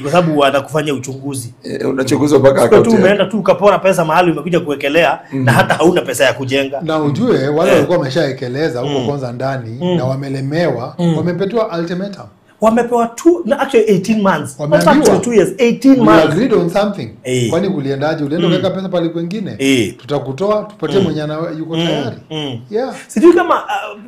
Kwa sababu wanakufanyia uchunguzi. Unachunguzwa mpaka akaunti. Tu umeenda tu ukapora pesa mahali umekuja kuwekelea na hata hauna pesa ya kujenga. Na ujue wale walikuwa wameshaekeleza huko Konza ndani na wamelemewa, wamepatiwa ultimatum. Wamepewa actually 18 months. Not actually 2 years, 18 months. We agreed on something. Kwani uliendaje? Ulienda ukaweka pesa pale kwingine? Tutakutoa, tupatie mwenye yuko tayari. Yeah. Sijui kama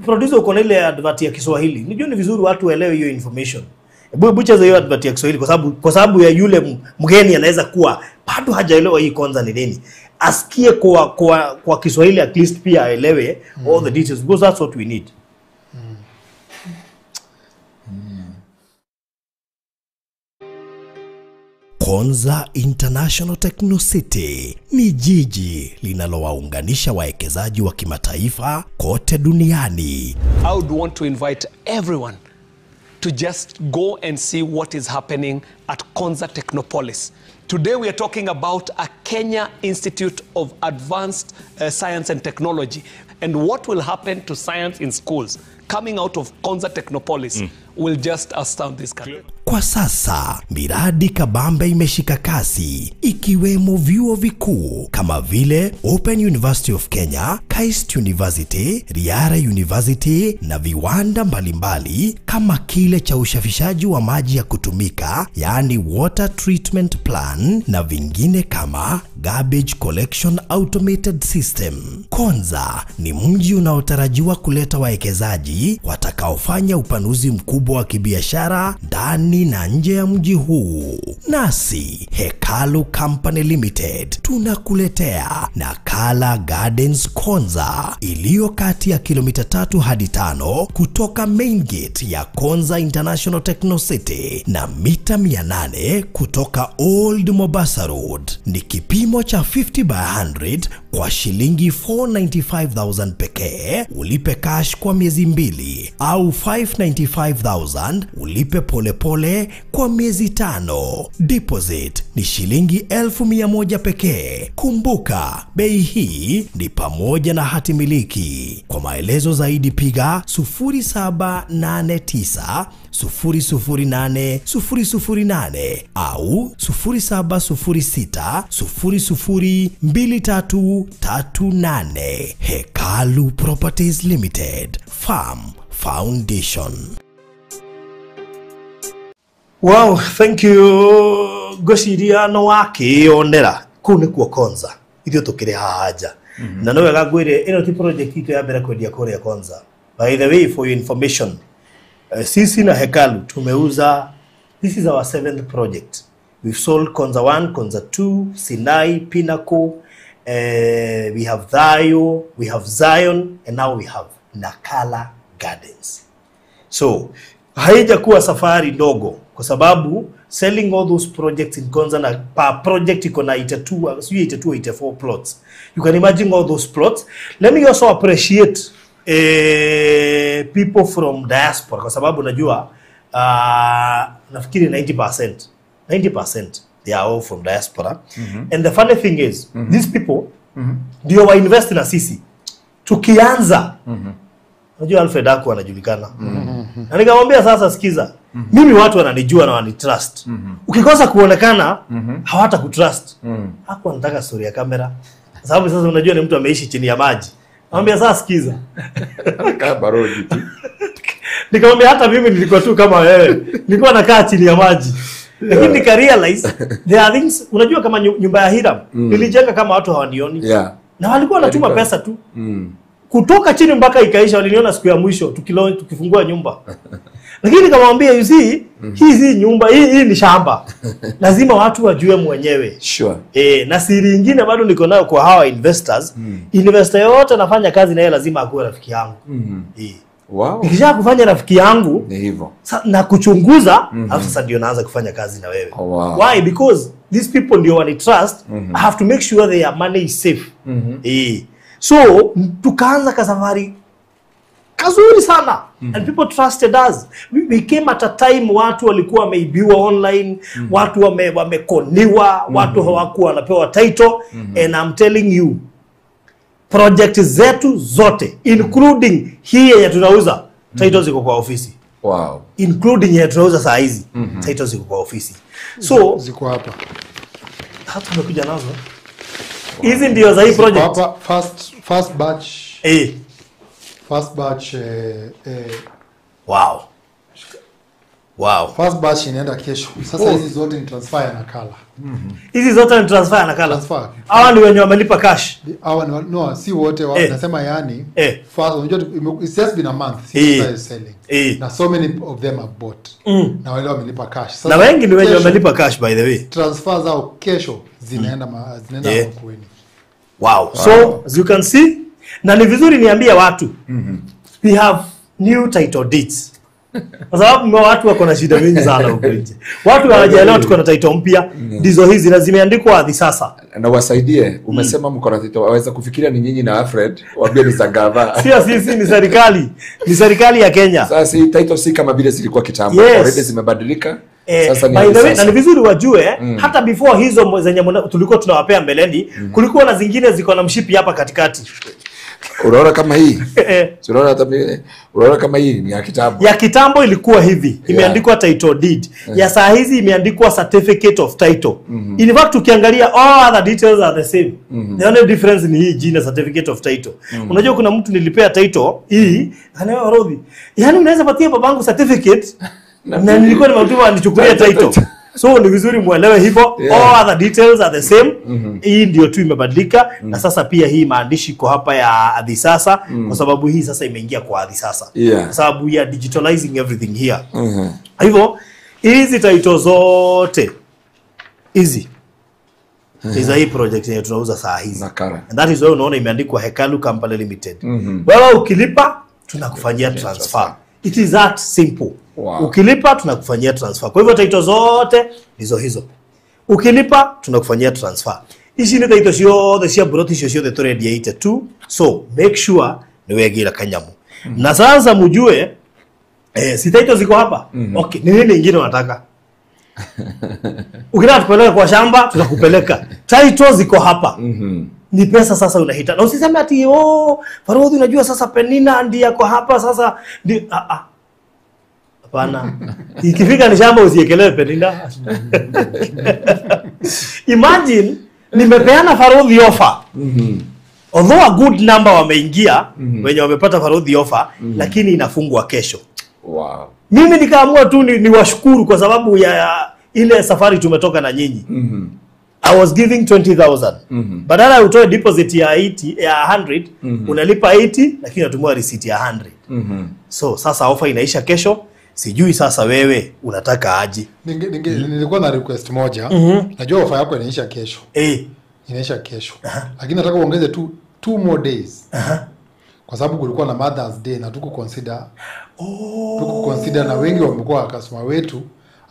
producer uko na ile advert ya Kiswahili. Nijua ni vizuri watu waelewe hiyo information. Hebu cheza hiyo advert ya Kiswahili kwa sababu ya yule mgeni anaweza kuwa bado hajaelewa hii Konza ni nini. Asikie kwa Kiswahili at least pia aelewe all the details, because that's what we need. Konza International Techno City ni jiji linalowaunganisha wawekezaji wa kimataifa kote duniani. I would want to invite everyone to just go and see what is happening at Konza Technopolis. Today we are talking about a Kenya Institute of Advanced Science and Technology and what will happen to science in schools coming out of Konza Technopolis will just astound this country. Kwa sasa, miradi kabambe imeshika kasi, ikiwemo vyuo vikuu kama vile Open University of Kenya, KAIST University, Riara University na viwanda mbalimbali kama kile cha ushafishaji wa maji ya kutumika, yaani water treatment plan, na vingine kama garbage collection automated system. Konza ni mji unaotarajiwa kuleta wawekezaji watakaofanya upanuzi mkubwa wa kibiashara ndani na nje ya mji huu. Nasi Hekalu Company Limited tunakuletea Nakala Gardens Konza iliyo kati ya kilomita 3 hadi 5 kutoka main gate ya Konza International Techno City na mita 800 kutoka Old Mombasa Road. Ni kipimo cha 50 by 100 kwa shilingi 495,000 pekee, ulipe cash kwa miezi 2, au 595,000 ulipe polepole kwa miezi 5. Deposit ni shilingi 1,100 pekee. Kumbuka, bei hii ni pamoja na hati miliki. Kwa maelezo zaidi piga 0789 008 008 au 0706 002338. Hekalu Properties Limited, Farm Foundation. Wow, thank you. Ngwĩciria no wakĩyonera kũu nĩkuo Konza ithuĩ tũkĩrĩ haha nja. Na no wega ngwĩre ĩno ti project itũ ya mbere kwendia kũrĩa Konza. By the way, for your information, sisi na Hekalu tumeuza, this is our 7th project. We've sold Konza 1, Konza 2, Sinai, Pinnacle, we have Thayo, we have Zion, and now we have Nakala Gardens. So, haijakuwa safari ndogo kwa sababu selling all those projects in Konza na per project iko na 82, sijui 82, 84 plots. You can imagine all those plots. Let me also appreciate people from diaspora kwa sababu najua nafikiri 90% they are all from diaspora. And the funny thing is, these people ndio wa invest na sisi. Tukianza unajua Alfred Aku anajulikana. Na nikamwambia sasa sikiza, mimi watu wananijua na wanitrust. Ukikosa kuonekana hawata kutrust. Hakuwa anataka story ya kamera. Sababu sasa unajua ni mtu ameishi chini ya maji. Namwambia sasa sikiza. Kama barodi tu. Nikamwambia hata mimi nilikuwa tu kama wewe. Nilikuwa nakaa chini ya maji. Lakini nika realize there are things, unajua kama nyumba ya Hiram nilijenga kama watu hawanioni. Na walikuwa wanatuma pesa tu. Kutoka chini mpaka ikaisha, waliniona siku ya mwisho tukifungua nyumba. Lakini nikamwambia you see, hii nyumba, hii ni shamba. Lazima watu wajue mwenyewe. Sure. Na siri nyingine bado niko nayo kwa hawa investors. Investor yote anafanya kazi na yeye lazima akuwe rafiki yangu. Wow. Nikisha kufanya rafiki yangu ni hivyo. Na kuchunguza, alafu sasa ndio naanza kufanya kazi na wewe. Oh, wow. Why? Because these people ndio wani trust. I have to make sure their money is safe. So tukaanza kasafari kazuri sana. And people trusted us. We came at a time watu walikuwa wameibiwa online, watu wamekoniwa, watu hawakuwa wanapewa title. And I'm telling you, Project zetu zote including hii yenye tunauza, title ziko kwa ofisi. Wow. Including yenye tunauza saa hizi, title ziko kwa ofisi. So Ziko hapa. Hata tumekuja nazo. Hizi ndio za hii project. Hapa first batch. First batch Wow. Wow. First batch inaenda kesho. Sasa hizi zote ni transfer ya nakala. Hizi zote ni transfer ya nakala. Transfer. Hawa ni wenye wamelipa cash. Hawa ni no, si wote nasema yani. First, unajua it's just been a month since we started selling. Na so many of them have bought. Na wale wamelipa cash. Sasa na wengi ni wenye wamelipa cash by the way. Transfer zao kesho zinaenda Makueni. Wow. So as you can see, na ni vizuri niambie watu. We have new title deeds. Kwa sababu watu wako na shida mingi sana huko nje. Watu hawajaelewa tuko na title mpya. Ndizo hizi na zimeandikwa hadi sasa. Na wasaidie, umesema mko na title, waweza kufikiria ni nyinyi na Alfred, waambie ni za gava. Sio sisi, ni serikali. Ni serikali ya Kenya. Sasa si title si kama vile zilikuwa kitambo. Yes. Already zimebadilika. Sasa ni by the way, na ni vizuri wajue hata before hizo zenye tulikuwa tunawapea mbeleni, kulikuwa na zingine ziko na mshipi hapa katikati. Unaona kama hii? Unaona hata unaona kama hii ni ya kitambo. Ya kitambo ilikuwa hivi, imeandikwa title deed. Ya saa hizi imeandikwa certificate of title. In fact ukiangalia all other details are the same. The only difference ni hii jina certificate of title. Unajua kuna mtu nilipea title hii, anayewa Rodhi. Yaani unaweza patia babangu certificate na nilikuwa nimetuma anichukulie title. So ni vizuri muelewe hivyo. All other details are the same. Hii ndio tu imebadilika. Na sasa pia hii maandishi iko hapa ya hadi sasa, kwa sababu hii sasa imeingia kwa hadi sasa. Kwa sababu ya digitalizing everything here. Hivyo hizi title zote hizi ni za hii project yenye tunauza saa hizi. And that is why unaona imeandikwa Hekalu Company Limited. Wewe ukilipa tunakufanyia transfer. It is that simple. Wow. Ukilipa tunakufanyia transfer. Kwa hivyo title zote ndizo hizo. Ukilipa tunakufanyia transfer. Ici ni title ciothe cia broti ciothe turendia 82. So make sure ni wegira kanyamu. Na sasa mjue si title ziko hapa. Okay, ni nini nyingine unataka? Ukitaka tupeleke kwa shamba tutakupeleka. Title ziko hapa. Ni pesa sasa unahitaji. Na usiseme ati oh Farodhi unajua sasa Penina ndiye yako hapa sasa ndi hapana. Ikifika ni shamba usiekelee Penina. Imagine nimepeana Farodhi offer. Although a good number wameingia wenye wamepata Farodhi offer, lakini inafungwa kesho. Wow. Mimi nikaamua tu niwashukuru kwa sababu ya ile safari tumetoka na nyinyi. I was giving 20,000. Badala utoe deposit ya 80 ya 100, unalipa 80 lakini unatumia receipt ya 100. So sasa offer inaisha kesho. Sijui sasa wewe unataka aje. Nilikuwa na request moja. Najua offer yako inaisha kesho. Inaisha kesho. Lakini nataka uongeze tu 2 more days. Kwa sababu kulikuwa na Mother's Day na tuko consider. Tuko consider na wengi wamekuwa customer wetu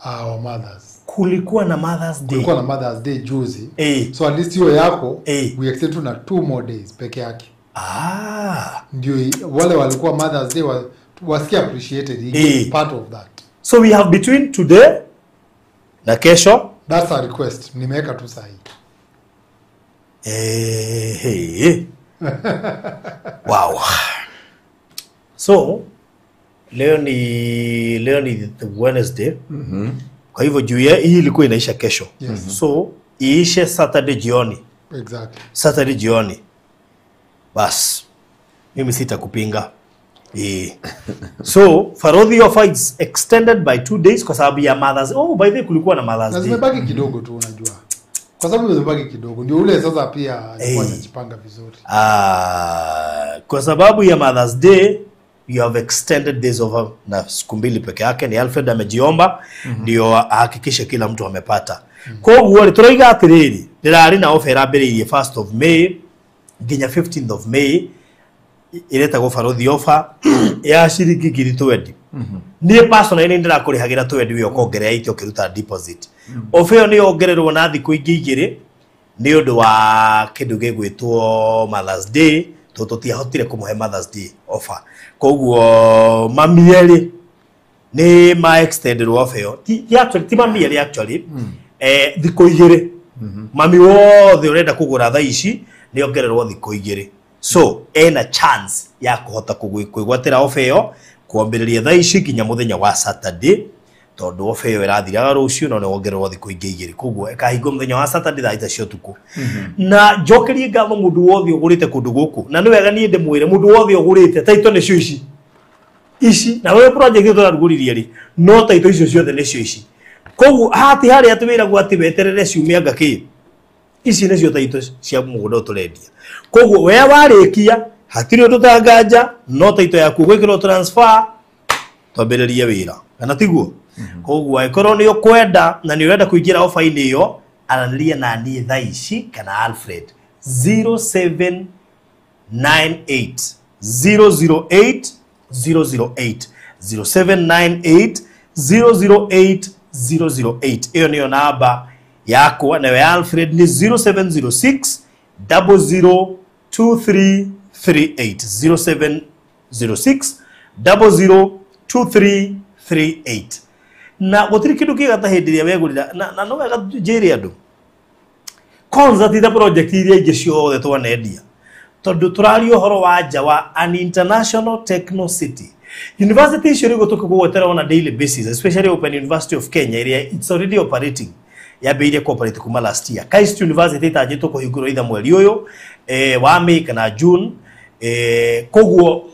wa mothers. Kulikuwa na Mother's Day. Kulikuwa na Mother's Day juzi. So at least hiyo yako we extend na 2 more days peke yake. Ndio wale walikuwa Mother's Day wasikia appreciated part of that. So we have between today na kesho. That's a request. Nimeweka tu sahi. Wow. So leo ni Wednesday. Kwa hivyo juu ya hii ilikuwa inaisha kesho. Yes. So iishe Saturday jioni. Exactly. Saturday jioni. Bas. Mimi sitakupinga. So Farodhi offer is extended by 2 days kwa sababu ya Mother's. Oh, by the way kulikuwa na Mother's Day. Zimebaki kidogo tu unajua. Kwa sababu zimebaki kidogo ndio ule sasa pia alikuwa anajipanga vizuri. Kwa sababu ya Mother's Day you have extended this over na siku mbili peke yake. Ni Alfred amejiomba ndio ahakikishe kila mtu amepata. Kwa hiyo turaiga atiriri ndirari na offer ambiriirie 1st of May nginya 15th of May iretagwo Farodhi offer ya ciringi 20,000. Niĩ personally nĩ ndĩrakũrĩhagĩra 20 we ũkongerera 80 ũkĩruta deposit. Offer ĩyo nĩ yongererwo na thikũ ingĩ igĩrĩ nĩ ũndũ wa kĩndũ gĩgwĩtwo Mother's Day, tondũ tũtiahotire kũmũhe Mother's Day offer. Koguo mami erĩ nĩ ma extended offer ĩyo. Ti actually ti mami erĩ actually. Thikũ igĩrĩ. Mami wothe ũrenda kũgũra thaa ici nĩ ongererwo thikũ igĩrĩ. So ena chance ya kũhota kwĩgwatĩra ofa ĩyo kwambĩrĩria thaa ici nginya mũthenya wa Saturday, tondũ ofa ĩyo ĩrathiraga rũciũ no nĩ wongererwo thikũ ingĩ igĩrĩ, koguo ĩkahingwo mũthenya wa Saturday thaa 3 cia ũtukũ. Na njokerie ngatho mũndũ wothe ũgũrĩte kũndũ gũkũ, na nĩ wega niĩ ndĩmwĩre mũndũ wothe ũgũrĩte taito nĩcio ici ici, na wewe project ĩyo tũrarugũririe rĩ, no taito icio ciothe nĩcio ici. Koguo hati harĩa twĩragwo atĩ weterere ciumia ngakĩ, ici nĩcio taito cia mũgũnda ũtũrendia. Koguo we warĩkia hatirĩ ũndũ tanganja, no taito yaku gwĩkĩrwo transfer twambĩrĩrie wĩra, kana tiguo? Koguo angĩkorwo nĩ ũkwenda na nĩ ũrenda kũingĩra ofa-inĩ ĩyo, aranĩria na niĩ thaa ici kana Alfred 0798 008 008 0798 008 008. Ĩyo nĩyo namba yakwa, nayo ya Alfred nĩ 0706 002338 0706 002338. Na gũtirĩ kĩndũ kĩega ta hĩndĩ ĩrĩa wegũrĩra, na no wega njĩre andũ Konza ti ta project iria ingĩ ciothe twanendia, tondũ tũraria ũhoro wa nja wa an international techno city. University icio rĩu tũkĩgwetera on a daily basis, especially Open University of Kenya ĩrĩa it's already operating, yambĩrĩirie cooperate kuma last year. KAIST University ĩtanjĩtwo kũhingũrwo either mweri ũyũ wa May kana June, koguo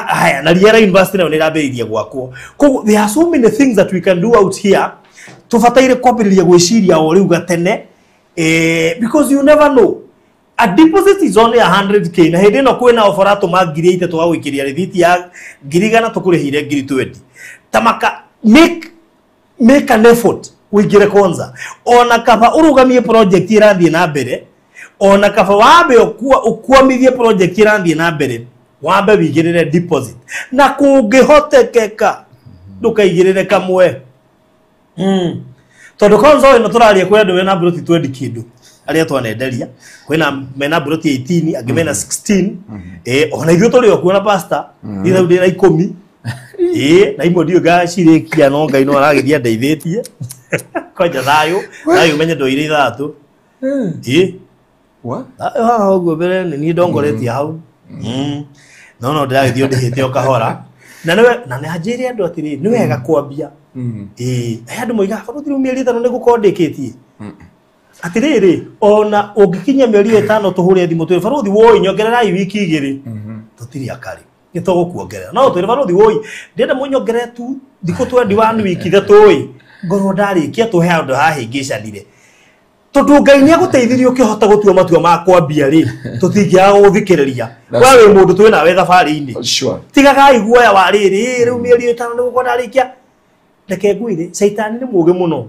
haya, na Riara University nayo nĩ ĩrambĩrĩirie gwakwo. Koguo there are so many things that we can do out here, tũbataire kwambĩrĩria gwĩciria o rĩu gatene, because you never know. A deposit is only 100k, na hĩndĩ ĩno kwĩna offer atũma 3,000 tũgagũikĩria rĩthiti ya 100,000 tũkũrĩhire 20,000. Tamaka make an effort ũingĩre Konza, ona kaba ũrũgamie project ĩrathiĩ na mbere, ona kaba wambe ũkwamithie project ĩrathiĩ na mbere, wambe wĩigĩrĩre deposit, na kũngĩhotekeka ndũkaigĩrĩre kamwe. Tondũ Konza ĩno tũraria kwĩ andũ mena mburoti 20 kĩndũ arĩa twanenderia, kwĩna mena mburoti 18, angĩ mena 16, ona ithuĩ tũrĩ o kuo na pastor niĩ rĩu ndĩna 10, na imwe ndiũĩ ngacirĩkia, no Ngai no aragĩthiĩ andeithĩtie. Kwanja thayũ thayũ menye ndoire 3. Thayũ haha ũguo mbere nĩ niĩ ndongoretie hau. No ndĩragĩthiĩ ndĩhĩte o kahora, na nĩ anjĩre andũ atĩrĩrĩ, nĩ wega kwambia. Andũ moigaga barũthi rĩu mĩeri 5 nĩ gũkorwo ndĩkĩtie. Atĩrĩrĩ, ona ũngĩkinyia mĩeri 5 tũhũre thimũ twĩre barũthi woi nyongererai wiki 2, tũtirĩ akarĩ nĩ tũgũkuongerera. No twĩre barũthi woi ndĩrenda mũnyongerere tu thikũ 21 wiki 3 ĩ, ngorwo ndarĩkia tũhe handũ hahĩngĩcanire, tondũ Ngai nĩ agũteithirie ũkĩhota gũtua matua ma kwambia rĩ, tũtingĩaga gũgũthikĩrĩria. We wĩ mũndũ twĩ nawe thabarĩ-inĩ, tigagai guoya wa rĩrĩ rĩu mĩeri 5 nĩ gũkorwo ndarĩkia. Reke ngwĩre, caitani nĩ mũũgĩ mũno,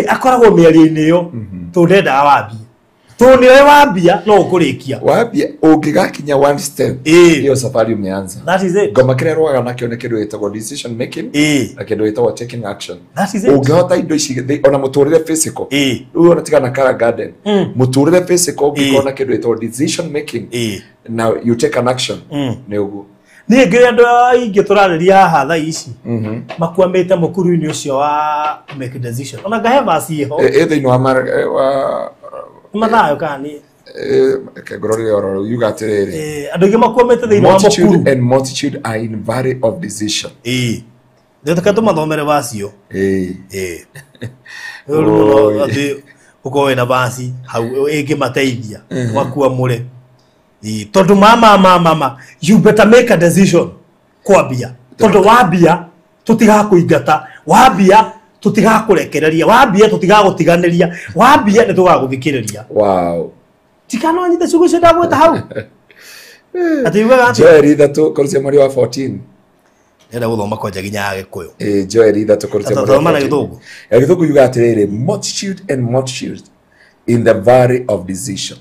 akoragwo mĩario-inĩ ĩyo, tondũ ndendaga wambie, tondũ nĩoĩ wambia no ũkũrĩkia. Wambia ũngĩgakinya one step, hiyo safari umeanza. That is it. Ngoma kĩrĩa rũaga nakĩo nĩ kĩndũ gĩtagwo decision making na kĩndũ gĩtagwo taking action. That is it. Ũngĩhota indo ici ona mũtũrĩre physical, rĩu ona tiga na Kara Garden, mũtũrĩre physical ũngĩkorwo na kĩndũ gĩtagwo decision making na you take an action, nĩ ũguo. Niĩ ngĩrĩ andũ aingĩ tũrarĩria haha thaa ici makwamĩte mũkuru-inĩ ũcio wa make decision, ona ngahe verse ĩho ĩ thĩinĩ wa Mathayo kana nĩ ngororire oro yuga atĩrĩrĩ, andũ aingĩ makwamĩte thĩinĩ wa mũkuru. Multitude and multitude are in valley of decision. Reke tũmathomere verse ĩyo. Rĩu mũno atĩ ũkorwo wĩna verse hau ĩngĩmateithia makuamũre. Tondũ mama you better make a decision kwambia, tondũ wambia tũtigakũingata, wambia tũtigakũrekereria, wambia tũtigagũtiganĩria, wambia nĩ tũgagũthikĩrĩria. Wow. Tikano nyite ciugo icio ndagweta hau. Atĩ yugaga atĩ Joel 3 kũrucia mweri wa 14. Ndĩrenda gũthoma kwanja nginya ya Gĩkũyũ. Joel 3 kũrucia mweri wa Thoma na 14. Gĩthũngũ. Ya Gĩthũngũ yugaga atĩrĩrĩ, multitude and multitude in the valley of decision.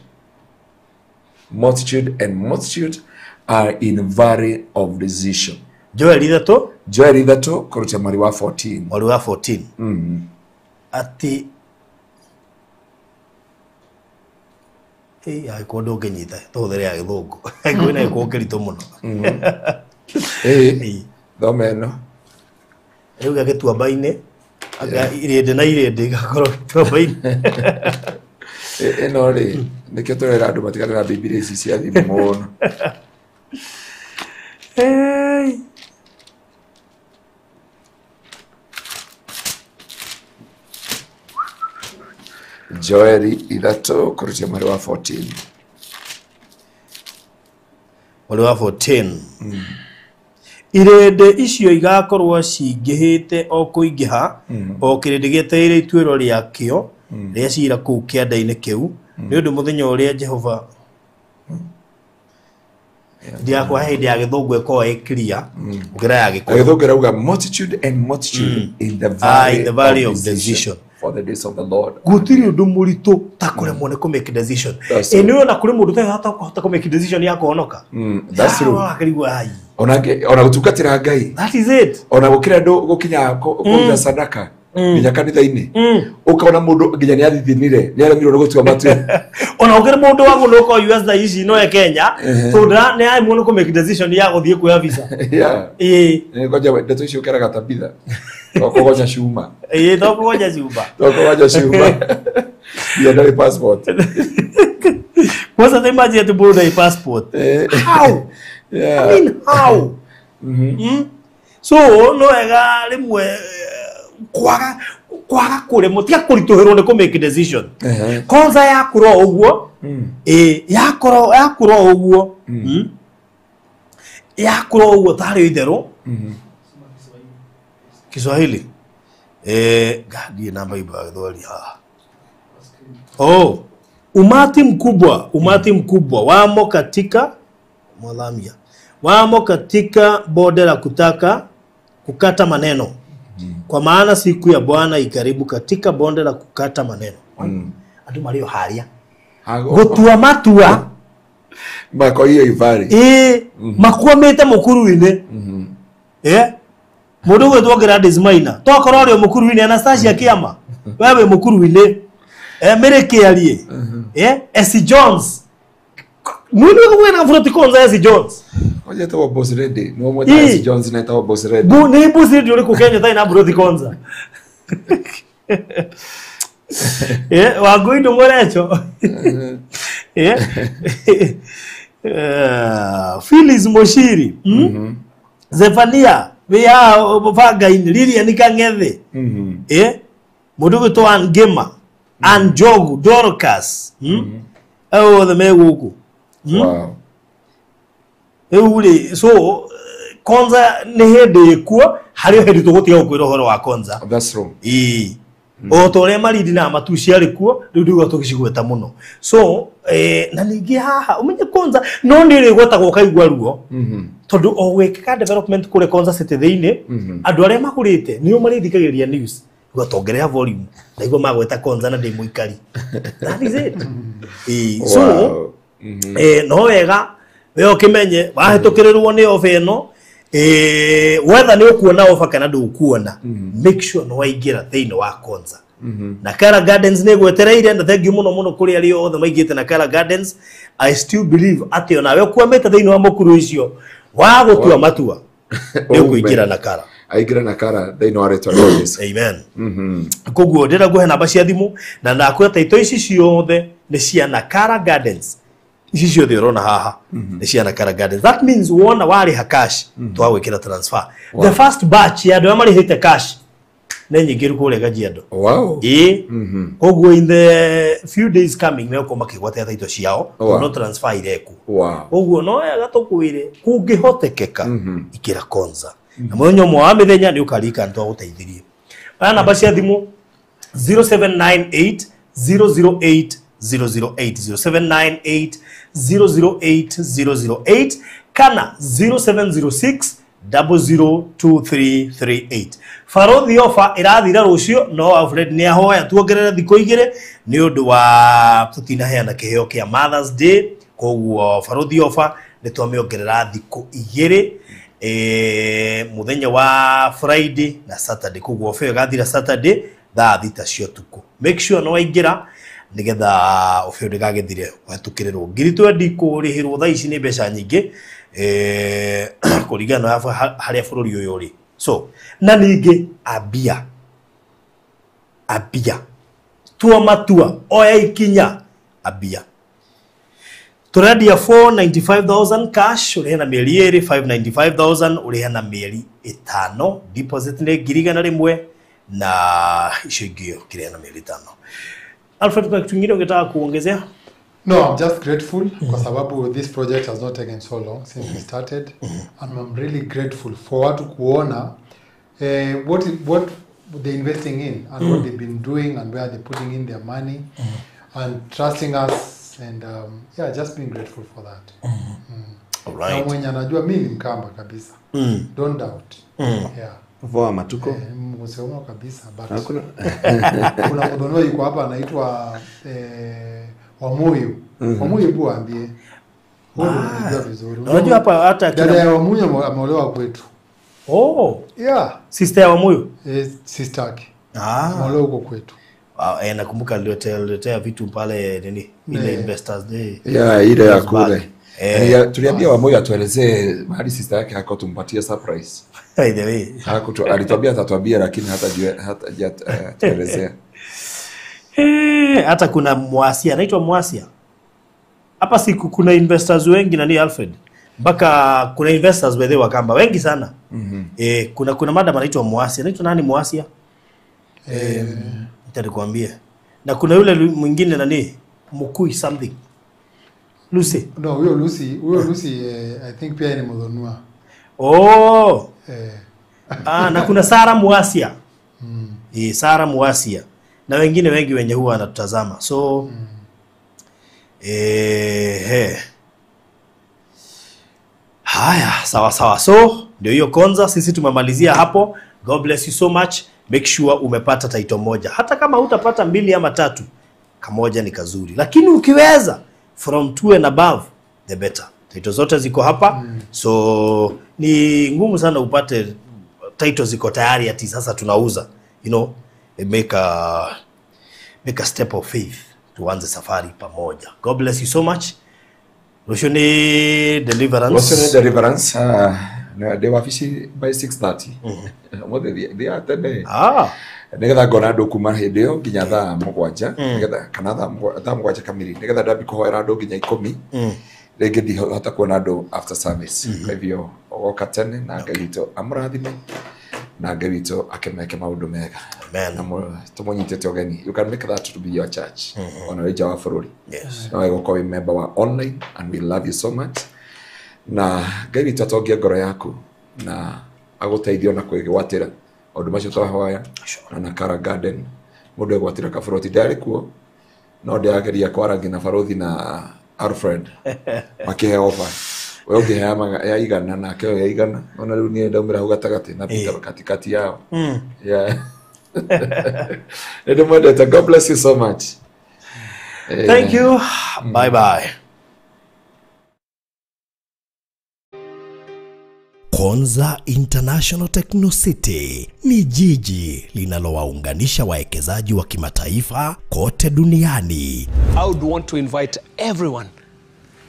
Multitude and multitude are in valley of decision. Joel 3 Joel 3 kũrucia mweri wa 14. Mweri wa 14. Atĩ angĩkorwo ndũngĩnyita tũhũthĩre ya Gĩthũngũ, angĩkorwo ĩna gĩkũyũ kĩritũ mũno. Thoma ĩno. Rĩu gĩtuamba-inĩ, anga irĩndĩ na irĩndĩ igakorwo gĩtuamba-inĩ. Ĩno rĩ nĩkĩo tũrera andũ matigane na Bibilia ici cia thimũ mũno. Hey. Joeli 3 kurutia mweri wa 14. Mweri wa 14. Irĩndĩ icio igakorwo cingĩhĩte o kũingĩha o kĩrĩndĩ gĩetereire ituĩro rĩakĩo rĩa ciira kũu kĩanda-inĩ kĩu nĩ ũndũ mũthenya ũrĩa Jehova ndiakwa hĩndĩ ya gĩthũngũ ĩkorwo ĩ clear gũkĩra ya gĩkũyũ. Gĩthũngũ ĩrauga multitude and multitude in the valley of decision for the days of the Lord. Gũtirĩ ũndũ mũritũ ta kũremwo nĩ kũ-make decision. Ĩ nĩ ona kũrĩ mũndũ ũtarĩ kũhota kũ-make decision ya kũhonoka. That's true. Ona gũtungatĩra Ngai. That is it. Ona gũkĩra andũ gũkinya kũruta sadaka nginya kanitha-inĩ. Ũkona mũndũ nginya nĩ athithinire, nĩ aremirwo nĩ gũtua matua. Ona ũkĩrĩ mũndũ wa gũthũka US thaa ici no e Kenya, tondũ nĩ aremwo nĩ kũ-make decision ya gũthiĩ kuoya visa. Yeah. Ĩĩ. Ngoja ndeto icio ũkeraga tabitha. Tokũgonya cuma. Ĩĩ, tokũgonya cuma. Tokũgonya cuma. Nginya ndarĩ passport. Kwanza ta imagine atĩ mũndũ ndarĩ passport. How? Yeah. I mean, how? So, no wega rĩmwe kwaga kũremwo tiga kũritũhĩrwo nĩ kũ-make decision. Kwanza yakũra ũguo, ĩĩ, yakũra ũguo, yakũra ũguo tarĩ itherũ. Kiswahili. Ndio namba iba Kiswahili haha. Oh, umati mkubwa wamo katika mwadhamia. Wamo katika bonde la kutaka kukata maneno. Kwa maana siku ya Bwana ikaribu katika bonde la kukata maneno. Andu mario haria. Gutua matua mako hiyo ivari. Makwamite mukuru-inĩ. Mũndũ ũgwĩtwo Gladys Maina tokorwo ũrĩ mũkuru-inĩ Anastasia Kĩama we wĩ mũkuru-inĩ Mary Kĩarie Essie Jones mũndũ ũgwĩna Froti Konza Essie Jones Oje etagwo Boss Ready no mweta Essie Jones na etagwo Boss Ready Bu nĩ Boss Ready ũrĩkũ Kenya ũtarĩ na Froti Konza Wangũi ndũmũrecho Phyllis Moshiri Zephania wia banga-inĩ Lilian Kang'ethe mũndũ ũgwĩtwo Ann Ngĩma Ann Njogu Dorcas othe me gũkũ. Rĩu rĩ so Konza nĩ hĩndĩ ĩkuo harĩ hĩndĩ tũgũtiga gũkwĩra ũhoro wa Konza. That's true. Ĩĩ. O ta ũrĩa Malindi na Matu ciarĩ kuo rĩu ndiguo tũgĩcigweta mũno. So na ningĩ haha ũmenye Konza no nĩ ĩrĩgwetagwo ũkaigua ruo. Tondũ o gwĩkĩka development kũrĩa Konza City thĩinĩ andũ arĩa magũrĩte nĩo marĩthikagĩrĩria news gũtongerera volume ndaigua magweta Konza na ndĩ mũikari. That is it. So no wega we ũkĩmenye wahĩtũkĩrĩrwo nĩ ofa ĩno wetha nĩ ũkuona ofa kana ndũkuona make sure nĩ waingĩra thĩinĩ wa Konza. Na Kara Gardens nĩ gwetereire na thank you mũno mũno kũrĩ arĩa othe maigĩte na Kara Gardens. I still believe atĩ onawe ũkwamĩte thĩinĩ wa mũkuru ũcio wa gũtua matua nĩ ũkũingĩra na Kara. Aingĩra na Kara thĩinĩ wa rĩtwa rĩa Jesũ. Amen. Koguo ndĩrenda nguhe namba cia thimũ na ndakwĩra taito ici ciothe nĩ cia Nakara Gardens. Ici ciothe ũrona haha nĩ cia Nakara Gardens. That means wona warĩha cash twagwĩkĩra transfer. The first batch ya andũ arĩa marĩhĩte cash nĩ nyingĩ kũrĩa Kajiado. Wow. Ĩĩ. Koguo in the few days coming megũkorwo makĩgwatĩra taito ciao no transfer irekwo. Wow. Koguo no wega tũkwĩre kũngĩhotekeka ikĩra Konza. Na mũthenya ũmwe wa mĩthenya nĩ ũkaririkana twagũteithirie. Oya namba cia thimũ 0798 008 008 0798 008 008 kana 0706 002338. Barothi ofa ĩrathira rũciũ no Alfred nĩ ahoya tuongerere thikũ igĩrĩ nĩ ũndũ wa tũtinaheana kĩheo kĩa Mother's Day koguo barothi ofa nĩ twamĩongerera thikũ igĩrĩ mũthenya wa Friday na Saturday koguo ofa ĩyo ĩgathira Saturday thaa 6 cia ũtukũ. Make sure nĩ waingĩra nigetha ofa ĩyo ndĩgagĩthire ũhetũkĩrĩrwo ngiri 20 kũrĩhĩrwo thaa ici nĩ mbeca nyingĩ kũringana na harĩa bũrũri ũyũ ũrĩ. So na ningĩ ambia tua matua oya ikinya Ambia tũrendia 495,000 cash ũrĩhe na mĩeri 2, 595,000 ũrĩhe na mĩeri 5, deposit nĩ 100,000 na icio ingĩ ũkĩrĩha na mĩeri 5. Alfred, kuna kitu kingine ungetaka kuongezea? No, I'm just grateful kwa sababu this project has not taken so long since we started, and I'm really grateful for watu kuona what they're investing in and what they've been doing and where they're putting in their money and trusting us and yeah, just being grateful for that. All right. Na mwenye anajua mimi ni Mkamba kabisa. Don't doubt. Yeah. Voa matuko. Msemo kabisa, but kuna mdono yuko hapa anaitwa Wamuyu. Wamuyu bu ambie. Huyo unajua vizuri. Unajua hapa hata dada ya Wamuyu ameolewa kwetu. Oh. Yeah. Sister ya Wamuyu? Sister yake. Ameolewa huko kwetu. Nakumbuka aliletea vitu pale nini ile Investors Day. Yeah, ile ya kule. Tuliambia Wamuyu atuelezee mahali sister yake hako tumpatie surprise. By the way. Alituambia atatuambia lakini hata tuelezea. Hata kuna Mwasia, anaitwa Mwasia. Hapa siku kuna investors wengi nani Alfred. Mpaka kuna investors by the way Wakamba wengi sana. Kuna madam anaitwa Mwasia. Anaitwa nani Mwasia? Nitakwambia. Na kuna yule mwingine nani? Mukui something. Lucy. No, huyo Lucy I think pia ni Mudhonua. Oh. Na kuna Sara Mwasia. Sara Mwasia. Na wengine wengi wenye huwa wanatutazama. So haya, sawa sawa. So ndio hiyo Konza, sisi tumemalizia hapo. God bless you so much. Make sure umepata title moja. Hata kama hutapata 2 ama 3, kamoja ni kazuri. Lakini ukiweza from 2 and above the better. Title zote ziko hapa. So ni ngumu sana upate title ziko tayari ati sasa tunauza. You know, make a step of faith tuanze safari pamoja. God bless you so much. Rũciũ ni deliverance. Rũciũ ni deliverance. Na ndĩ wabici by 6:30. Ũmũthĩ thiaga tene. Nĩgetha ngona andũ kuma hĩndĩ ĩyo nginya thaa 7, nĩgetha kana thaa 7 kamili, nĩgetha ndambi kũhoera andũ nginya 10. Rĩngĩ ndihota kuona andũ after service. Kwa hivyo ũgoka tene na Ngai witũ amũrathime na Ngai witũ akĩmeke maũndũ mega. Amen. Na tũmũnyitĩte ũgeni. You can make that to be your church. Ona wĩ nja wa bũrũri. Yes. No ĩgũkorwo wĩ member wa online and we love you so much. Na Ngai witũ atongie ngoro yaku na agũteithie ona kwĩgwatĩra maũndũ macio twahoya. Na Nakara Garden mũndũ egwatĩra kaburoti ndarĩ kuo no ndĩrageria kwarangia na barothi na Alfred makĩhe offer. We ũngĩhea ya 100 nake ya 100 ona rĩu niĩ ndaumĩra hau gatagatĩ na pita katikati yao. Yeah. Nĩndĩmwendete. God bless you so much. Thank you. Bye bye. Konza International Techno City ni jiji linalowaunganisha wawekezaji wa kimataifa kote duniani. I would want to invite everyone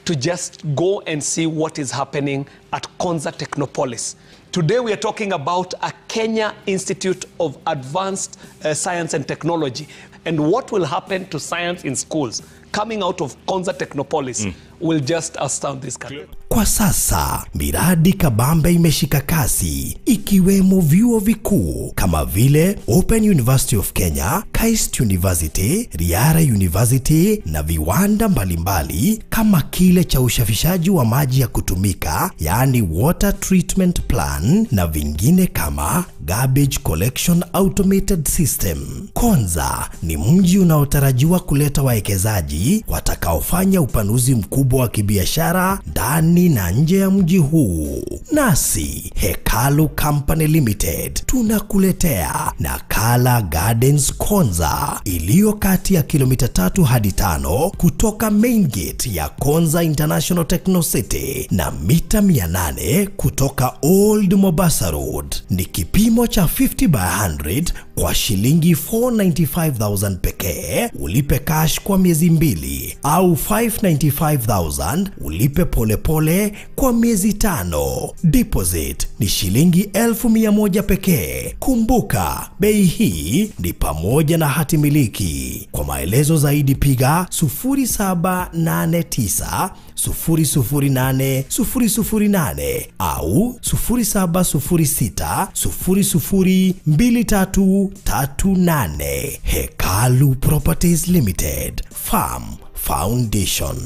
to just go and see what is happening at Konza Technopolis. Today we are talking about a Kenya Institute of Advanced Science and Technology and what will happen to science in schools coming out of Konza Technopolis will just astound this country. Kwa sasa, miradi kabambe imeshika kasi, ikiwemo vyuo vikuu kama vile Open University of Kenya, KAIST University, Riara University na viwanda mbalimbali kama kile cha ushafishaji wa maji ya kutumika, yaani water treatment plan, na vingine kama garbage collection automated system. Konza ni mji unaotarajiwa kuleta wawekezaji watakaofanya upanuzi mkubwa wa kibiashara ndani na nje ya mji huu. Nasi Hekalu Company Limited tunakuletea Nakala Gardens Konza iliyo kati ya kilomita 3 hadi 5 kutoka main gate ya Konza International Techno City na mita 800 kutoka Old Mombasa Road. Ni kipimo cha 50 by 100 kwa shilingi 495,000 pekee, ulipe cash kwa miezi 2, au 595,000 ulipe polepole polepole kwa miezi 5. Deposit ni shilingi 1,100 pekee. Kumbuka, bei hii ni pamoja na hati miliki. Kwa maelezo zaidi piga 0789 008 008 au 0706 002338. Hekalu Properties Limited, Farm Foundation.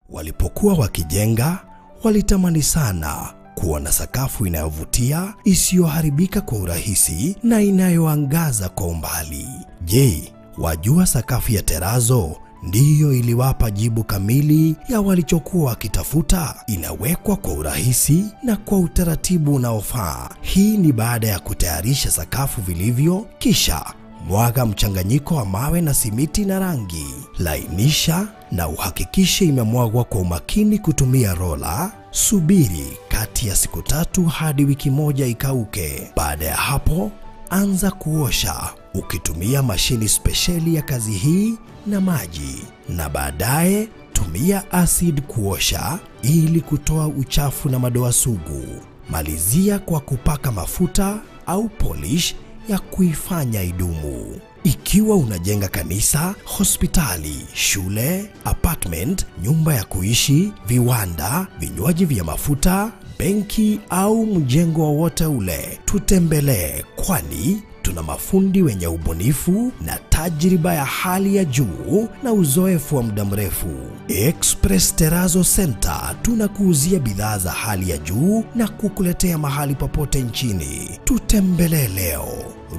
Walipokuwa wakijenga, walitamani sana kuwa na sakafu inayovutia, isiyoharibika kwa urahisi na inayoangaza kwa umbali. Je, wajua sakafu ya terazo ndiyo iliwapa jibu kamili ya walichokuwa wakitafuta? Inawekwa kwa urahisi na kwa utaratibu unaofaa. Hii ni baada ya kutayarisha sakafu vilivyo, kisha mwaga mchanganyiko wa mawe na simiti na rangi. Lainisha na uhakikishe imemwagwa kwa umakini kutumia rola. Subiri kati ya siku 3 hadi wiki 1 ikauke. Baada ya hapo, anza kuosha ukitumia mashini spesheli ya kazi hii na maji, na baadaye tumia acid kuosha ili kutoa uchafu na madoa sugu. Malizia kwa kupaka mafuta au polish ya kuifanya idumu. Ikiwa unajenga kanisa, hospitali, shule, apartment, nyumba ya kuishi, viwanda, vinywaji vya mafuta, benki au mjengo wowote ule, tutembelee, kwani tuna mafundi wenye ubunifu na tajriba ya hali ya juu na uzoefu wa muda mrefu. Express Terrazzo Center tunakuuzia bidhaa za hali ya juu na kukuletea mahali popote nchini. Tutembelee leo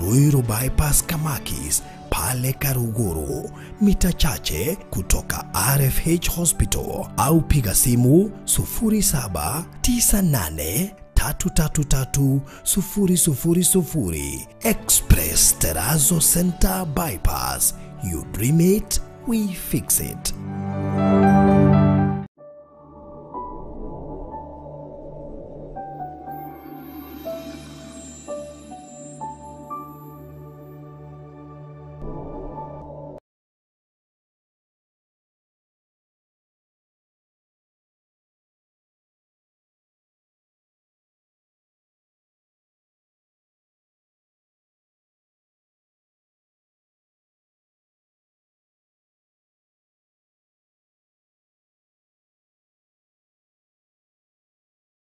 Ruiru Bypass Kamakis pale Karuguru, mita chache kutoka RFH Hospital, au piga simu 0798 333 000. Express Terrazzo Center Bypass. You dream it, we fix it.